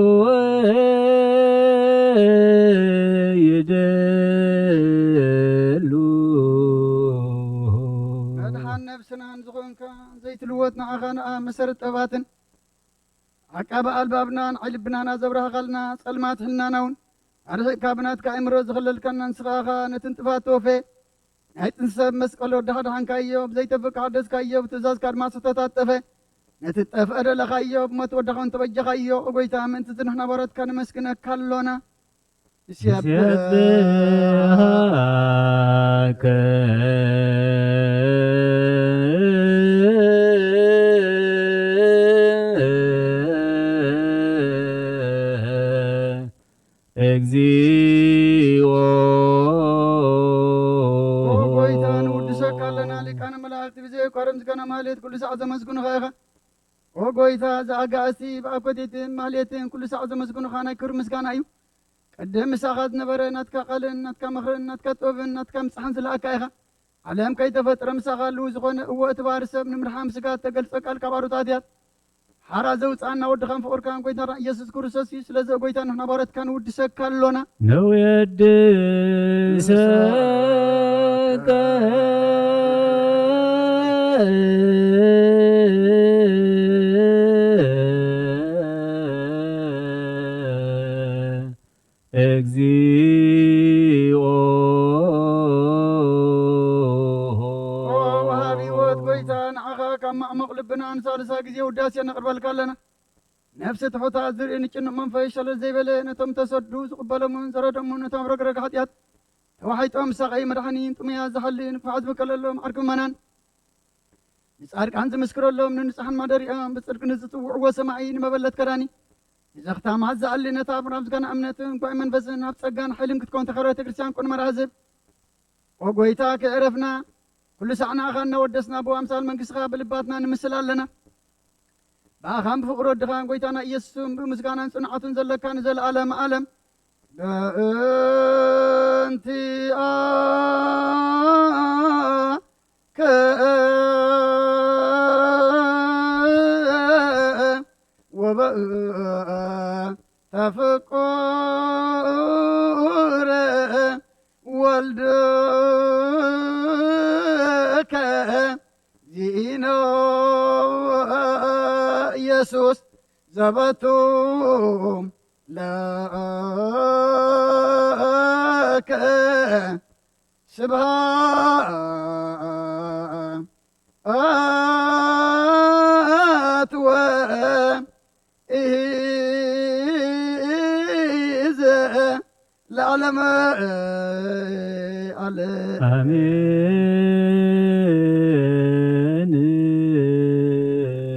ይደሉ። መድኃን ነፍስናን ዝኾንካ ዘይትልወጥ ንዓኻ ንኣ መሰረት ጠባትን ዓቃቢ ኣልባብናን ዓይኒ ልብናና ዘብራህኻልና ጸልማት ህልናና እውን ኣርሒቕካ ብናትካ ኣእምሮ ዝኸለልካና ንስኻ ኢኻ ነቲ ንጥፋት ተወፌ ናይ ጥንቲ ሰብ መስቀል ወዳኻ ደሓንካዮ ብዘይተፍእ ካደስካዮ ብትእዛዝካ ድማ ስሕተታት ጠፈ ነቲ ጠፍአ ደለኻዮ ብሞት ወዳኻ እውን ተበጀኻዮ። ኦ ጎይታ ምእንቲ ዝንሕና ባሮትካ ነመስግነካ ኣሎና። ንሴብሐከ እግዚኦ። ኦ ጎይታ ንውድሰካ ኣለና ሊቃነ መላእክቲ ብዘየቋርጽ ምስጋና ማህሌት ኩሉ ሳዕ ዘመስግኑኻ ኢኻ። ኦ ጎይታ እዚ ኣጋእዝቲ ብኣኮቴትን ማህሌትን ኩሉ ሳዕ ዘመስግኑኻ ናይ ክብሪ ምስጋና እዩ። ቅድም ምሳኻ ዝነበረ ናትካ ቃልን ናትካ ምኽርን ናትካ ጥበብን ናትካ ምጽሓን ዝለኣካ ኢኻ። ዓለም ከይተፈጥረ ምሳኻ ህልው ዝኾነ እወ እቲ ባህሪ ሰብ ንምድሓን ስጋ እተገልጸ ቃል ካብ ኣሮታት እያት ሓራ ዘውፅኣና ወድኻን ፍቑርካን ጎይታና ኢየሱስ ክርስቶስ እዩ። ስለዚ ኦ ጎይታ ንሕና ባሮትካ ንውድሰካ ኣሎና። ነውየድሰከ እግዚኦ። ኦ ወሃቢ ህይወት ጎይታ፣ ንዓኻ ካብ ማዕሙቕ ልብና ንሳልሳ ግዜ ውዳሴ ነቕርበልካ ኣለና። ነፍሲ ትሑታት ዝርኢ ንጭኑቕ መንፈስ ሸለል ዘይበለ፣ ነቶም ተሰዱ ዝቕበሎምን ዘረዶምን፣ ነቶም ረግረግ ሓጢኣት ተዋሒጦም ዝሳቐዩ መድሓኒ፣ ጥሙያት ዝሓሊ ንፉዓት ዝምከለሎም ዓርኪ ምእመናን፣ ንጻድቃን ዝምስክረሎም ንንጹሓን ማደሪኦም፣ ብጽድቂ ንዝጽውዕዎ ሰማዒ ንመበለት ከዳኒ፣ ንዘኽታማት ዝኣሊ ነታ ብራብ ዝገና እምነትን ጓይ መንፈስን ኣብ ጸጋን ሓይልን ክትከውን ተኸረተ ክርስቲያን ቅኑዕ መርሃ ዝብ ኦ ጎይታ ከዕረፍና ኩሉ ሳዕ ንኣኻ እናወደስና ብኣምሳል መንግስትኻ ብልባትና ንምስል ኣለና። ብኣኻን ብፍቕሪ ወድኻን ጎይታና ኢየሱስን ብምስጋናን ጽንዓቱን ዘለካ ንዘለኣለም ኣለም። በእንቲኣከ ወበእንተ ፍቁር ወልድከ ዚኢነ ኢየሱስ ዘበቱ ለከ ስብሃት ወ ኢዝ ለዓለመ ዓለም። ኣሜን።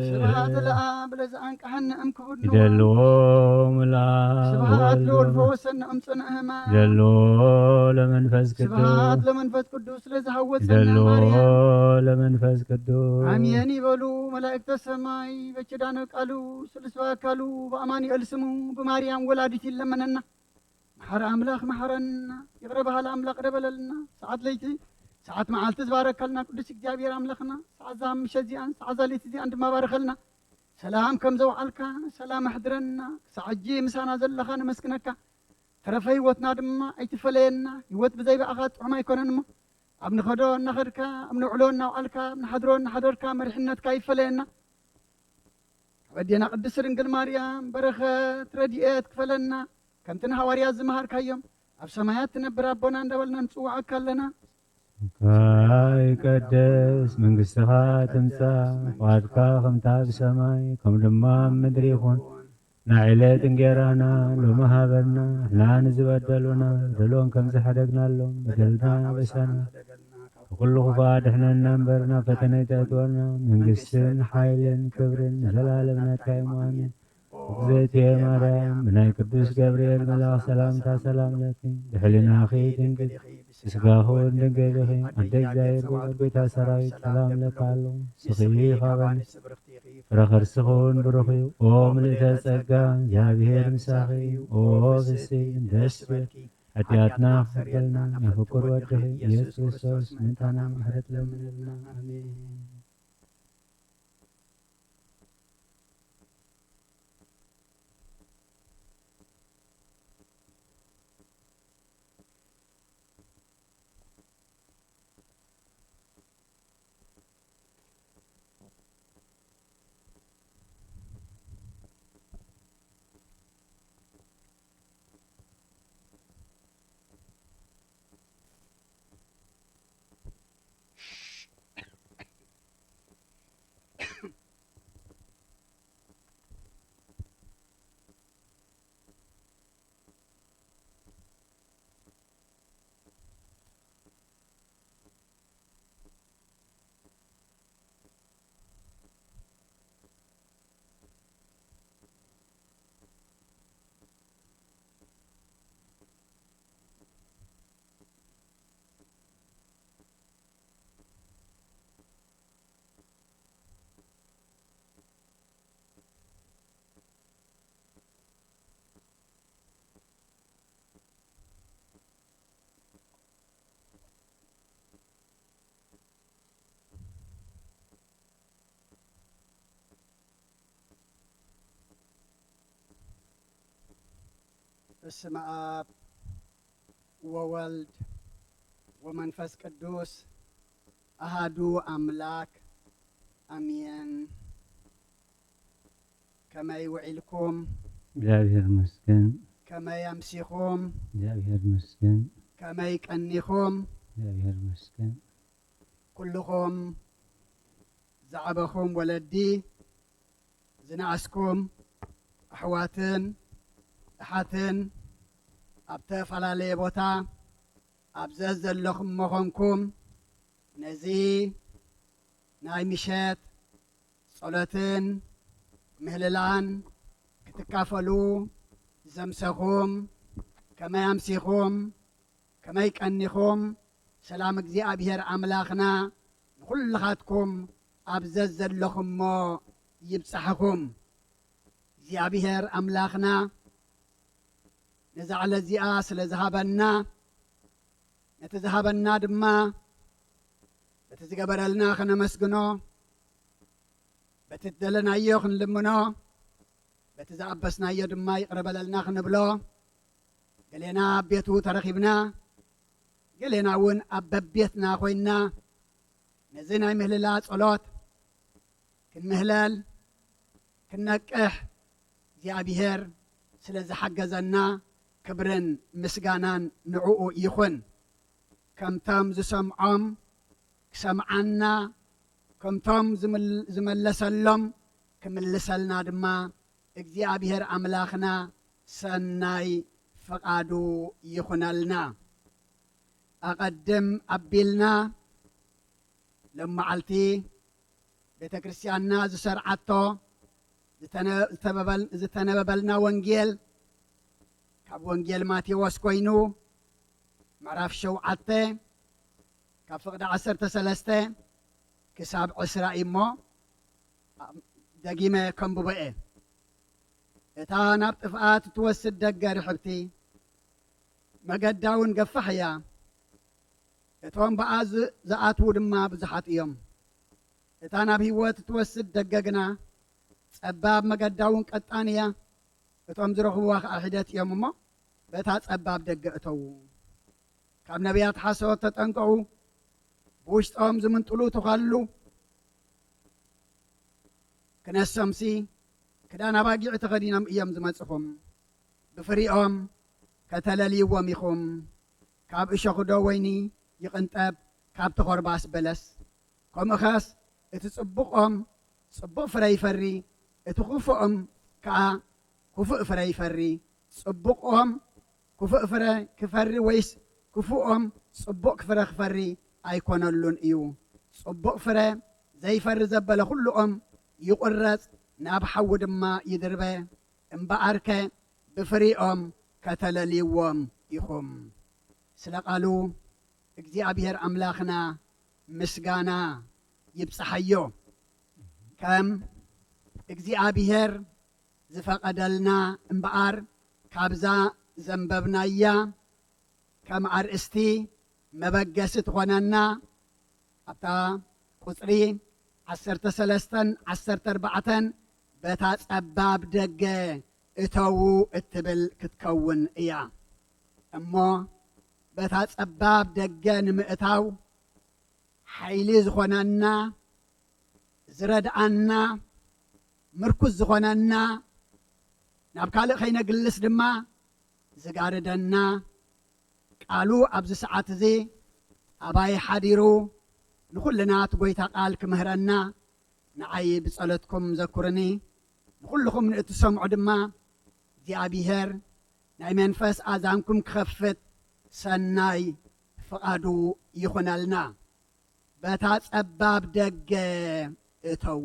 ስብሃት ለኣብ ለዘኣንቀሐነ እምክቡድ ንዋም። ይደልዎ ምልኣብ ስብሃት ወልድ ለወልድ ወመ- ፈወሰነ እምፅነ ህማም። ይደልዎ ለመንፈስ ስብሃት ቅዱስ ለመንፈስ ቅዱስ ለዝሃወፀና ይደልዎ ማርያም። ለመንፈስ ቅዱስ ኣሜን ይበሉ መላእክተ ሰማይ። በኪዳነ ቃሉ ስሉስ በአካሉ በአማኑኤል ስሙ ብማርያም ወላዲት ይለመነና። መሓሪ ኣምላኽ መሓረና። ይቕረ በሃሊ ኣምላኽ ይቕረ በለልና። ሰዓት ለይቲ ሰዓት መዓልቲ ዝባረከልና ቅዱስ እግዚኣብሔር ኣምላኽና ሰዓት ዛ ምሸት እዚኣን ሰዓት ዛ ለይቲ እዚኣን ድማ ባረኸልና። ሰላም ከም ዘውዓልካ ሰላም ኣሕድረና። ክሳዕ ሕጂ ምሳና ዘለኻ ነመስግነካ። ተረፈ ህይወትና ድማ ኣይትፈለየና። ህይወት ብዘይ ብኣኻ ጥዑም ኣይኮነን እሞ ኣብ ንኸዶ እናኸድካ ኣብ ንውዕሎ እናውዓልካ ኣብ ንሓድሮ እናሓደርካ መሪሕነትካ ይፈለየና። ካብ ኣዴና ቅድስት ድንግል ማርያም በረኸት ረድኤት ክፈለና። ከምቲ ንሃዋርያት ዝመሃርካዮም ኣብ ሰማያት ትነብር ኣቦና እንዳበልና ንጽውዓካ ኣለና። ይቀደስ መንግስትኻ ትምጻእ ፍቓድካ ከምታ ብሰማይ ከም ድማ ኣብ ምድሪ ይኹን። ንዕለት እንጌራና ሎሚ ሃበና ንሕና ንዝበደሉና በደሎም ከም ዝሓደግናሎም በደልና በሳና ካብ ኩሉ ክፉእ ኣድሕነና እምበር ናብ ፈተነ ኣይተእትወና። መንግስትን ሓይልን ክብርን ንዘለኣለም ናትካ እዩ። ኣሜን። እግዝእትየ ማርያም ብናይ ቅዱስ ገብርኤል መልኣኽ ሰላምታ ሰላም ለኪ ብሕልናኺ ድንግል ስጋኹ እውን ድንግል ኢኺ ኣደ እግዚኣብሔር ብእግዚኣብሔር ጎይታ ሰራዊት ሰላም ለካ ኣሎ። ስኺ ካብ ኣንስቲ ፍረ ከርስኺ እውን ብሩኽ እዩ። ኦ ምልእተ ጸጋ እግዚኣብሔር ምሳኺ እዩ። ኦ ፍስሒ ደስ ይበልኪ ሓጢኣትና ክሕብረልና ናይ ፍቁር ወድኺ ኢየሱስ ክርስቶስ ምእንታና ምሕረት ለምንልና። ኣሜን። በስመ አብ ወወልድ ወመንፈስ ቅዱስ አሃዱ አምላክ አሜን። ከመይ ውዒልኩም? እግዚኣብሔር ይመስገን። ከመይ ኣምሲኹም? እግዚኣብሔር ይመስገን። ከመይ ቀኒኹም? እግዚኣብሔር ይመስገን። ኩልኹም ዝዓበኹም ወለዲ፣ ዝነኣስኩም ኣሕዋትን ኣሓትን፣ ኣብ ተፈላለየ ቦታ ኣብ ዘዘለኹም መኾንኩም፣ ነዚ ናይ ምሸት ጸሎትን ምህልላን ክትካፈሉ ዘምሰኹም፣ ከመይ ኣምሲኹም? ከመይ ቀኒኹም? ሰላም እግዚኣብሔር ኣምላኽና ንኹልኻትኩም ኣብ ዘዘለኹሞ ይብጻሕኹም። እግዚኣብሔር ኣምላኽና ነዛ ዕለት እዚኣ ስለ ዝሃበና፣ ነቲ ዝሃበና ድማ በቲ ዝገበረልና ከነመስግኖ፣ በቲ ዝደለናዮ ክንልምኖ፣ በቲ ዝኣበስናዮ ድማ ይቕረ በለልና ክንብሎ፣ ገሌና ኣብ ቤቱ ተረኺብና፣ ገሌና እውን ኣብ በቤትና ኮይንና ነዚ ናይ ምህልላ ጸሎት ክንምህለል፣ ክንነቅሕ እግዚኣብሔር ስለ ዝሓገዘና ክብርን ምስጋናን ንዕኡ ይኹን። ከምቶም ዝሰምዖም ክሰምዓና፣ ከምቶም ዝምል-፣ ዝመለሰሎም ክምልሰልና ድማ እግዚኣብሔር ኣምላኽና ሰናይ ፍቓዱ ይኹነልና። ኣቐድም ኣቢልና ሎም መዓልቲ ቤተ ክርስቲያንና ዝሰርዓቶ ዝተነ-፣ ዝተበበል-፣ ዝተነበበልና ወንጌል ካብ ወንጌል ማቴዎስ ኮይኑ ምዕራፍ ሸውዓተ ካብ ፍቕዲ ዓሰርተ ሰለስተ ክሳብ ዕስራ እዩ እሞ፣ ደጊመ ከንብቦ እየ። እታ ናብ ጥፍኣት እትወስድ ደገ ርሕብቲ፣ መገዳ እውን ገፋሕ እያ፣ እቶም ብኣ ዝ-፣ ዝኣትዉ ድማ ብዙሓት እዮም። እታ ናብ ህይወት እትወስድ ደገ ግና ጸባብ፣ መገዳ እውን ቀጣን እያ፣ እቶም ዝረኽብዋ ኸኣ ሒደት እዮም እሞ፣ በታ ጸባብ ደገ እተዉ። ካብ ነቢያት ሓሶት ተጠንቀቑ፣ ብውሽጦም ዝምንጥሉ ተዃሉ፣ ክነሶምሲ ክዳን ኣባጊዕ ተኸዲኖም እዮም ዝመጽኹም። ብፍሪኦም ከተለልይዎም ኢኹም። ካብ እሾኽዶ ወይኒ ይቕንጠብ፣ ካብ ተኾርባስ በለስ? ከምኡኸስ እቲ ጽቡቕ ኦም ጽቡቕ ፍረ ይፈሪ፣ እቲ ክፉእ ኦም ከኣ ክፉእ ፍረ ይፈሪ። ጽቡቕ ኦም ክፉእ ፍረ ክፈሪ ወይስ ክፉእ ኦም ጽቡቕ ፍረ ክፈሪ? ኣይኮነሉን እዩ። ጽቡቕ ፍረ ዘይፈሪ ዘበለ ኩሉ ኦም ይቑረጽ፣ ናብ ሓዊ ድማ ይድርበ። እምበኣርከ ብፍሪኦም ከተለልይዎም ኢኹም። ስለ ቃሉ እግዚኣብሔር ኣምላኽና ምስጋና ይብጽሓዮ። ከም እግዚኣብሔር ዝፈቐደልና እምበኣር፣ ካብዛ ዘንበብናያ ከም ኣርእስቲ መበገሲ ትኾነና ኣብታ ቁጽሪ ዓሰርተ ሰለስተን ዓሰርተ ኣርባዕተን በታ ጸባብ ደገ እተዉ እትብል ክትከውን እያ። እሞ በታ ጸባብ ደገ ንምእታው ሓይሊ ዝኾነና፣ ዝረድኣና፣ ምርኩስ ዝኾነና፣ ናብ ካልእ ከይነግልስ ድማ ዝጋርደና፣ ቃሉ ኣብዚ ሰዓት እዚ ኣባይ ሓዲሩ ንኹልና እቲ ጐይታ ቃል ክምህረና፣ ንዓይ ብጸሎትኩም ዘኩርኒ፣ ንኹልኹም ንእትሰምዑ ድማ እግዚኣብሔር ናይ መንፈስ ኣዛንኩም ክኸፍት ሰናይ ፍቓዱ ይኹነልና። በታ ጸባብ ደገ እተዉ።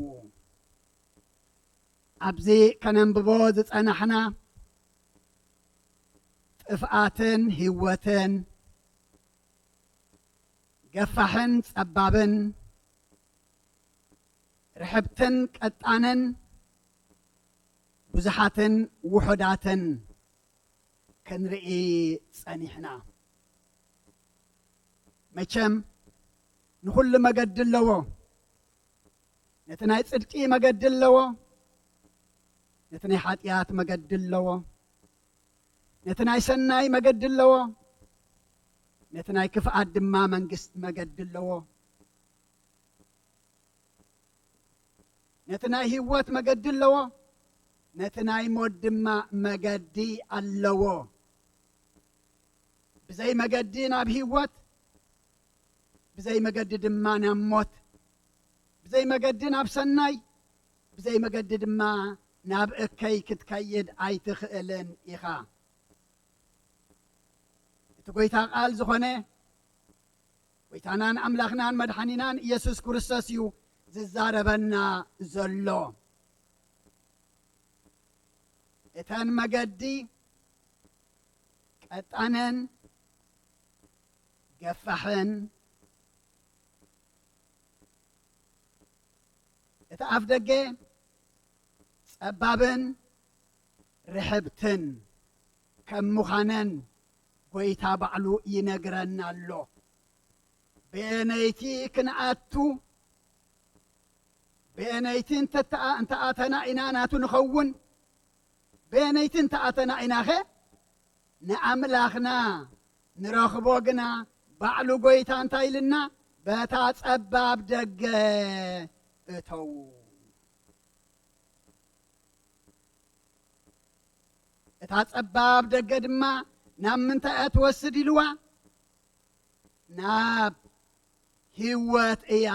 ኣብዚ ከነንብቦ ዝጸናሕና ጥፍኣትን ህይወትን፣ ገፋሕን ጸባብን፣ ርሕብትን ቀጣንን፣ ብዙሓትን ውሑዳትን ክንርኢ ጸኒሕና። መቸም ንኹሉ መገዲ ኣለዎ። ነቲ ናይ ጽድቂ መገዲ ኣለዎ፣ ነቲ ናይ ሓጢኣት መገዲ ኣለዎ፣ ነቲ ናይ ሰናይ መገዲ ኣለዎ፣ ነቲ ናይ ክፍኣት ድማ መንግስት መገዲ ኣለዎ። ነቲ ናይ ህይወት መገዲ ኣለዎ፣ ነቲ ናይ ሞት ድማ መገዲ ኣለዎ። ብዘይ መገዲ ናብ ህይወት፣ ብዘይ መገዲ ድማ ናብ ሞት፣ ብዘይ መገዲ ናብ ሰናይ፣ ብዘይ መገዲ ድማ ናብ እከይ ክትከይድ ኣይትኽእልን ኢኻ። እቲ ጐይታ ቃል ዝኾነ ጐይታናን ኣምላኽናን መድሓኒናን ኢየሱስ ክርስቶስ እዩ ዝዛረበና ዘሎ። እተን መገዲ ቀጣንን ገፋሕን፣ እቲ ኣፍ ደገ ጸባብን ርሕብትን ከም ምዃነን ጐይታ ባዕሉ ይነግረና ኣሎ። በየነይቲ ክንኣቱ፣ በየነይቲ እንተተኣ-፣ እንተኣተና ኢና ናቱ ንኸውን፣ በየነይቲ እንተኣተና ኢናኸ ንኣምላኽና ንረኽቦ ግና ባዕሉ ጐይታ እንታይ ኢልና? በታ ጸባብ ደገ እተዉ። እታ ጸባብ ደገ ድማ ናብ ምንታይ እያ ትወስድ ኢልዋ? ናብ ህይወት እያ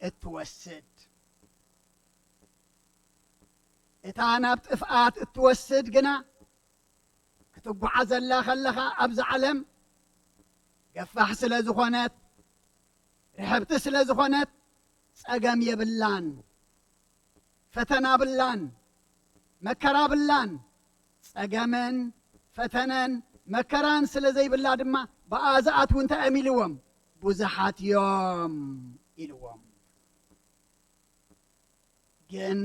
እትወስድ። እታ ናብ ጥፍኣት እትወስድ ግና ክትጓዓዘላ ከለኻ ኣብዛ ዓለም ገፋሕ ስለ ዝኾነት፣ ርሕብቲ ስለ ዝኾነት ጸገም የብላን። ፈተና ብላን፣ መከራ ብላን። ጸገምን ፈተነን መከራን ስለ ዘይብላ ድማ ብኣ ዝኣትዉ እንታይ እዮም ኢልዎም? ብዙሓት እዮም ኢልዎም። ግን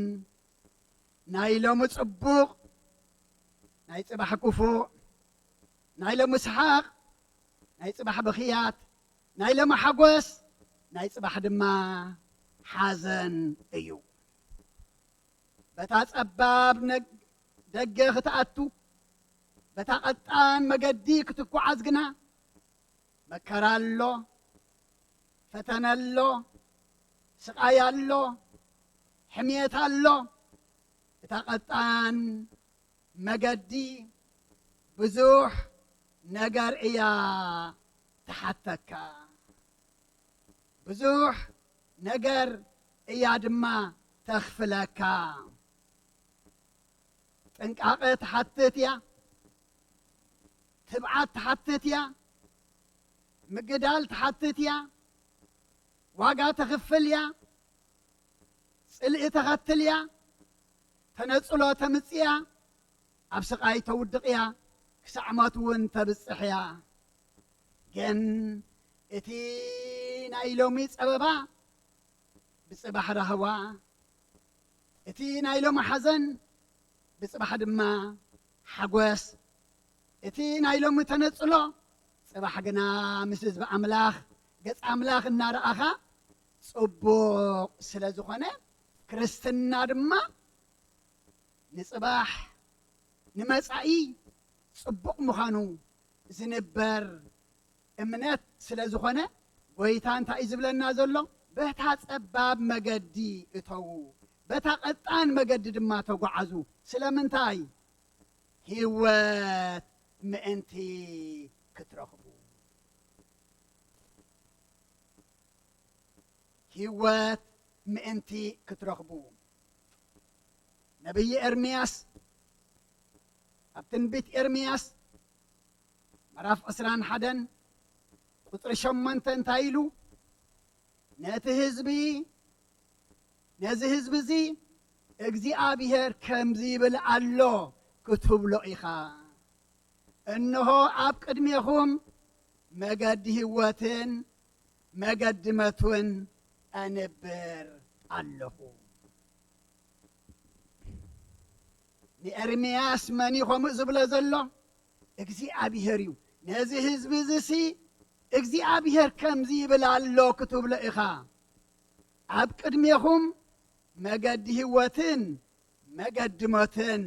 ናይ ሎሚ ጽቡቕ፣ ናይ ጽባሕ ክፉእ፣ ናይ ሎሚ ሰሓቕ፣ ናይ ጽባሕ ብኽያት፣ ናይ ሎሚ ሓጎስ፣ ናይ ጽባሕ ድማ ሓዘን እዩ። በታ ጸባብ ነግ-፣ ደገ ክትኣቱ፣ በታ ቀጣን መገዲ ክትጓዓዝ ግና መከራ ኣሎ፣ ፈተነ ኣሎ፣ ስቓይ ኣሎ፣ ሕምየት ኣሎ። እታ ቀጣን መገዲ ብዙሕ ነገር እያ ትሓተካ። ብዙሕ ነገር እያ ድማ ተኽፍለካ። ጥንቃቐ ትሓትት እያ። ትብዓት ትሓትት እያ። ምግዳል ትሓትት እያ። ዋጋ ተኽፍል እያ። ጽልኢ ተኸትል እያ። ተነጽሎ ተምጽእ እያ። ኣብ ስቓይ ተውድቕ እያ። ክሳዕ ሞት እውን ተብጽሕ እያ። ግን እቲ ናይ ሎሚ ጸበባ ብጽባሕ ራህዋ፣ እቲ ናይ ሎሚ ሓዘን ብጽባሕ ድማ ሓጎስ፣ እቲ ናይ ሎሚ ተነጽሎ ጽባሕ ግና ምስ ህዝቢ ኣምላኽ፣ ገጽ ኣምላኽ እናረኣኻ ጽቡቕ ስለ ዝኾነ፣ ክርስትና ድማ ንጽባሕ፣ ንመጻኢ ጽቡቕ ምዃኑ ዝንበር እምነት ስለ ዝኾነ፣ ጐይታ እንታይ እዩ ዝብለና ዘሎ? በታ ጸባብ መገዲ እተዉ፣ በታ ቀጣን መገዲ ድማ ተጓዓዙ። ስለምንታይ? ህይወት ምእንቲ ክትረኽቡ። ህይወት ምእንቲ ክትረኽቡ። ነቢይ ኤርምያስ ኣብ ትንቢት ኤርምያስ ምዕራፍ ዕስራን ሓደን ቁጽሪ ሸሞንተ እንታይ ኢሉ? ነቲ ህዝቢ፣ ነዚ ህዝቢ እዚ እግዚኣብሄር ከምዚ ይብል ኣሎ ክትብሎ ኢኻ። እንሆ ኣብ ቅድሜኹም መገዲ ህይወትን መገዲ መትውን ኣንብር ኣለኹ። ንኤርምያስ መን እዩ ከምኡ ዝብሎ ዘሎ? እግዚኣብሄር እዩ። ነዚ ህዝቢ እዚ ሲ እግዚኣብሄር ከምዚ ይብል ኣሎ ክትብሎ ኢኻ። ኣብ ቅድሜኹም መገዲ ህይወትን መገዲ ሞትን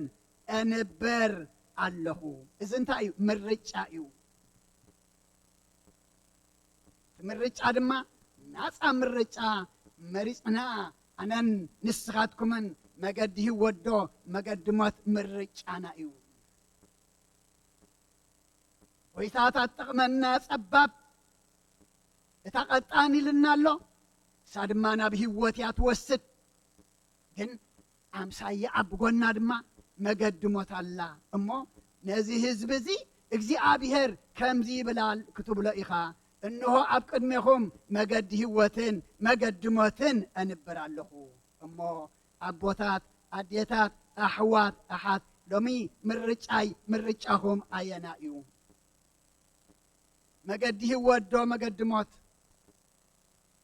ኣንብር ኣለኹ። እዚ እንታይ እዩ? ምርጫ እዩ። እቲ ምርጫ ድማ ናጻ ምርጫ መሪጽና ኣነን ንስኻትኩምን መገዲ ህይወት ዶ መገዲ ሞት ምርጫና እዩ። ጎይታ እታ ትጠቕመና ጸባብ፣ እታ ቀጣን ኢልና ኣሎ፣ እሳ ድማ ናብ ህይወት እያ ትወስድ። ግን ኣምሳያ ኣብ ጎና ድማ መገዲ ሞት ኣላ። እሞ ነዚ ህዝቢ እዚ እግዚኣብሔር ከምዚ ይብላል ክትብሎ ኢኻ፣ እንሆ ኣብ ቅድሜኹም መገዲ ህይወትን መገዲ ሞትን ኣንብር ኣለኹ። እሞ ኣቦታት፣ ኣዴታት፣ ኣሕዋት፣ ኣሓት፣ ሎሚ ምርጫይ ምርጫኹም ኣየና እዩ? መገዲ ህይወት ዶ መገዲ ሞት?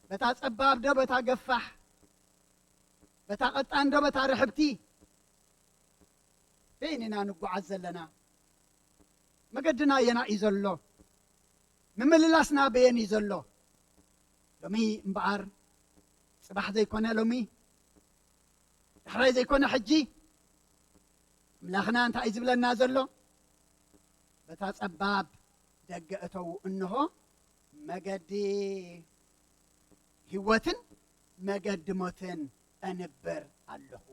በታ ጸባብ ዶ በታ ገፋሕ? በታ ቀጣን ዶ በታ ርሕብቲ? በየን ኢና ንጓዓዝ ዘለና? መገድና ኣየና እዩ ዘሎ? ምምልላስና በየን እዩ ዘሎ? ሎሚ እምበኣር፣ ጽባሕ ዘይኮነ ሎሚ፣ ዳሕራይ ዘይኮነ ሕጂ፣ ኣምላኽና እንታይ እዩ ዝብለና ዘሎ? በታ ጸባብ ደገ እተዉ፣ እንሆ መገዲ ህይወትን መገዲ ሞትን እንብር ኣለኹ።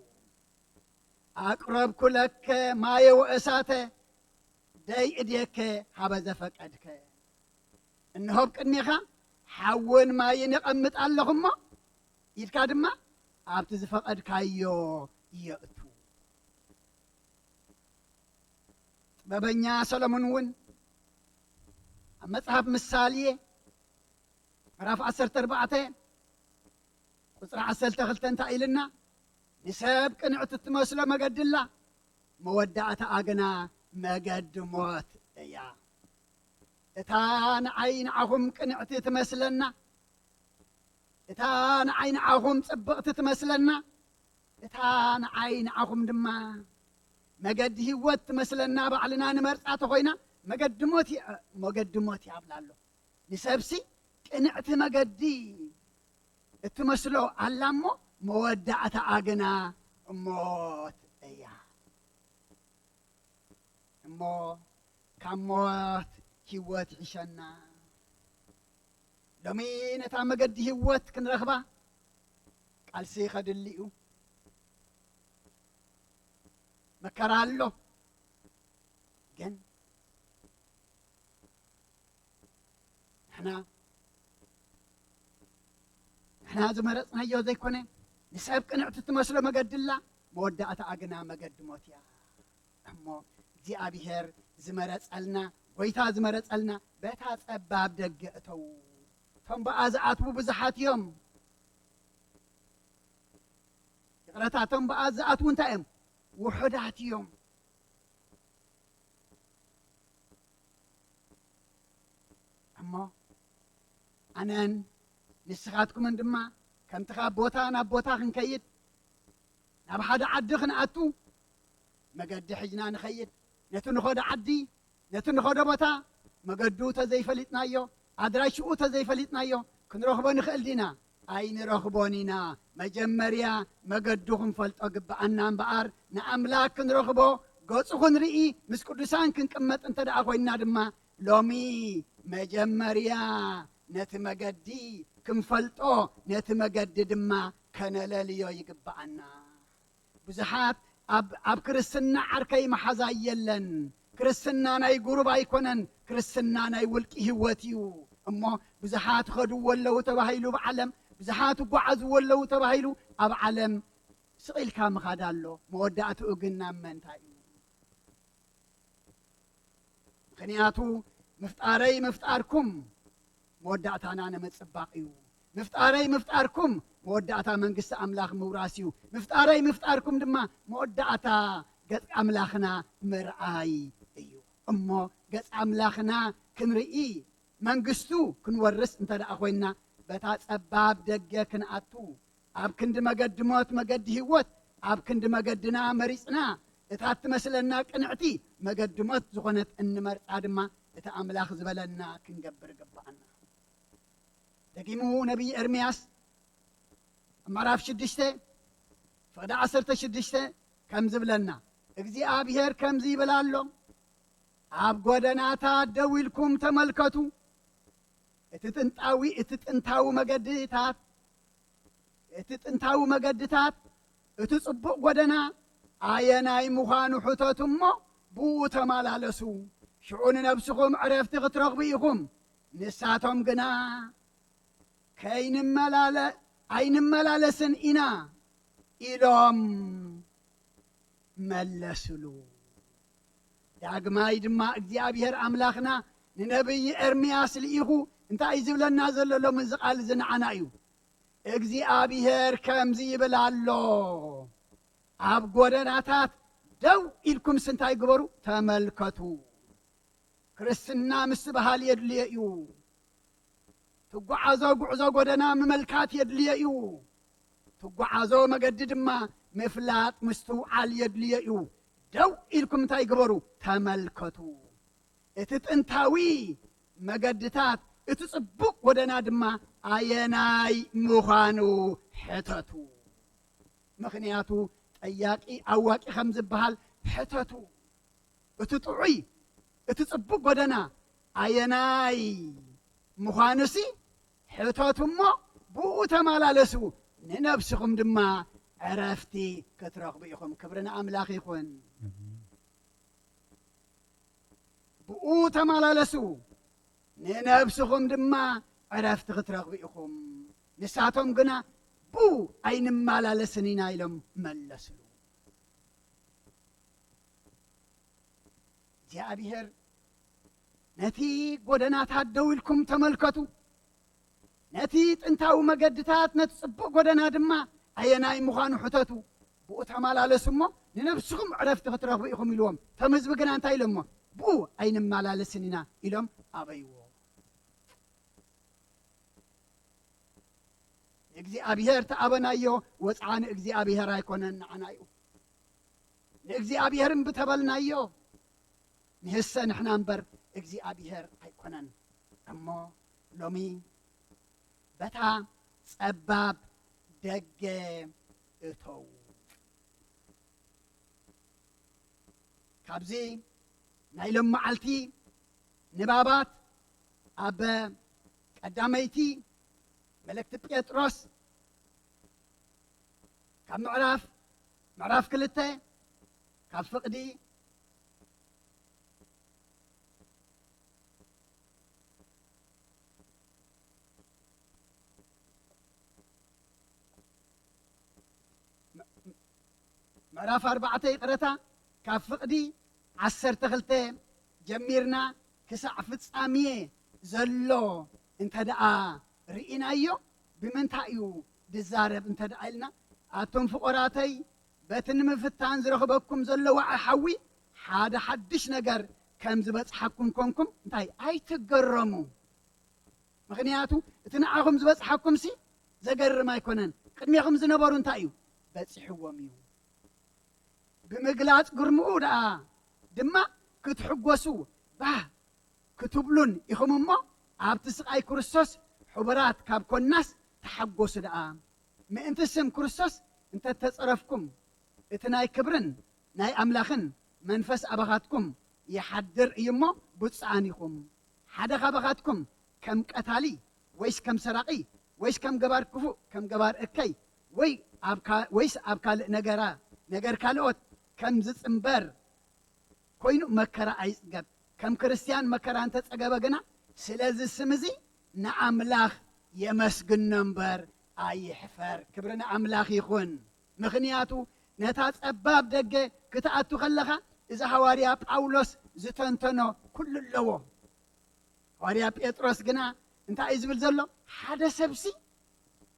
ኣቅረብኩ ለከ ማየ ወእሳተ፣ ደይ እዴከ ሃበ ዘፈቀድከ። እንሆ ኣብ ቅድሜኻ ሓውን ማይን የቐምጥ ኣለኹ እሞ፣ ኢድካ ድማ ኣብቲ ዝፈቐድካዮ የእቱ። ጥበበኛ ሰሎሞን እውን ኣብ መጽሓፍ ምሳሌ ምዕራፍ ዓሰርተ ኣርባዕተ ቁጽሪ ዓሰርተ ክልተ እንታይ ኢልና? ንሰብ ቅንዕቲ እትመስሎ መገዲ ኣላ፣ መወዳእታኣ ግና መገዲ ሞት እያ። እታ ንዓይ ንዓኹም ቅንዕቲ ትመስለና፣ እታ ንዓይ ንዓኹም ጽብቕቲ ትመስለና፣ እታ ንዓይ ንዓኹም ድማ መገዲ ህይወት ትመስለና ባዕልና ንመርጻ ተኾይና፣ መገዲ ሞት እያ፣ መገዲ ሞት እያ ኣብላ ኣሎ። ንሰብሲ ቅንዕቲ መገዲ እትመስሎ ኣላ እሞ፣ መወዳእታኣ ግና ሞት እያ። እሞ ካብ ሞት ህይወት ይሕሸና። ሎሚ ነታ መገዲ ህይወት ክንረኽባ ቃልሲ ከድሊ እዩ። መከራ ኣሎ፣ ግን ንሕና፣ ንሕና ዝመረጽናዮ ዘይኮነ፣ ንሰብ ቅንዕቲ ትመስሎ መገዲ ኣላ፣ መወዳእታኣ ግና መገዲ ሞት እያ። እሞ እግዚኣብሔር ዝመረጸልና፣ ጎይታ ዝመረጸልና፣ በታ ጸባብ ደገ እተዉ። እቶም ብኣ ዝኣትዉ ብዙሓት እዮም። ይቕረታ፣ እቶም ብኣ ዝኣትዉ እንታይ እዮም? ውሑዳት እዮም። እሞ ኣነን ንስኻትኩምን ድማ ከምቲ ካብ ቦታ ናብ ቦታ ክንከይድ፣ ናብ ሓደ ዓዲ ክንኣቱ መገዲ ሒዝና ንኸይድ። ነቲ ንኸዶ ዓዲ፣ ነቲ ንኸዶ ቦታ መገዱ ተዘይፈሊጥናዮ፣ ኣድራሽኡ ተዘይፈሊጥናዮ፣ ክንረኽቦ ንኽእል ዲና? ኣይንረኽቦን ኢና። መጀመርያ መገዱ ክንፈልጦ ግብኣና እምበኣር፣ ንኣምላኽ ክንረኽቦ፣ ገጹ ክንርኢ፣ ምስ ቅዱሳን ክንቅመጥ እንተ ደኣ ኮይንና ድማ፣ ሎሚ መጀመርያ ነቲ መገዲ ክንፈልጦ፣ ነቲ መገዲ ድማ ከነለልዮ ይግብኣና። ብዙሓት ኣብ፣ ኣብ ክርስትና ዓርከይ መሓዛይ የለን፣ ክርስትና ናይ ጉሩብ ኣይኮነን፣ ክርስትና ናይ ውልቂ ህይወት እዩ። እሞ ብዙሓት ይኸድዎ ኣለዉ ተባሂሉ ኣብ ዓለም፣ ብዙሓት ይጓዓዝዎ ኣለዉ ተባሂሉ ኣብ ዓለም፣ ስቕ ኢልካ ምኻድ ኣሎ። መወዳእትኡ ግን ናብ መንታይ እዩ? ምኽንያቱ ምፍጣረይ ምፍጣርኩም መወዳእታና ንምጽባቕ እዩ። ምፍጣረይ ምፍጣርኩም መወዳእታ መንግስቲ ኣምላኽ ምውራስ እዩ። ምፍጣረይ ምፍጣርኩም ድማ መወዳእታ ገጽ ኣምላኽና ምርኣይ እዩ። እሞ ገጽ ኣምላኽና ክንርኢ፣ መንግስቱ ክንወርስ እንተ ደኣ ኮይንና፣ በታ ጸባብ ደገ ክንኣቱ፣ ኣብ ክንዲ መገዲ ሞት መገዲ ህይወት፣ ኣብ ክንዲ መገድና መሪጽና፣ እታ እትመስለና ቅንዕቲ መገዲ ሞት ዝኾነት እንመርጻ ድማ፣ እቲ ኣምላኽ ዝበለና ክንገብር ይግብኣና። ደጊሙ ነቢይ ኤርምያስ ኣብ ምዕራፍ ሽዱሽተ ፍቕዲ ዓሰርተ ሽዱሽተ ከም ዝብለና፣ እግዚኣብሔር ከምዚ ይብል ኣሎ፣ ኣብ ጎደናታት ደው ኢልኩም ተመልከቱ፣ እቲ ጥንጣዊ፣ እቲ ጥንታዊ መገድታት፣ እቲ ጥንታዊ መገድታት እቲ ጽቡቕ ጎደና ኣየናይ ምዃኑ ሕተቱ እሞ ብኡ ተመላለሱ። ሽዑ ንነብስኹም ዕረፍቲ ክትረኽቡ ኢኹም። ንሳቶም ግና ከይንመላለ ኣይንመላለስን ኢና ኢሎም መለስሉ። ዳግማይ ድማ እግዚኣብሔር ኣምላኽና ንነብይ ኤርምያስ ልኢኹ እንታይ እዩ ዝብለና ዘሎ? ሎሚ እዚ ቃል እዚ ንዓና እዩ። እግዚኣብሔር ከምዚ ይብል ኣሎ፣ ኣብ ጎደናታት ደው ኢልኩምስ እንታይ ግበሩ? ተመልከቱ። ክርስትና ምስትብሃል የድልዮ እዩ። ትጓዓዞ ጉዕዞ ጎደና ምምልካት የድልዮ እዩ። ትጓዓዞ መገዲ ድማ ምፍላጥ ምስትውዓል የድልዮ እዩ። ደው ኢልኩም እንታይ ግበሩ? ተመልከቱ። እቲ ጥንታዊ መገድታት፣ እቲ ጽቡቕ ጎደና ድማ ኣየናይ ምዃኑ ሕተቱ። ምኽንያቱ ጠያቂ ኣዋቂ ከም ዝበሃል ሕተቱ። እቲ ጥዑይ፣ እቲ ጽቡቕ ጎደና ኣየናይ ምዃኑሲ ሕተቱ እሞ ብኡ ተመላለሱ፣ ንነብስኹም ድማ ዕረፍቲ ክትረኽቡ ኢኹም። ክብሪ ንኣምላኽ ይኹን። ብኡ ተመላለሱ፣ ንነብስኹም ድማ ዕረፍቲ ክትረኽቡ ኢኹም። ንሳቶም ግና ብኡ ኣይንመላለስን ኢና ኢሎም መለስሉ። እግዚኣብሔር ነቲ ጎደናታት ደው ኢልኩም ተመልከቱ፣ ነቲ ጥንታዊ መገድታት፣ ነቲ ጽቡቕ ጎደና ድማ ኣየናይ ምዃኑ ሕተቱ፣ ብኡ ተመላለሱ እሞ ንነብስኹም ዕረፍቲ ክትረኽቡ ኢኹም ኢልዎም። እቶም ህዝቢ ግና እንታይ ኢሎሞ? ብኡ ኣይንመላለስን ኢና ኢሎም ኣበይዎ። ንእግዚኣብሔር ተኣበናዮ፣ ወጽዓ ንእግዚኣብሔር ኣይኮነን፣ ንዓና እዩ። ንእግዚኣብሔር እምቢ ተበልናዮ፣ ንህሰ ንሕና እምበር እግዚኣብሔር ኣይኮነን። እሞ ሎሚ በታ ጸባብ ደገ እተዉ። ካብዚ ናይ ሎም መዓልቲ ንባባት ኣብ ቀዳመይቲ መልእክቲ ጴጥሮስ ካብ ምዕራፍ፣ ምዕራፍ ክልተ ካብ ፍቕዲ ምዕራፍ ኣርባዕተ ይቕረታ፣ ካብ ፍቕዲ ዓሰርተ ክልተ ጀሚርና ክሳዕ ፍጻሜ ዘሎ እንተ ደኣ ርኢናዮ፣ ብምንታይ እዩ ዝዛረብ እንተ ደኣ ኢልና፣ ኣቱም ፍቑራተይ፣ በቲ ንምፍታን ዝረኽበኩም ዘሎ ዋዒ ሓዊ ሓደ ሓድሽ ነገር ከም ዝበጽሓኩም ኮንኩም እንታይ ኣይትገረሙ። ምኽንያቱ እቲ ንዓኹም ዝበጽሓኩምሲ ዘገርም ኣይኮነን። ቅድሜኹም ዝነበሩ እንታይ እዩ በጺሕዎም እዩ። ብምግላጽ ግርምኡ ደኣ ድማ ክትሕጎሱ ባህ ክትብሉን ኢኹም እሞ፣ ኣብቲ ስቓይ ክርስቶስ ሕቡራት ካብ ኮናስ ተሓጎሱ ደኣ። ምእንቲ ስም ክርስቶስ እንተ ተጸረፍኩም፣ እቲ ናይ ክብርን ናይ ኣምላኽን መንፈስ ኣባኻትኩም ይሓድር እዩ እሞ፣ ብፁዓን ኢኹም። ሓደ ካባኻትኩም ከም ቀታሊ፣ ወይስ ከም ሰራቒ፣ ወይስ ከም ገባር ክፉእ፣ ከም ገባር እከይ፣ ወይ ኣብ ካ-፣ ወይስ ኣብ ካልእ ነገራ፣ ነገር ካልኦት ከም ዝጽንበር ኮይኑ መከራ ኣይጽገብ። ከም ክርስትያን መከራ እንተጸገበ ግና፣ ስለዚ ስም እዚ ንኣምላኽ የመስግኖ እምበር ኣይሕፈር። ክብሪ ንኣምላኽ ይኹን። ምኽንያቱ ነታ ጸባብ ደገ ክትኣቱ ከለኻ፣ እዚ ሃዋርያ ጳውሎስ ዝተንተኖ ኩሉ ኣለዎ። ሃዋርያ ጴጥሮስ ግና እንታይ እዩ ዝብል ዘሎ? ሓደ ሰብሲ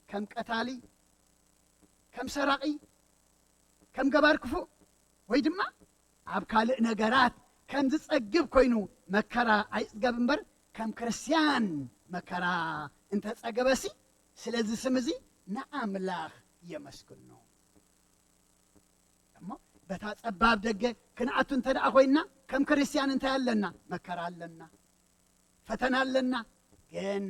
ከም ቀታሊ፣ ከም ሰራቒ፣ ከም ገባር ክፉእ፣ ወይ ድማ ኣብ ካልእ ነገራት ከም ዝጸግብ ኮይኑ መከራ ኣይጽገብ እምበር፣ ከም ክርስትያን መከራ እንተጸገበሲ፣ ስለዚ ስም እዚ ንኣምላኽ የመስግኖ። እሞ በታ ጸባብ ደገ ክንኣቱ እንተ ደኣ ኮይንና፣ ከም ክርስትያን እንታይ ኣለና? መከራ ኣለና፣ ፈተና ኣለና። ግን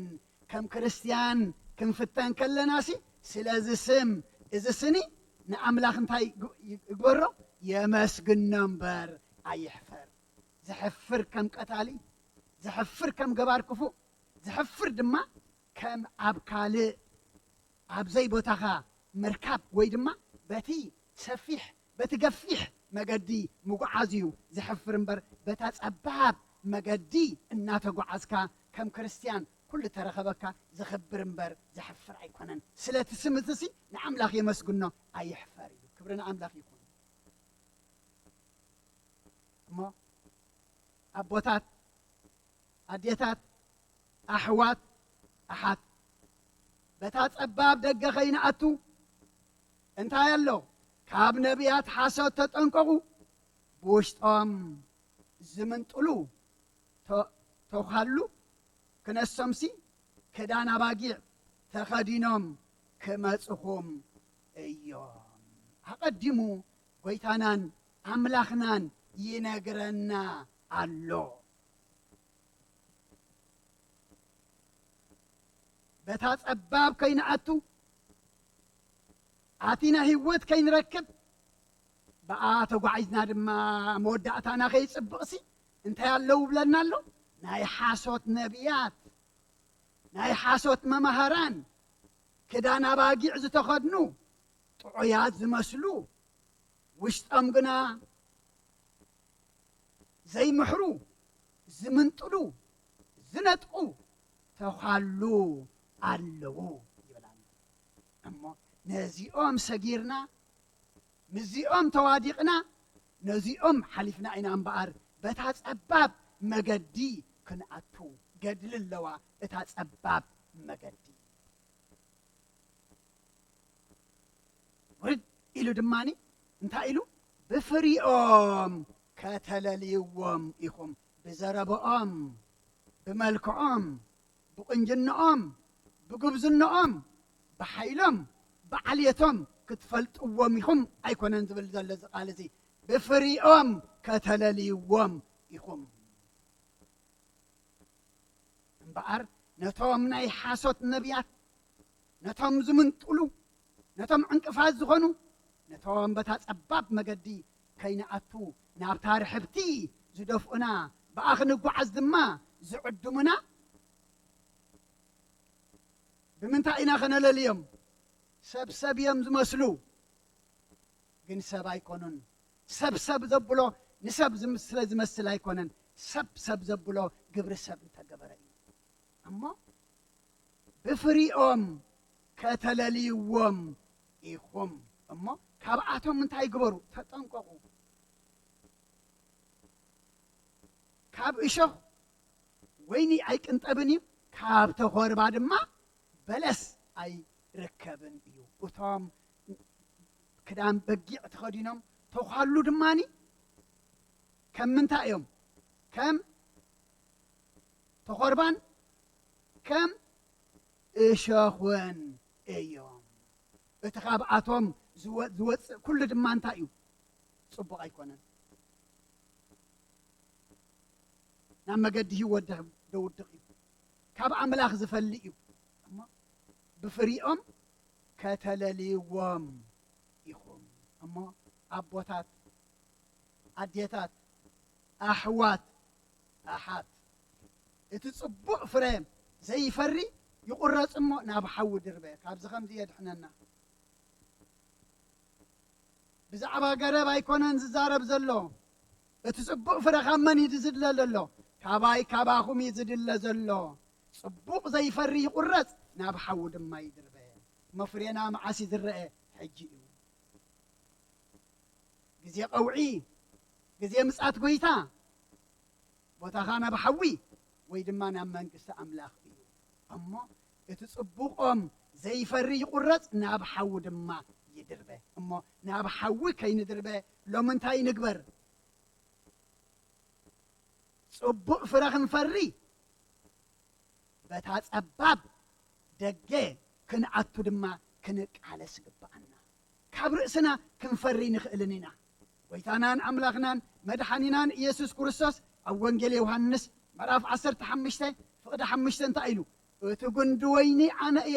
ከም ክርስትያን ክንፍተን ከለናሲ፣ ስለዚ ስም እዚ ስኒ ንኣምላኽ እንታይ ይግ-፣ ይግበሮ? የመስግኖ እምበር ኣይሕፈር። ዘሕፍር ከም ቀታሊ፣ ዘሕፍር ከም ገባር ክፉእ፣ ዘሕፍር ድማ ከም ኣብ ካልእ ኣብ ዘይቦታኻ ምርካብ፣ ወይ ድማ በቲ ሰፊሕ፣ በቲ ገፊሕ መገዲ ምጉዓዝ እዩ ዘሕፍር እምበር፣ በታ ጸባብ መገዲ እናተጓዓዝካ ከም ክርስትያን ኩሉ ተረኸበካ ዘኽብር እምበር ዘሕፍር ኣይኮነን። ስለቲ ስም እዚሲ ንኣምላኽ የመስግኖ፣ ኣይሕፈር እዩ። ክብሪ ንኣምላኽ ይኹን። እሞ ኣቦታት፣ ኣዴታት፣ ኣሕዋት፣ ኣሓት፣ በታ ጸባብ ደገ ኸይንኣቱ እንታይ ኣሎ? ካብ ነቢያት ሓሶት ተጠንቀቑ። ብውሽጦም ዝምንጥሉ ተ-፣ ተዃሉ ክነሶምሲ ክዳን ኣባጊዕ ተኸዲኖም ክመጽኹም እዮም። ኣቐዲሙ ጐይታናን ኣምላኽናን ይነግረና ኣሎ። በታ ጸባብ ከይንኣቱ፣ ኣቲና ህይወት ከይንረክብ፣ ብኣ ተጓዒዝና ድማ መወዳእታና ከይጽብቕሲ እንታይ ኣለዉ ብለና ኣሎ? ናይ ሓሶት ነቢያት፣ ናይ ሓሶት መማህራን፣ ክዳን ኣባጊዕ ዝተኸድኑ፣ ጥዑያት ዝመስሉ፣ ውሽጦም ግና ዘይምሕሩ፣ ዝምንጥሉ፣ ዝነጥቁ ተዃሉ ኣለዉ ይብል ኣሎ። እሞ ነዚኦም ሰጊርና፣ ምስዚኦም ተዋዲቕና፣ ነዚኦም ሓሊፍና ኢና እምበኣር፣ በታ ጸባብ መገዲ ክንኣቱ ገድሊ ኣለዋ፣ እታ ጸባብ መገዲ። ውርድ ኢሉ ድማኒ እንታይ ኢሉ? "ብፍሪኦም ከተለልይዎም ኢኹም፣ ብዘረብኦም፣ ብመልክዖም፣ ብቁንጅንኦም፣ ብጉብዝንኦም፣ ብሓይሎም፣ ብዓልየቶም ክትፈልጥዎም ኢኹም ኣይኮነን ዝብል ዘሎ እዚ ቃል እዚ፣ ብፍሪኦም ከተለልይዎም ኢኹም። እምበኣር ነቶም ናይ ሓሶት ነቢያት፣ ነቶም ዝምንጥሉ፣ ነቶም ዕንቅፋት ዝኾኑ፣ ነቶም በታ ጸባብ መገዲ ከይንኣቱ ናብታ ርሕብቲ ዝደፍኡና፣ ብኣ ክንጓዓዝ ድማ ዝዕድሙና፣ ብምንታይ ኢና ከነለልዮም? ሰብ ሰብ እዮም ዝመስሉ፣ ግን ሰብ ኣይኮኑን። ሰብ ሰብ ዘብሎ ንሰብ ዝም-፣ ስለ ዝመስል ኣይኮነን። ሰብ ሰብ ዘብሎ ግብሪ ሰብ እንተገበረ እዩ። እሞ ብፍሪኦም ከተለልይዎም ኢኹም። እሞ ካብኣቶም እንታይ ግበሩ? ተጠንቀቑ። ካብ እሾኽ ወይኒ ኣይቅንጠብን እዩ፣ ካብ ተኾርባ ድማ በለስ ኣይርከብን እዩ። እቶም ክዳን በጊዕ ተኸዲኖም ተዃሉ ድማኒ ከም ምንታይ እዮም? ከም ተኾርባን ከም እሾኽን እዮም። እቲ ካብኣቶም ዝወ-፣ ዝወጽእ ኩሉ ድማ እንታይ እዩ? ጽቡቕ ኣይኮነን። ናብ መገዲ ህይወት ደ-፣ ደውድቕ እዩ። ካብ ኣምላኽ ዝፈልእ እዩ። እሞ ብፍሪኦም ከተለልይዎም ኢኹም። እሞ ኣቦታት፣ ኣዴታት፣ ኣሕዋት፣ ኣሓት፣ እቲ ጽቡቕ ፍረ ዘይፈሪ ይቑረጽ እሞ ናብ ሓዊ ድርበ። ካብዚ ከምዚ የድሕነና። ብዛዕባ ገረብ ኣይኮነን ዝዛረብ ዘሎ። እቲ ጽቡቕ ፍረ ካብ መን እዩ ዝድለ ዘሎ? ካባይ ካባኹም እዩ ዝድለ ዘሎ። ጽቡቕ ዘይፈሪ ይቑረጽ፣ ናብ ሓዊ ድማ ይድርበ። እሞ ፍሬና መዓስ እዩ ዝረአ? ሕጂ እዩ። ግዜ ቀውዒ፣ ግዜ ምጻት ጐይታ፣ ቦታኻ ናብ ሓዊ ወይ ድማ ናብ መንግስቲ ኣምላኽ እዩ። እሞ እቲ ጽቡቕ ኦም ዘይፈሪ ይቑረጽ፣ ናብ ሓዊ ድማ ይድርበ። እሞ ናብ ሓዊ ከይንድርበ ሎሚ እንታይ ንግበር? ጽቡቕ ፍረ ክንፈሪ በታ ጸባብ ደገ ክንኣቱ ድማ ክንቃለስ ይግብኣና። ካብ ርእስና ክንፈሪ ንኽእልን ኢና። ጐይታናን ኣምላኽናን መድሓኒናን ኢየሱስ ክርስቶስ ኣብ ወንጌል ዮሃንስ ምዕራፍ ዓሰርተ ሓሙሽተ ፍቕዲ ሓሙሽተ እንታይ ኢሉ? "እቲ ጉንዲ ወይኒ ኣነ እየ፣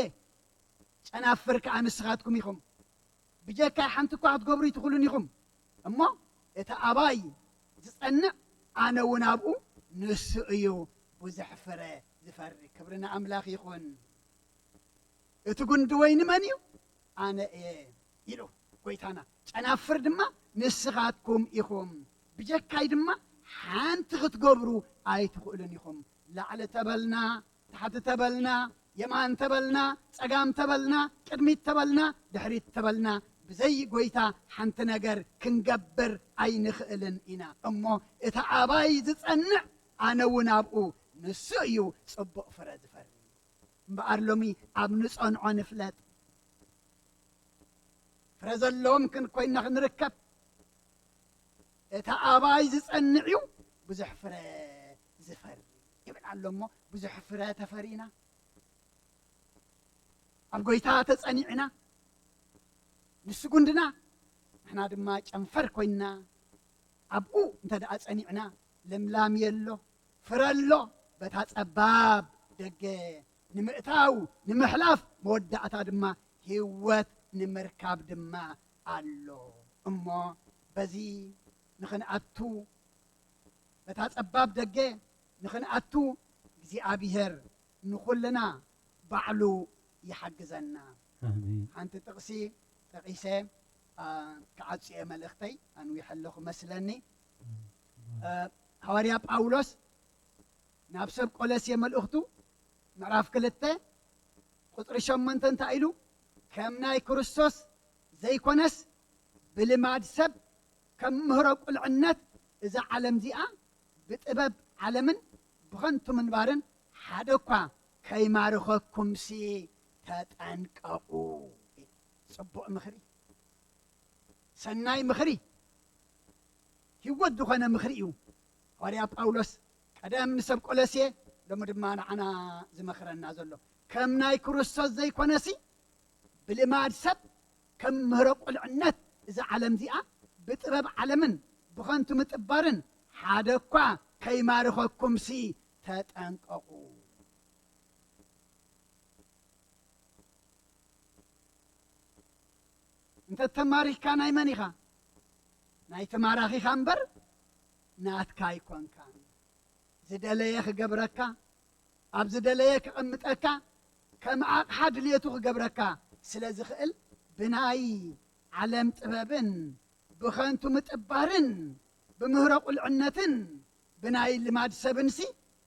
ጨናፍር ከኣ ንስኻትኩም ኢኹም። ብጀካይ ሓንቲ እኳ ክትገብሩ ኣይትኽእሉን ኢኹም። እሞ እቲ ኣባይ ዝጸንዕ፣ ኣነ እውን ኣብኡ፣ ንሱ እዩ ብዙሕ ፍረ ዝፈሪ።" ክብሪ ንኣምላኽ ይኹን። እቲ ጉንዲ ወይኒ መን እዩ? ኣነ እየ ኢሉ ጐይታና። ጨናፍር ድማ ንስኻትኩም ኢኹም። ብጀካይ ድማ ሓንቲ ክትገብሩ ኣይትኽእሉን ኢኹም። ላዕሊ ተበልና፣ ታሕቲ ተበልና፣ የማን ተበልና፣ ጸጋም ተበልና፣ ቅድሚት ተበልና፣ ድሕሪት ተበልና፣ ብዘይ ጐይታ ሓንቲ ነገር ክንገብር ኣይንኽእልን ኢና። እሞ እቲ ኣባይ ዝጸንዕ፣ ኣነ እውን ኣብኡ፣ ንሱ እዩ ጽቡቕ ፍረ ዝፈሪ። እምበኣር ሎሚ ኣብ ንጸንዖ ንፍለጥ። ፍረ ዘለዎም ክን-፣ ኮይንና ክንርከብ፣ እቲ ኣባይ ዝጸንዕ እዩ ብዙሕ ፍረ ዝፈሪ ይብል ኣሎ። እሞ ብዙሕ ፍረ ተፈሪና፣ ኣብ ጐይታ ተጸኒዕና፣ ንሱ ጉንድና፣ ንሕና ድማ ጨንፈር ኮይንና፣ ኣብኡ እንተ ደኣ ጸኒዕና፣ ልምላም የሎ፣ ፍረ ኣሎ፣ በታ ጸባብ ደገ ንምእታው፣ ንምሕላፍ፣ መወዳእታ ድማ ህይወት ንምርካብ ድማ ኣሎ። እሞ በዚ ንኽንኣቱ፣ በታ ጸባብ ደገ ንኽንኣቱ፣ እግዚኣብሔር ንኹልና ባዕሉ ይሓግዘና። ኣሜን። ሓንቲ ጥቕሲ ጠቒሰ፣ ኣ፣ ክዓጽየ መልእኽተይ ኣንዊሐ ኣለኹ መስለኒ። እ፣ ሃዋርያ ጳውሎስ ናብ ሰብ ቆለሴ መልእኽቱ ምዕራፍ ክልተ ቁጽሪ ሸሞንተ እንታይ ኢሉ? ከም ናይ ክርስቶስ ዘይኮነስ ብልማድ ሰብ ከም ምህሮ ቁልዕነት እዛ ዓለም እዚኣ ብጥበብ ዓለምን ብኸንቱ ምንባርን ሓደ እኳ ከይማርኸኩምሲ ተጠንቀቑ። ጽቡቕ ምኽሪ፣ ሰናይ ምኽሪ፣ ህይወት ዝኾነ ምኽሪ እዩ። ሃዋርያ ጳውሎስ ቀደም ንሰብ ቆለሴ፣ ሎሚ ድማ ንዓና ዝመኽረና ዘሎ። ከም ናይ ክርስቶስ ዘይኮነሲ ብልማድ ሰብ ከም ምህሮ ቁልዕነት እዛ ዓለም እዚኣ ብጥበብ ዓለምን ብኸንቱ ምጥባርን ሓደ እኳ ከይማርኸኩምሲ ተጠንቀቑ። እንተ ተማሪኽካ ናይ መን ኢኻ? ናይ ተማራኺኻ እምበር ናትካ ኣይኮንካን። ዝደለየ ክገብረካ፣ ኣብ ዝደለየ ክቐምጠካ፣ ከም ኣቕሓ ድልየቱ ክገብረካ ስለ ዝኽእል፣ ብናይ ዓለም ጥበብን ብኸንቱ ምጥባርን ብምህሮ ቁልዕነትን ብናይ ልማድ ሰብንሲ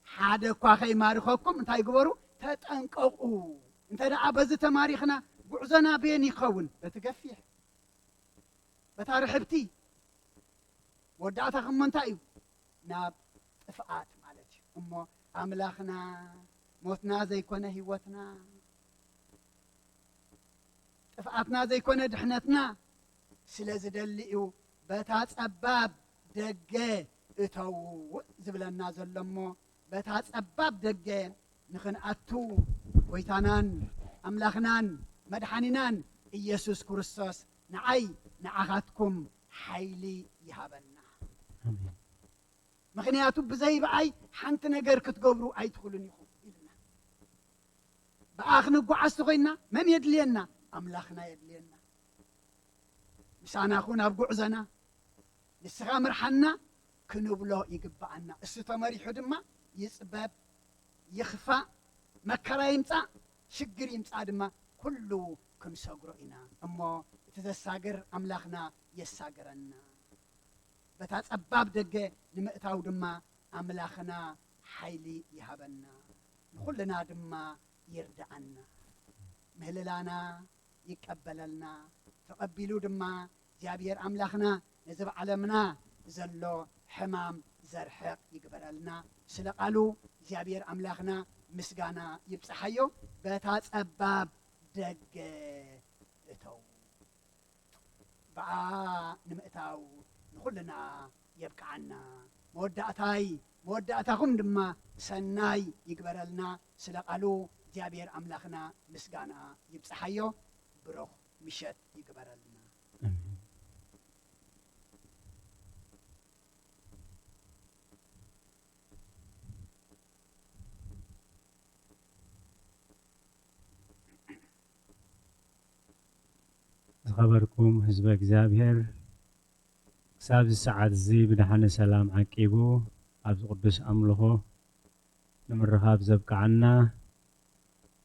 ሓደ እኳ ከይማርኸኩም እንታይ ግበሩ? ተጠንቀቑ። እንተ ደኣ በዚ ተማሪኽና፣ ጉዕዞና በየን ይኸውን? በቲ ገፊሕ፣ በታ ርሕብቲ። መወዳእታኹም እንታይ እዩ? ናብ ጥፍኣት ማለት እዩ። እሞ ኣምላኽና ሞትና ዘይኮነ ህይወትና፣ ጥፍኣትና ዘይኮነ ድሕነትና ስለ ዝደሊ እዩ በታ ጸባብ ደገ እተዉ ዝብለና ዘሎ። እሞ በታ ጸባብ ደገ ንኽንኣቱ ጐይታናን ኣምላኽናን መድሓኒናን ኢየሱስ ክርስቶስ ንዓይ ንዓኻትኩም ሓይሊ ይሃበና። ኣሜን። ምኽንያቱ ብዘይ ብኣይ ሓንቲ ነገር ክትገብሩ ኣይትኽእሉን ኢኹም ኢልና። ብኣ ክንጓዓዝ ተኾይንና መን የድልየና? ኣምላኽና የድልየና። ምሳና ኩን ኣብ ጉዕዞና፣ ንስኻ ምርሓና ክንብሎ ይግብኣና። እሱ ተመሪሑ ድማ ይጽበብ፣ ይኽፋእ፣ መከራ ይምጻእ፣ ሽግር ይምጻእ ድማ ኩሉ ክንሰግሮ ኢና። እሞ እቲ ዘሳግር ኣምላኽና የሳግረና። በታ ጸባብ ደገ ንምእታው ድማ ኣምላኽና ሓይሊ ይሃበና፣ ንኹልና ድማ ይርድኣና። ምህልላና ይቀበለልና፣ ተቐቢሉ ድማ እግዚኣብሔር ኣምላኽና ነዚ ኣብ ዓለምና ዘሎ ሕማም ዘርሕቕ ይግበረልና። ስለ ቃሉ እግዚኣብሔር ኣምላኽና ምስጋና ይብጽሓዮ። በታ ጸባብ ደገ እተው። ብኣ ንምእታው ንኹልና የብቅዓና። መወዳእታይ፣ መወዳእታኹም ድማ ሰናይ ይግበረልና። ስለ ቃሉ እግዚኣብሔር ኣምላኽና ምስጋና ይብጽሓዮ። ብሩኽ ምሸት ይግበረልና። ኣሜን። ዝኸበርኩም ህዝበ እግዚኣብሔር፣ ክሳብ እዚ ሰዓት እዚ ብደሓነ ሰላም ዓቂቡ ኣብዚ ቅዱስ ኣምልኾ ንምርኻብ ዘብቅዓና፣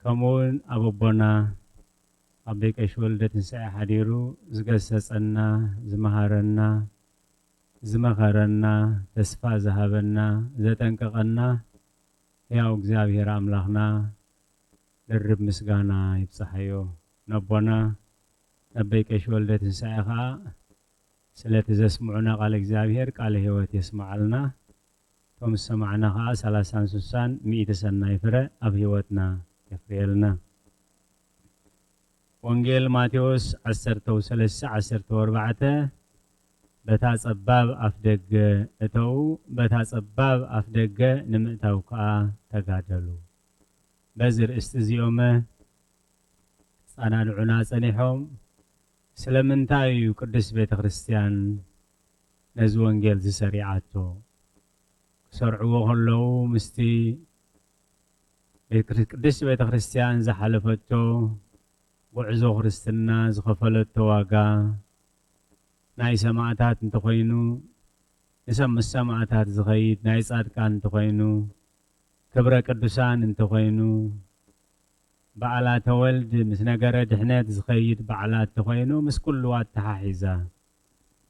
ከምኡ እውን ኣብ ኣቦና ኣቦይ ቀሺ ወልደ ትንሳኤ ሓዲሩ ዝገሰጸና፣ ዝመሃረና፣ ዝመኸረና፣ ተስፋ ዝሃበና፣ ዘጠንቀቐና ሕያው እግዚኣብሔር ኣምላኽና ድርብ ምስጋና ይብጻሓዮ። ነቦና ኣቦይ ቀሺ ወልደ ትንሳኤ ኸኣ ስለቲ ዘስምዑና ቃል እግዚኣብሔር ቃለ ሕይወት የስምዓልና። እቶም ዝሰማዕና ኸኣ ሰላሳን ስሳን ሚእቲ ሰናይ ፍረ ኣብ ሕይወትና የፍርየልና። ወንጌል ማቴዎስ ዓሰርተ ሰለስተ ዓሰርተ ኣርባዕተ፣ በታ ጸባብ ኣፍ ደገ እተዉ፣ በታ ጸባብ ኣፍ ደገ ንምእታው ከኣ ተጋደሉ። በዚ ርእስቲ እዚኦም ጻናንዑና ጸኒሖም። ስለምንታይ እዩ ቅድስት ቤተ ክርስቲያን ነዚ ወንጌል ዝሰሪዓቶ? ክሰርዕዎ ከለዉ ምስቲ ቤተ ክርስ-፣ ቅድስት ቤተ ክርስቲያን ዝሓለፈቶ ጉዕዞ ክርስትና ዝኸፈለቶ ዋጋ ናይ ሰማዕታት እንተኾይኑ፣ ንሰብ ምስ ሰማዕታት ዝኸይድ ናይ ጻድቃን እንተኾይኑ፣ ክብረ ቅዱሳን እንተኾይኑ፣ በዓላተ ወልድ ምስ ነገረ ድሕነት ዝኸይድ በዓላት እንተኾይኑ፣ ምስ ኩሉ ኣተሓሒዛ።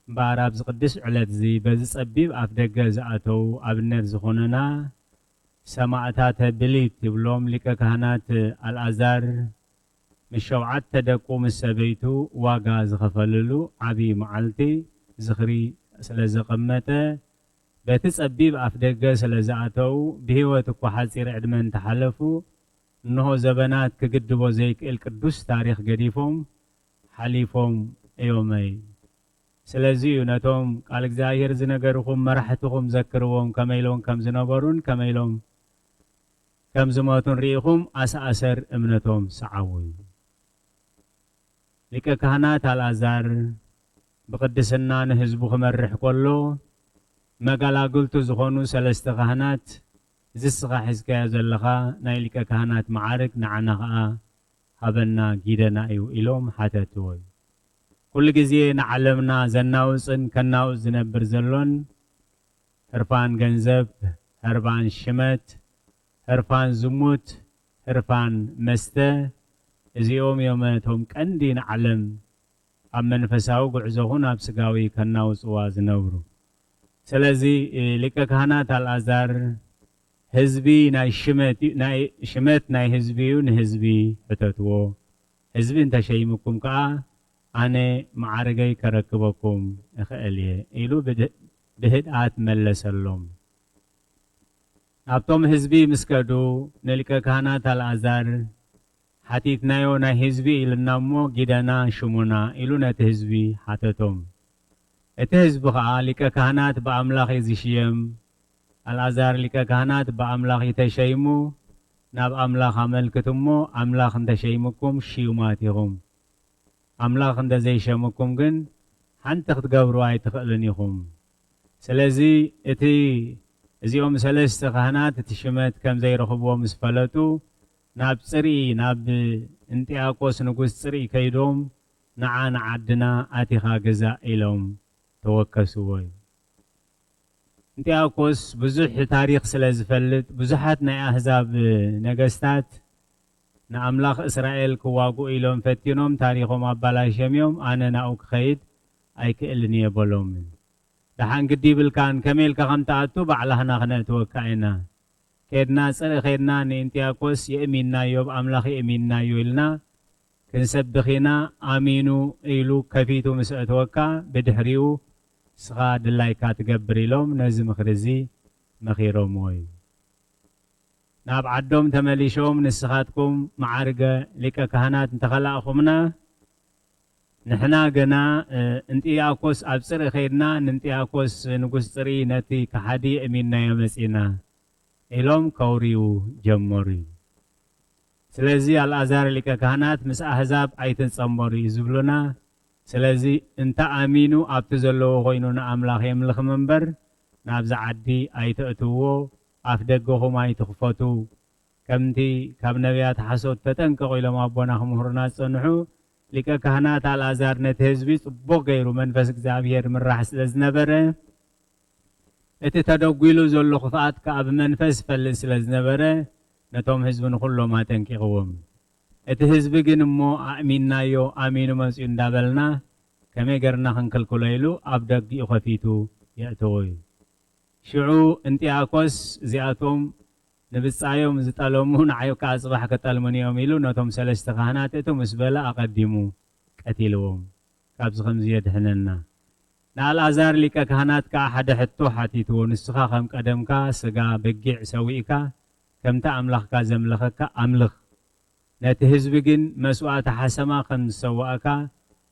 እምበኣር ኣብዚ ቅዱስ ዕለት እዚ በዚ ጸቢብ ኣፍ ደገ ዝኣተዉ ኣብነት ዝኾኑና ሰማዕታተ ብሊት ይብሎም ሊቀ ካህናት ኣልኣዛር ምስ ሸውዓተ ደቁ ምስ ሰበይቱ ዋጋ ዝኸፈልሉ ዓቢ መዓልቲ ዝኽሪ ስለ ዘቐመጠ፣ በቲ ጸቢብ ኣፍ ደገ ስለ ዝኣተዉ፣ ብህይወት እኳ ሓጺር ዕድመ እንተሓለፉ፣ እንሆ ዘበናት ክግድቦ ዘይክእል ቅዱስ ታሪኽ ገዲፎም ሓሊፎም እዮመይ። ስለዚ እዩ ነቶም ቃል እግዚኣብሔር ዝነገርኹም መራሕትኹም ዘክርዎም ከመይ ኢሎም ከም ዝነበሩን ከመይ ኢሎም ከም ዝሞቱን ርኢኹም ኣሰኣሰር እምነቶም ሰዓቡ እዩ። ሊቀ ካህናት ኣልኣዛር ብቅድስና ንህዝቡ ክመርሕ ከሎ፣ መጋላግልቱ ዝኾኑ ሰለስተ ካህናት፣ እዚ እስኻ ሒዝካዮ ዘለኻ ናይ ሊቀ ካህናት መዓርግ ንዓና ኸኣ ሃበና፣ ጊደና እዩ ኢሎም ሓተትዎ እዩ። ኩሉ ግዜ ንዓለምና ዘናውጽን ከናውጽ ዝነብር ዘሎን ህርፋን ገንዘብ፣ ህርፋን ሽመት፣ ህርፋን ዝሙት፣ ህርፋን መስተ፣ እዚኦም እዮም እቶም ቀንዲ ንዓለም ኣብ መንፈሳዊ ጉዕዞ ኹን ኣብ ስጋዊ ከናውጽዋ ዝነብሩ። ስለዚ፣ እ፣ ሊቀ ካህናት ኣልኣዛር ህዝቢ ናይ ሽመት እዩ፣ ናይ ሽመት ናይ ህዝቢ እዩ፣ ንህዝቢ ሕተትዎ። ህዝቢ እንተሸይምኩም ከኣ ኣነ መዓርገይ ከረክበኩም እኽእል እየ ኢሉ ብድ-፣ ብህድኣት መለሰሎም። ናብቶም ህዝቢ ምስ ከዱ ንሊቀ ካህናት ኣልኣዛር ሓቲትናዮ፣ ናይ ህዝቢ ኢልና እሞ ጊደና ሽሙና ኢሉ ነቲ ህዝቢ ሓተቶም። እቲ ህዝቢ ኸኣ ሊቀ ካህናት ብኣምላኽ እዩ ዝሽየም፣ ኣልኣዛር ሊቀ ካህናት ብኣምላኽ እዩ ተሸይሙ፣ ናብ ኣምላኽ ኣመልክት እሞ ኣምላኽ እንተሸይምኩም ሽዩማት ኢኹም። ኣምላኽ እንተ ዘይሸምኩም ግን ሓንቲ ክትገብሩ ኣይትኽእሉን ኢኹም። ስለዚ እቲ፣ እዚኦም ሰለስተ ካህናት እቲ ሽመት ከም ዘይረኽብዎ ምስ ፈለጡ፣ ናብ ጽርኢ፣ ናብ እንጥያቆስ ንጉስ ጽርኢ ከይዶም፣ "ንዓ ንዓድና ኣቲኻ ግዛእ" ኢሎም ተወከስዎ እዩ። እንጥያቆስ ብዙሕ ታሪኽ ስለ ዝፈልጥ፣ ብዙሓት ናይ ኣህዛብ ነገስታት ንኣምላኽ እስራኤል ክዋግኡ ኢሎም ፈቲኖም፣ ታሪኾም ኣባላሽዮም እዮም። ኣነ ናብኡ ክኸይድ ኣይክእልን እየ በሎም። ደሓን ግዲ ይብልካን፣ ከመይ ኢልካ ከም ትኣቱ ባዕላህና ክነእትወካ ኢና። ኬድና፣ ጽርኢ ኬድና፣ ንእንጥያቆስ የእሚንናዮ፣ ብኣምላኽ የእሚንናዮ ኢልና ክንሰብኽ ኢና፣ ኣሚኑ ኢሉ ከፊቱ ምስ ኣእተወካ፣ ብድሕሪኡ ንስኻ ድላይካ ትገብር ኢሎም ነዚ ምኽሪ እዚ መኺሮምዎ እዩ። ናብ ዓዶም ተመሊሾም፣ ንስኻትኩም መዓርገ ሊቀ ካህናት እንተኸላእኹምና፣ ንሕና ገና፣ እ፣ እንጥያቆስ ኣብ ጽርኢ ኸይድና፣ ንእንጥያቆስ ንጉስ ጽርኢ ነቲ ከሓዲ የእሚንናዮ መጺና ኢሎም ከውርዩ ጀመሩ እዩ። ስለዚ ኣልኣዛር ሊቀ ካህናት ምስ ኣህዛብ ኣይትጸንበሩ እዩ ዝብሉና። ስለዚ እንተ ኣሚኑ ኣብቲ ዘለዎ ኮይኑ ንኣምላኽ የምልኽ እምበር ናብዚ ዓዲ ኣይተእትውዎ፣ ኣፍ ደገኹም ኣይትኽፈቱ። ከምቲ ካብ ነቢያት ሓሶት ተጠንቀቑ ኢሎም ኣቦና ክምህሩና ዝጸንሑ፣ ሊቀ ካህናት ኣልኣዛር ነቲ ህዝቢ ጽቡቕ ገይሩ መንፈስ እግዚኣብሔር ምራሕ ስለ ዝነበረ፣ እቲ ተደጒሉ ዘሎ ክፍኣት ከኣ ብመንፈስ ይፈልጥ ስለ ዝነበረ፣ ነቶም ህዝቢ ንኹሎም ኣጠንቂቕዎም። እቲ ህዝቢ ግን እሞ ኣእሚንናዮ፣ ኣሚኑ መጺኡ እንዳበልና ከመይ ገርና ክንክልክሎ ኢሉ ኣብ ደጊኡ ከፊቱ የእተዎ እዩ። ሽዑ እንጢያኮስ እዚኣቶም ንብጻዮም ዝጠለሙ ንዓይ ከኣ ጽባሕ ክጠልሙኒ እዮም ኢሉ ነቶም ሰለስተ ካህናት እቱ ምስ በለ ኣቐዲሙ ቀቲልዎም። ካብዚ ከምዚ የድሕነና። ንኣልኣዛር ሊቀ ካህናት ከኣ ሓደ ሕቶ ሓቲትዎ፣ ንስኻ ከም ቀደምካ ስጋ በጊዕ ሰዊእካ ከምቲ ኣምላኽካ ዘምለኸካ ኣምልኽ። ነቲ ህዝቢ ግን መስዋእቲ ሓሰማ ከም ዝሰዋእካ፣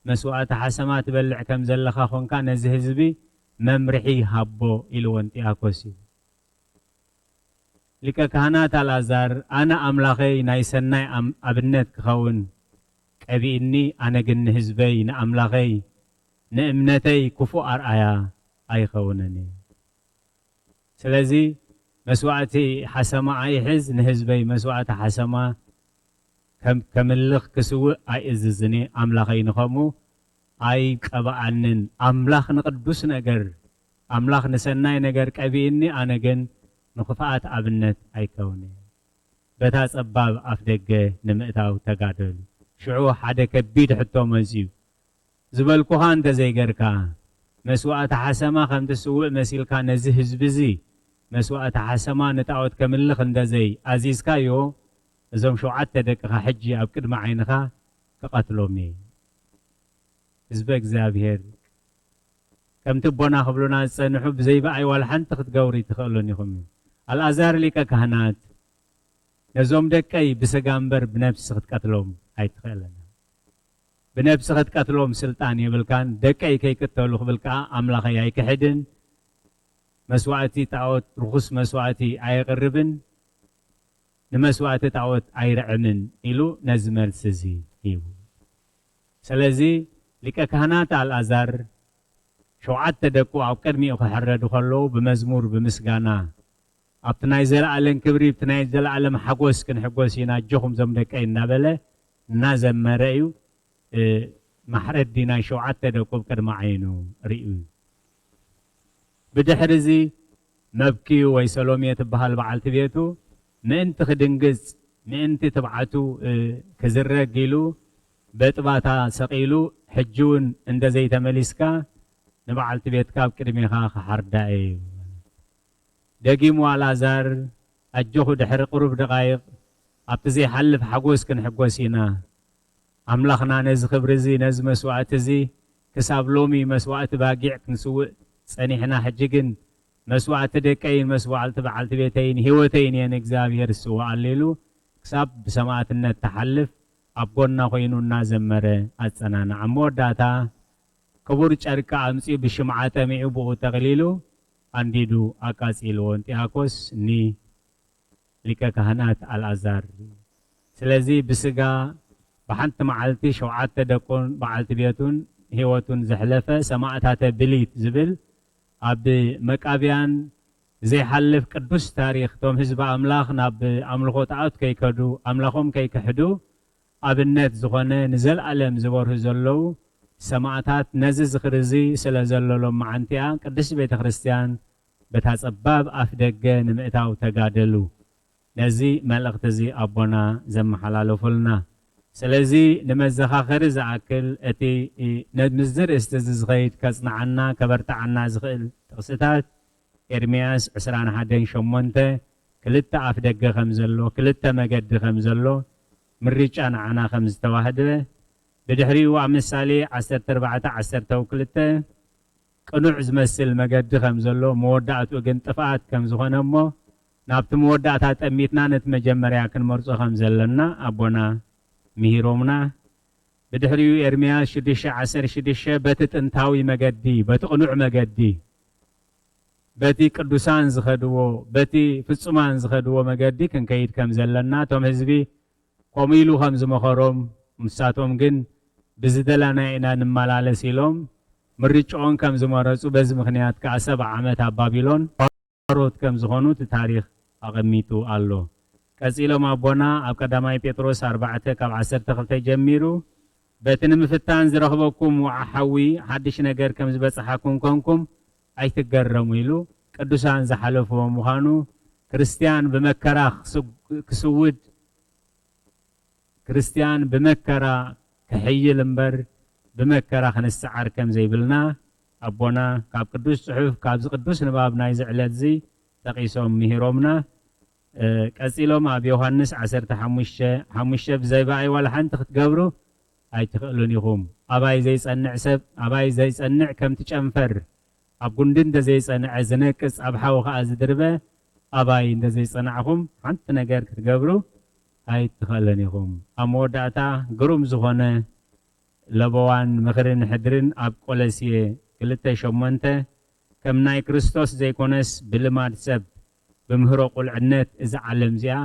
መስዋእቲ ሓሰማ ትበልዕ ከም ዘለኻ ኾንካ ነዚ ህዝቢ መምርሒ ሃቦ ኢልዎ እንጢያኮስ እዩ። ሊቀ ካህናት ኣልኣዛር፣ ኣነ ኣምላኸይ ናይ ሰናይ ኣም-፣ ኣብነት ክኸውን ቀቢእኒ፣ ኣነ ግን ንህዝበይ፣ ንኣምላኸይ፣ ንእምነተይ ክፉእ ኣርኣያ ኣይኸውንን እየ። ስለዚ መስዋእቲ ሓሰማ ኣይሕዝ፣ ንህዝበይ መስዋእቲ ሓሰማ ከም-፣ ከምልኽ ክስውእ ኣይእዝዝን እየ፣ ኣምላኸይ ንኸምኡ ኣይቀብኣንን። ኣምላኽ ንቕዱስ ነገር፣ ኣምላኽ ንሰናይ ነገር ቀቢእኒ፣ ኣነ ግን ንኽፍኣት ኣብነት ኣይከውን እየ። በታ ጸባብ ኣፍ ደገ ንምእታው ተጋደሉ። ሽዑ ሓደ ከቢድ ሕቶ መጺኡ። ዝበልኩኻ እንተ ዘይገርካ፣ መስዋእቲ ሓሰማ ከም ትስውእ መሲልካ ነዚ ህዝቢ እዚ መስዋእቲ ሓሰማ ንጣኦት ከምልኽ እንተ ዘይ ኣዚዝካዮ፣ እዞም ሸውዓተ ደቅኻ ሕጂ ኣብ ቅድሚ ዓይንኻ ክቐትሎም እየ። ህዝበ እግዚኣብሔር፣ ከምቲ ኣቦና ክብሉና ዝጸንሑ ብዘይ ብኣይ ዋላ ሓንቲ ክትገብሩ ኣይትኽእሉን ኢኹም። ኣልኣዛር ሊቀ ካህናት፣ ነዞም ደቀይ ብስጋ እምበር ብነፍሲ ክትቀትሎም ኣይትኽእልን። ብነፍሲ ክትቀትሎም ስልጣን የብልካን። ደቀይ ከይቅተሉ ክብል ከኣ ኣምላኸይ ኣይክሕድን። መስዋእቲ ጣኦት፣ ርኹስ መስዋእቲ ኣየቕርብን፣ ንመስዋእቲ ጣኦት ኣይርዕምን ኢሉ ነዚ መልሲ እዚ ሂቡ። ስለዚ ሊቀ ካህናት ኣልኣዛር ሸውዓተ ደቁ ኣብ ቅድሚኡ ክሕረዱ ከለዉ ብመዝሙር ብምስጋና ኣብቲ ናይ ዘለኣለም ክብሪ፣ ኣብቲ ናይ ዘለኣለም ሓጎስ ክንሕጎስ ኢና፣ ኣጆኹም ዞም ደቀይ እናበለ እናዘመረ እዩ፣ እ፣ ማሕረዲ ናይ ሸውዓተ ደቁ ኣብ ቅድሚ ዓይኑ ርእዩ። ብድሕሪ እዚ መብክዩ ወይ ሰሎሜ ትበሃል በዓልቲ ቤቱ ምእንቲ ክድንግጽ፣ ምእንቲ ትብዓቱ፣ እ፣ ክዝረግ ኢሉ በጥባታ ሰቒሉ፣ ሕጂ እውን እንደ ዘይተመሊስካ ንበዓልቲ ቤትካ ኣብ ቅድሜኻ ክሓርዳ እዩ። ደጊሙ ኣልኣዛር፣ ኣጆኹ ድሕሪ ቁሩብ ደቓይቕ ኣብቲ ዘይሓልፍ ሓጎስ ክንሕጎስ ኢና። ኣምላኽና ነዚ ክብሪ እዚ፣ ነዚ መስዋእቲ እዚ፣ ክሳብ ሎሚ መስዋእቲ ባጊዕ ክንስውእ ጸኒሕና፣ ሕጂ ግን መስዋእቲ ደቀይን መስዋእቲ በዓልቲ ቤተይን ህይወተይን እየ ንእግዚኣብሔር ዝስውኣሉ ኢሉ ክሳብ ብሰማእትነት ትሓልፍ ኣብ ጎና ኮይኑ እናዘመረ ኣጸናንዓ። ኣብ መወዳእታ ክቡር ጨርቂ ኣምጺኡ ብሽምዓ ጠሚዑ ብኡ ጠቕሊሉ ኣንዲዱ ኣቃጺልዎ። እንጢያኮስ ኒ ሊቀ ካህናት ኣልኣዛር። ስለዚ ብስጋ ብሓንቲ መዓልቲ ሸውዓተ ደቁን በዓልቲ ቤቱን ህይወቱን ዘሕለፈ ሰማእታተ ብሊት ዝብል ኣብ መቃብያን ዘይሓልፍ ቅዱስ ታሪኽ፣ እቶም ህዝቢ ኣምላኽ ናብ ኣምልኾ ጣዖት ከይከዱ፣ ኣምላኾም ከይክሕዱ ኣብነት ዝኾነ ንዘለኣለም ዝበርሁ ዘለዉ ሰማእታት ነዚ ዝኽሪ እዚ ስለ ዘሎ ሎመዓንቲ እያ ቅድስት ቤተ ክርስቲያን በታ ጸባብ ኣፍ ደገ ንምእታው ተጋደሉ። ነዚ መልእኽቲ እዚ ኣቦና ዘመሓላለፉልና። ስለዚ ንመዘኻኸሪ ዝኣክል እቲ ነ-፣ ምስዚ ርእስቲ እዚ ዝኸይድ ከጽንዓና፣ ከበርትዓና ዝኽእል ጥቕስታት ኤርምያስ ዕስራን ሓደን ሸሞንተ ክልተ ኣፍ ደገ ከም ዘሎ፣ ክልተ መገዲ ከም ዘሎ ምርጫ ንዓና ከም ዝተዋህደ፣ ብድሕሪኡ ኣብ ምሳሌ ዓሰርተ ኣርባዕተ ዓሰርተ ክልተ ቅኑዕ ዝመስል መገዲ ከም ዘሎ፣ መወዳእትኡ ግን ጥፍኣት ከም ዝኾነ እሞ፣ ናብቲ መወዳእታ ጠሚትና ነቲ መጀመርያ ክንመርጾ ከም ዘለና ኣቦና ምሂሮምና። ብድሕሪኡ ኤርምያስ ሽዱሽተ ዓሰርተ ሽዱሽተ በቲ ጥንታዊ መገዲ፣ በቲ ቅኑዕ መገዲ፣ በቲ ቅዱሳን ዝኸድዎ፣ በቲ ፍጹማን ዝኸድዎ መገዲ ክንከይድ ከም ዘለና፣ እቶም ህዝቢ ከምኡ ኢሉ ከም ዝመኸሮም፣ ንሳቶም ግን ብዝደለናዮ ኢና ንመላለስ ኢሎም ምርጭኦም ከም ዝመረጹ፣ በዚ ምኽንያት ከኣ ሰብዓ ዓመት ኣብ ባቢሎን ባሮት ከም ዝኾኑ እቲ ታሪኽ ኣቐሚጡ ኣሎ። ቀጺሎም ኣቦና ኣብ ቀዳማይ ጴጥሮስ ኣርባዕተ ካብ ዓሰርተ ክልተ ጀሚሩ፣ በቲ ንምፍታን ዝረኽበኩም ወዓ ሓዊ ሓድሽ ነገር ከም ዝበጽሓኩም ኮንኩም ኣይትገረሙ ኢሉ ቅዱሳን ዝሓለፍዎ ምዃኑ፣ ክርስትያን ብመከራ ክስግ-፣ ክስውድ፣ ክርስትያን ብመከራ ክሕይል እምበር ብመከራ ክንስዓር ከም ዘይብልና ኣቦና ካብ ቅዱስ ጽሑፍ ካብዚ ቅዱስ ንባብ ናይዚ ዕለት እዚ ጠቒሶም ምሂሮምና። እ፣ ቀጺሎም ኣብ ዮሃንስ ዓሰርተ ሓሙሽተ ሓሙሽተ ብዘይባኣይ ዋላ ሓንቲ ክትገብሩ ኣይትኽእሉን ኢኹም። ኣባይ ዘይጸንዕ ሰብ፣ ኣባይ ዘይጸንዕ ከምቲ ጨንፈር ኣብ ጉንዲ እንተ ዘይጸንዐ ዝነቅጽ ኣብ ሓዊ ከኣ ዝድርበ ኣባይ እንተ ዘይጸናዕኹም ሓንቲ ነገር ክትገብሩ ኣይትኽእሉን ኢኹም። ኣብ መወዳእታ ግሩም ዝኾነ ለበዋን ምኽርን ሕድርን ኣብ ቆለስየ ክልተ ሸሞንተ ከም ናይ ክርስቶስ ዘይኮነስ ብልማድ ሰብ ብምህሮ ቁልዕነት እዛ ዓለም እዚኣ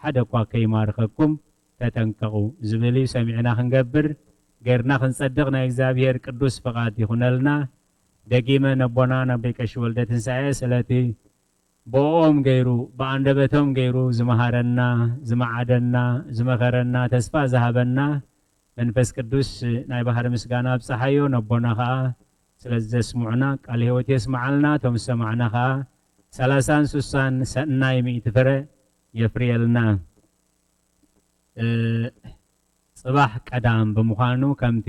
ሓደ እኳ ከይማርኸኩም ተጠንቀቑ ዝብል እዩ። ሰሚዕና ክንገብር ገርና ክንጸድቕ ናይ እግዚኣብሔር ቅዱስ ፍቓድ ይኹነልና። ደጊመ ነቦና ናብ ደቀሽ ወልደ ትንሳኤ ስለቲ ብኦም ገይሩ ብኣንደበቶም ገይሩ ዝመሃረና ዝመዓደና ዝመኸረና ተስፋ ዝሃበና መንፈስ ቅዱስ ናይ ባህሪ ምስጋና ኣብጽሓዮ። ነቦና ኸኣ ስለ ዘስምዑና ቃል ህይወት የስምዓልና። እቶም ዝሰማዕና ኸኣ ሰላሳን ሱሳን ሰናይ ሚእቲ ፍረ የፍርየልና። እ፣ ጽባሕ ቀዳም ብምዃኑ ከምቲ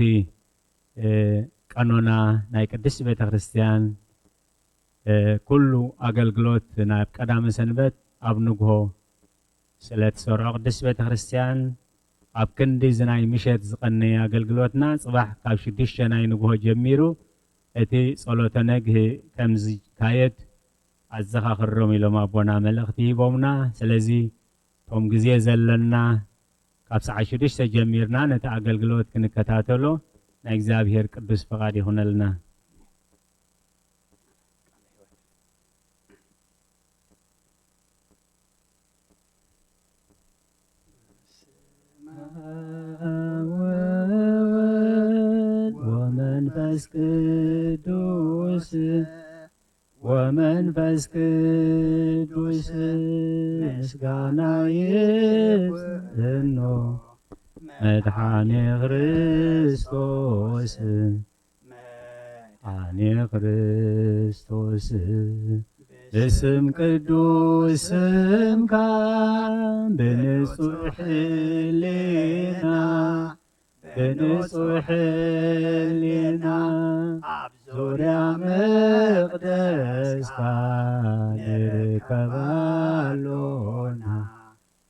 እ፣ ቀኖና ናይ ቅድስት ቤተ ክርስቲያን እ፣ ኩሉ ኣገልግሎት ናብ ቀዳመ ሰንበት ኣብ ንግሆ ስለ ትሰርዖ ቅድስት ቤተ ክርስቲያን ኣብ ክንዲ እዚ ናይ ምሸት ዝቐነየ ኣገልግሎትና ጽባሕ ካብ ሽዱሽተ ናይ ንግሆ ጀሚሩ እቲ ጸሎተ ነግህ ከም ዝካየድ ኣዘኻኽሮም ኢሎም ኣቦና መልእኽቲ ሂቦምና። ስለዚ እቶም ግዜ ዘለና ካብ ሰዓት ሽዱሽተ ጀሚርና ነቲ ኣገልግሎት ክንከታተሎ ናይ እግዚኣብሔር ቅዱስ ፍቓድ ይኹነልና። በስመ አብ ወወልድ ወመንፈስ ቅዱስ ወመንፈስ ቅዱስ ምስጋና ይብኖ መድኃኔ ክርስቶስ መድኃኔ ክርስቶስ ብስም ቅዱስ ስምካ ብንጹሕ ሕሊና ብንጹሕ ሕሊና ኣብ ዙርያ መቕደስካ ንርከብ ኣሎና፣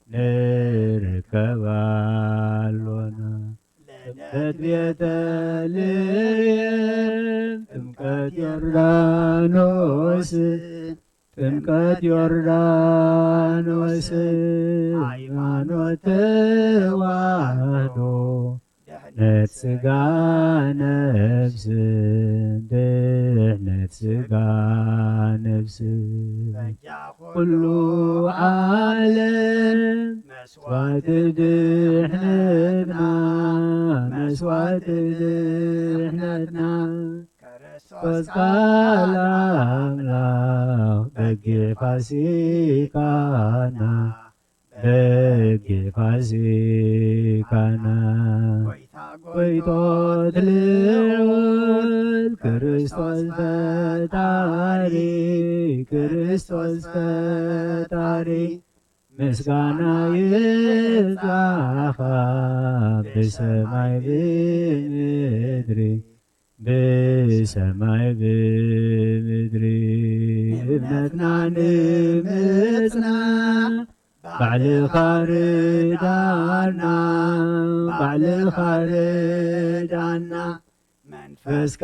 ንርከብ ኣሎና። ልደት ቤተልሔም፣ ጥምቀት ዮርዳኖስ፣ ጥምቀት ዮርዳኖስ፣ ሃይማኖት ተዋህዶ፣ ድሕነት ሥጋ ነፍስ፣ ድሕነት ሥጋ ነፍስ። በጃ ኩሉ ዓለም መስዋዕቲ ድሕነትና፣ መስዋዕቲ ድሕነትና። ክርስቶስ ቃል ኣምላኽ በጊዕ ፋሲካና፣ በጊዕ ፋሲካና። ጎይታ ጎይቶት ልዑል ክርስቶስ ፈጣሪ፣ ክርስቶስ ፈጣሪ። ምስጋና ይብጻኻ ብሰማይ ብምድሪ፣ ብሰማይ ብምድሪ። እምነትና ንምጽና ባዕልኻ ርዳና፣ ባዕልኻ ርዳና። መንፈስካ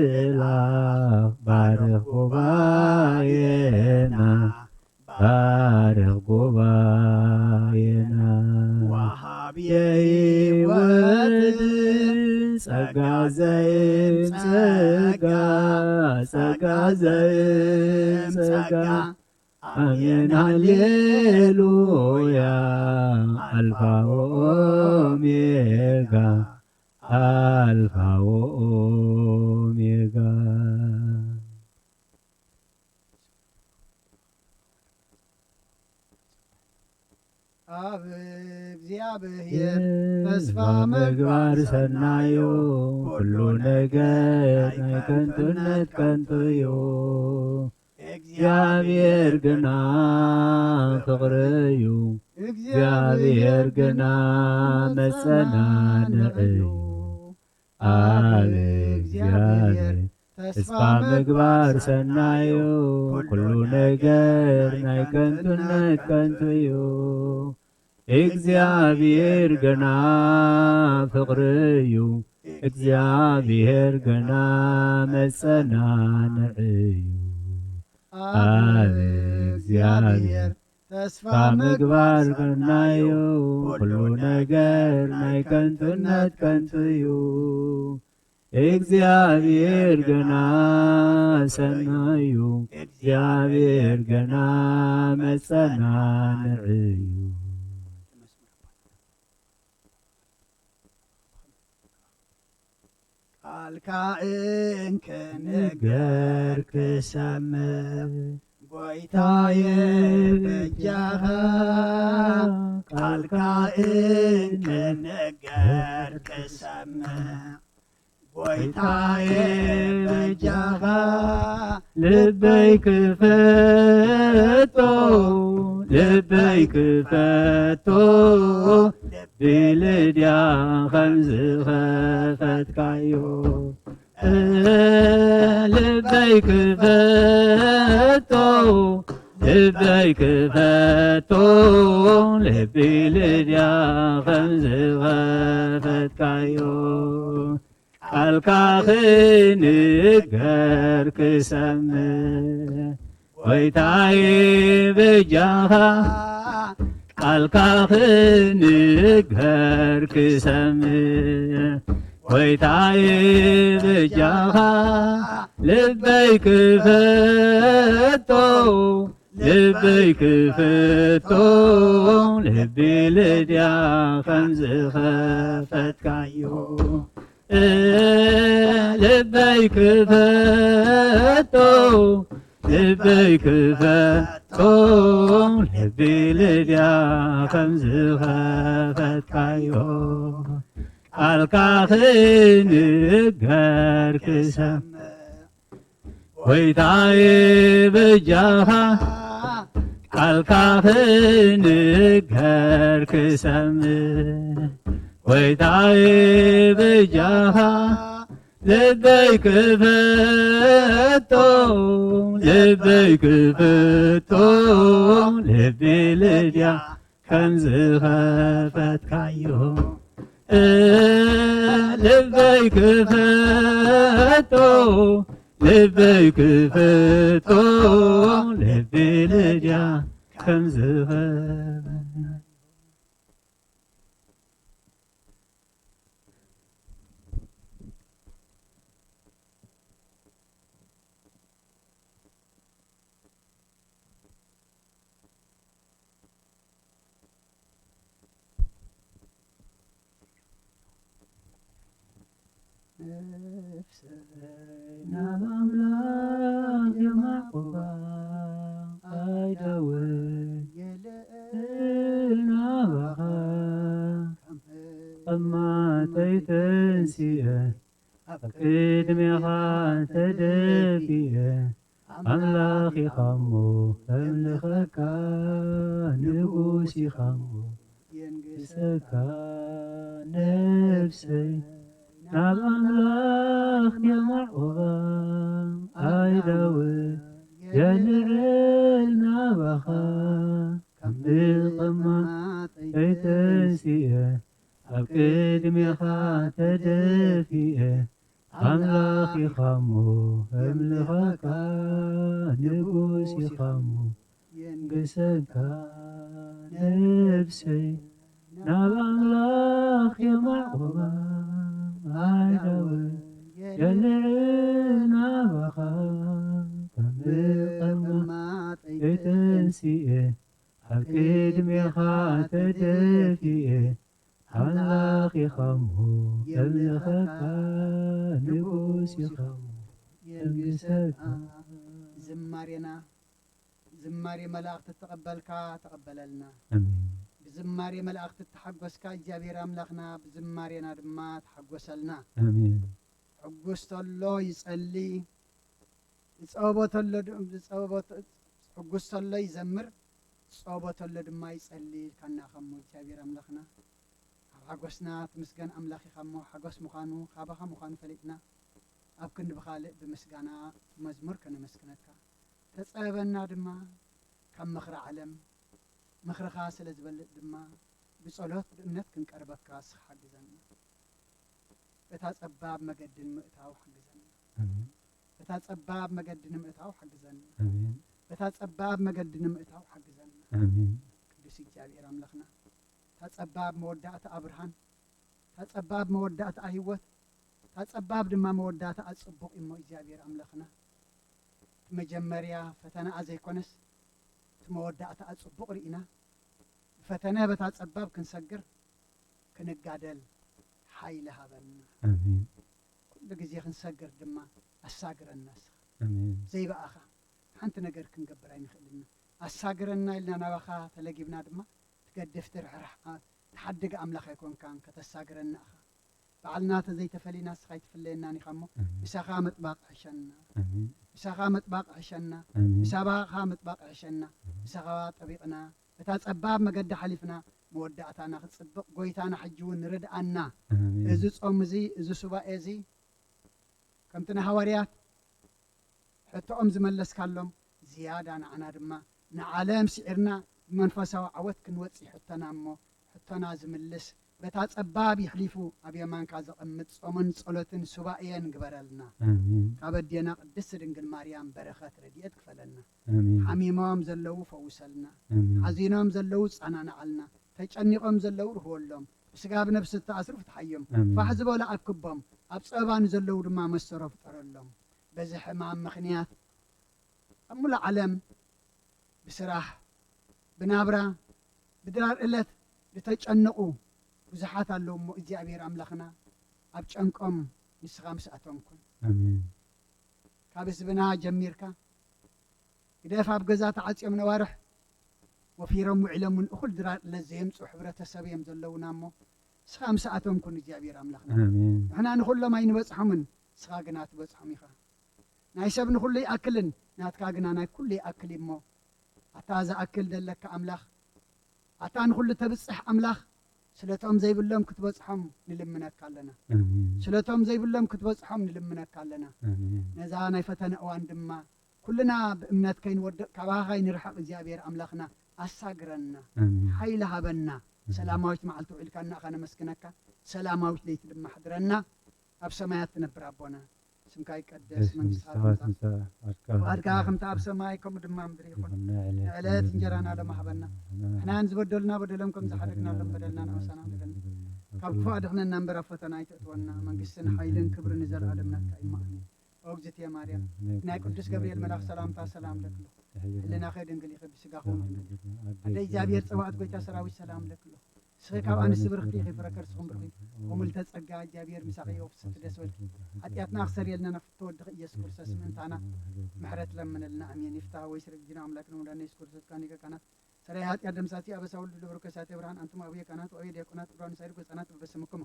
ብምልኣኽ ባርኽ ጉባኤና፣ ባርኽ ጉባኤና። ወሃብ የህይወት ጸጋ ዘይም ጸጋ፣ ጸጋ ዘይም ጸጋ። ኣሜን ሃሌሉያ። ኣልፋ ወኦሜጋ፣ ኣልፋ ወኦሜጋ። ኣብ እግዚኣብሔር ተስፋ ምግባር ሰናዩ፣ ኩሉ ነገር ናይ ከንቱነት ከንቱ እዩ። እግዚኣብሔር ግና ፍቕሪ እዩ፣ እግዚኣብሔር ግና መጸናንዒ እዩ። ኣብ እግዚኣብሔር ተስፋ ምግባር ሰናይ እዩ፣ ኩሉ ነገር ናይ ከንቱነት ከንቱ እዩ። እግዚኣብሔር ግና ፍቕሪ እዩ፣ እግዚኣብሔር ግና መጸናንዒ እዩ። ኣብ እግዚኣብሔር ተስፋ ምግባር ሰናይ እዩ፣ ኩሉ ነገር ናይ ከንቱነት ከንቱ እዩ። እግዚኣብሔር ግና ሰናይ እዩ፣ እግዚኣብሔር ግና መጸናንዒ እዩ። ቃልካ እንክንገር ክሰምዕ፣ ጎይታየ በጃኻ፣ ቃልካ እንክንገር ክሰምዕ፣ ጎይታየ በጃኻ፣ ልበይ ክፈቶ፣ ልበይ ክፈቶ፣ ልቢ ልድያ ከም ዝኸፈትካዮ። ልበይ ክፈቶ፣ ልበይ ክፈቶ፣ ልቢ ልድያ ከም ዝኸፈትካዮ። ቃልካ ክንገር ክሰምዕ፣ ጎይታዬ በጃኻ፣ ቃልካ ክንገር ክሰምዕ፣ ጎይታዬ በጃኻ፣ ልበይ ክፈቶ፣ ልበይ ክፈቶ፣ ልቢ ልድያ ከም ዝኸፈትካዮ። ልበይ ክፈቶ፣ ልበይ ክፈቶ፣ ልቢ ልድያ ከም ዝኸፈትካዮ። ቃልካ ክንገር ክሰምዕ፣ ጎይታዬ በጃኻ፣ ቃልካ ክንገር ክሰምዕ፣ ጎይታዬ በጃኻ፣ ልበይ ክፈቶ፣ ልበይ ክፈቶ፣ ልቢ ልድያ ከም ዝኸፈትካዮ። ልበይ ክፈቶ፣ ልበይ ክፈቶ፣ ልቢ ልድያ ከም ዝኸፈትካዮ። ነፍሰይ ናብ ኣምላኽ የማዕቁባ፣ ኣይዳወይ የልእል ናባኻ። ካብ መቐመጠይ ተንሲኤ፣ ኣብ ቅድሜኻ ተደፊኤ፣ ኣምላኽ ኢኻ እሞ እምልኸካ፣ ንጉስ ኢኻ እሞ የንግሰካ። ነፍሰይ ናብ ኣምላኽ የማዕቁባ፣ ኣይዳወ የልዕል ናባኻ። ካብ ምቕማጠይ ተንሲኤ፣ ኣብ ቅድሜኻ ተደፊኤ፣ ኣምላኽ ኢኻ እሞ እምልኸካ፣ ንጉስ ኢኻ እሞ የንግሰካ። ነፍሰይ ናብ ኣምላኽ የማዕቁባ፣ ኣይዳወ የልዕል ናባኻ። ካብ ምቕማጠይ ተንሲኤ፣ ኣብ ቅድሜኻ ተደፊኤ፣ ኣምላኽ ኢኻ እሞ የምልኸካ፣ ንጉስ ኢኻ እሞ የንግሰካ። ዝማሬና ዝማሬ መላእኽቲ እተቐበልካ ተቐበለልና። ኣሜን። ብዝማሬ መላእኽቲ እተሓጎስካ እግዚኣብሔር ኣምላኽና ብዝማሬና ድማ ተሓጎሰልና። ኣሜን። ሕጉስ ተሎ ይጸሊ፣ ዝጸበቦ ተሎ ድ-፣ ዝጸበቦ ተ-፣ ዝሕጉስ ተሎ ይዘምር፣ ዝጸበቦ ተሎ ድማ ይጸሊ ኢልካና ኢኻ እሞ እግዚኣብሔር ኣምላኽና። ኣብ ሓጎስና ትምስገን ኣምላኽ ኢኻ እሞ፣ ሓጎስ ምዃኑ ካባኻ ምዃኑ ፈሊጥና፣ ኣብ ክንዲ ብኻልእ ብምስጋና ብመዝሙር ከነመስግነካ። ተጸበበና ድማ ካብ ምኽሪ ዓለም፣ ምኽርኻ ስለ ዝበልጽ ድማ ብጸሎት ብእምነት ክንቀርበካ እስኻ ሓግዘና። በታ ጸባብ መገዲ ንምእታው ሓግዘና። ኣሜን። በታ ጸባብ መገዲ ንምእታው ሓግዘና። ኣሜን። በታ ጸባብ መገዲ ንምእታው ሓግዘና። ኣሜን። ቅዱስ እግዚኣብሔር ኣምላኽና፣ እታ ጸባብ መወዳእታ ብርሃን፣ እታ ጸባብ መወዳእታ ህይወት፣ እታ ጸባብ ድማ መወዳእታ ጽቡቕ እሞ እግዚኣብሔር ኣምላኽና፣ እቲ መጀመርያ ፈተናኣ ዘይኮነስ፣ እቲ መወዳእታኣ ጽቡቕ ርኢና፣ ብፈተነ በታ ጸባብ ክንሰግር፣ ክንጋደል ሓይሊ ሃበና። ኣሜን። ኩሉ ግዜ ክንሰግር ድማ ኣሳግረና እስኻ። ኣሜን። ዘይበኣኻ ሓንቲ ነገር ክንገብር ኣይንኽእልና። ኣሳግረና ኢልና ናባኻ ተለጊብና ድማ፣ ትገድፍ ትርሕራሕ፣ ኣ-፣ ትሓድግ ኣምላኽ ኣይኮንካን፣ ከተሳግረና ኢኻ። ባዕልና ተዘይተፈሊና እስኻ ኣይትፍለየናን ኢኻ እሞ፣ ኣሜን። ምሳኻ ምጥባቕ ይሕሸና። ኣሜን። ምሳኻ ምጥባቕ ይሕሸና። ኣሜን። ምሳኻ ምጥባቕ ይሕሸና። ኣሜን። ምሳኻ ጠቢቕና፣ በታ ጸባብ መገዲ ሓሊፍና፣ መወዳእታና ክጽብቕ፣ ጎይታና ሕጂ እውን ርድኣና። ኣሜን። እዚ ጾም እዚ፣ እዚ ሱባኤ እዚ፣ ከምቲ ንሃዋርያት ሕቶኦም ዝመለስካሎም፣ ዝያዳ ንዓና ድማ ንዓለም ስዒርና ብመንፈሳዊ ዓወት ክንወጽእ ሕቶና እሞ፣ ሕቶና ዝምልስ፣ በታ ጸባብ የሕሊፉ ኣብ የማንካ ዘቐምጥ ጾምን ጸሎትን ሱባኤን ግበረልና። ኣሜን። ካብ ኣዴና ቅድስቲ ድንግል ማርያም በረኸት ረድኤት ክፈለና። ኣሜን። ሓሚሞም ዘለዉ ፈውሰልና። ኣሜን። ሓዚኖም ዘለዉ ጸናንዓልና። ተጨኒቖም ዘለዉ ርህወሎም። ብስጋ ብነብሲ እተኣስሩ ፍትሓዮም። ኣሜን። ፋሕ ዝበሉ ኣክቦም። ኣብ ጸበባ ንዘለዉ ድማ መሰሮ ፍጠረሎም። በዚ ሕማም ምኽንያት ኣብ ሙሉእ ዓለም ብስራሕ፣ ብናብራ፣ ብድራር ዕለት ዝተጨነቑ ብዙሓት ኣለዉ እሞ እግዚኣብሔር ኣምላኽና ኣብ ጨንቆም ንስኻ ምስኣቶም ኩን። ኣሜን። ካብ ህዝብና ጀሚርካ ግደፍ ኣብ ገዛ ተዓጽዮም ነዋርሕ ወፊሮም ውዒሎም እውን እኹል ድራር ዕለት ዘየምጽኡ ሕብረተሰብ እዮም ዘለዉና እሞ ንስኻ ምስኣቶም ኩን እግዚኣብሔር ኣምላኽና። ኣሜን። ንሕና ንኹሎም ኣይንበጽሖምን፣ ንስኻ ግና ትበጽሖም ኢኻ። ናይ ሰብ ንኹሉ ይኣክልን ናትካ ግና ናይ ኩሉ ይኣክል እዩ እሞ፣ ኣታ ዝኣክል ደለካ ኣምላኽ፣ ኣታ ንኹሉ ተብጽሕ ኣምላኽ፣ ስለቶም ዘይብሎም ክትበጽሖም ንልምነካ ኣለና። ኣሜን። ስለቶም ዘይብሎም ክትበጽሖም ንልምነካ ኣለና። ኣሜን። ነዛ ናይ ፈተነ እዋን ድማ ኩልና ብእምነት ከይንወድቕ፣ ካባኻ ከይንርሕቕ እግዚኣብሔር ኣምላኽና ኣሳግረና፣ ኣሜን። ሓይሊ ሃበና። ኣሜን። ሰላማዊት መዓልቲ ውዒልካና ከነመስግነካ፣ ሰላማዊት ለይቲ ድማ ኣሕድረና። ኣብ ሰማያት ትነብር ኣቦና፣ ስምካ ይቀደስ፣ መንግስትኻ ትምጻእ፣ ፍቓድካ ከምቲ ኣብ ሰማይ ከምኡ ድማ ኣብ ምድሪ ይኹን። ንዕለት እንጀራና ሎሚ ሃበና። ንሕና ንዝበደሉና በደሎም ከም ዝሓደግናሎም በደልና ንኣውሳና ንበደልና። ካብ ክፉእ ኣድሕነና እምበር ኣብ ፈተና ኣይተእትወና። መንግስትን ሓይልን ክብርን ንዘለኣለም ናትካ እዩ። ኣሜን። ኦ እግዝእትየ ማርያም፣ ናይ ቅዱስ ገብርኤል መልኣኽ ሰላምታ ሰላም ለክሉ። ሕልናኸ ድንግል ኢኺ፣ ብስጋኹ እውን ድንግል ኢኺ። ኣደ እግዚኣብሔር ጸባኦት ጎይታ ሰራዊት ሰላም ለክሉ። ንስኺ ካብ ኣንስቲ ብርኽቲ ኢኺ፣ ፍረ ከርስኹም ብሩኽ እዩ። ወምልዕተ ጸጋ እግዚኣብሔር ምሳኺ እዩ፣ ፍስሕቲ ደስ በልኪ። ሓጢኣትና ክሰርየልና ናብ ፍትወድኺ ኢየሱስ ክርስቶስ ምእንታና ምሕረት ለምንልና። ኣሜን። ይፍታህ ወይ ስርግ ዲና ኣምላክን ወመድኃኒነ ኢየሱስ ክርስቶስ ካህን ሊቀ ካህናት ሰራይ ኃጢአት ደምሳሲ አበሳ ወልድ ለብሩክ ከሳቴ ብርሃን አንቱም አቡየ ካህናት ወአቡየ ዲያቆናት ቅዱሳን ንሳይድ ጎጻናት በበስምኩም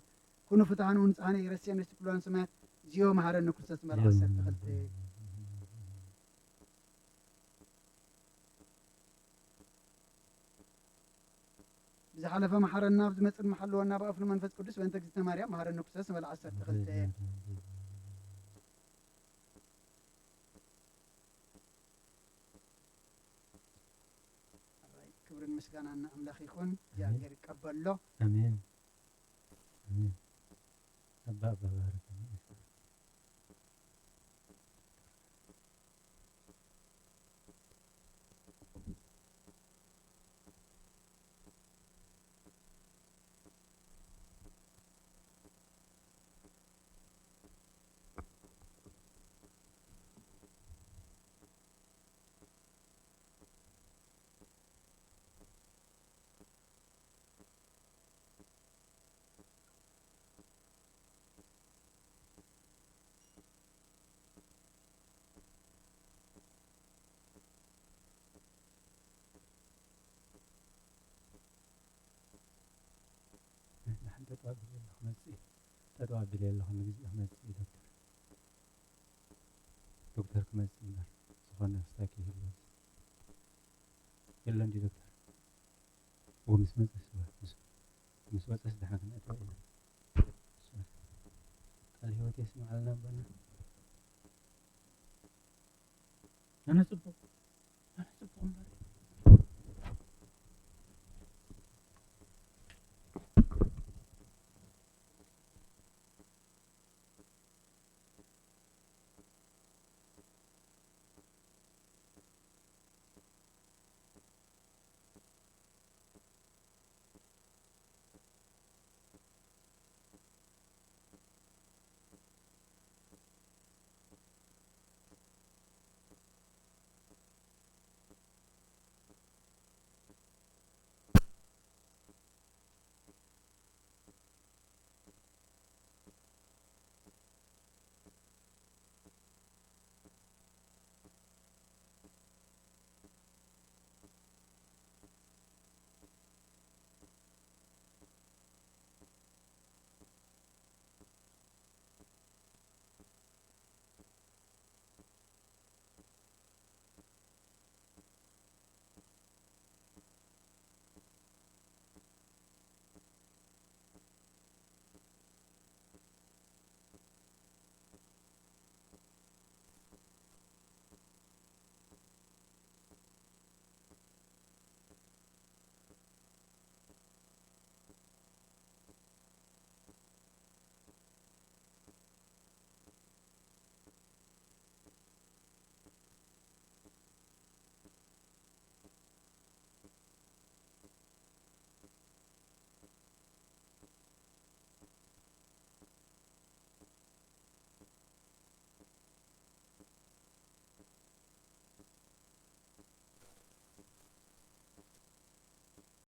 ኩኑ ፍትሃን ወንጽሃነ ይረስየን ውስጥ ኩሎን ሰማያት ዚዮ መሐረነ ክርስቶስ መልአክ ሰርተ ክልተ ብዝሓለፈ መሓረና፣ ኣብ ዝመጽእ ድማ ሓልወና፣ ብኣፍን መንፈስ ቅዱስ በእንተ እግዝእትነ ማርያም መሓረነ ክርስቶስ ንበል ዓሰርተ ክልተ። ክብርን ምስጋናን ንኣምላኽ ይኹን። ኣሜን። እግዚኣብሔር ይቀበሎ። ኣሜን። ኣሜን። ኣባ፣ ኣባ ባረከና። ንሕና ጠጠው ኣቢለ ኣለኹ፣ መጽእ። ጠጠው ኣቢለ ኣለኹ፣ ንግዚኡ ክመጽእ እዩ ዶክተር። ዶክተር ክመጽእ እምበር ዝኾነ ስታክ ይህሉ የለን ድዩ ዶክተር? እዎ ምስ መጸስ እወ፣ ምስ፣ ምስ ወጸስ ደሓን ክነእትዎ ኢና። ቃል ህይወት የስምዓልና ኣቦና። ኣነ ጽቡቕ፣ ኣነ ጽቡቕ እምበር።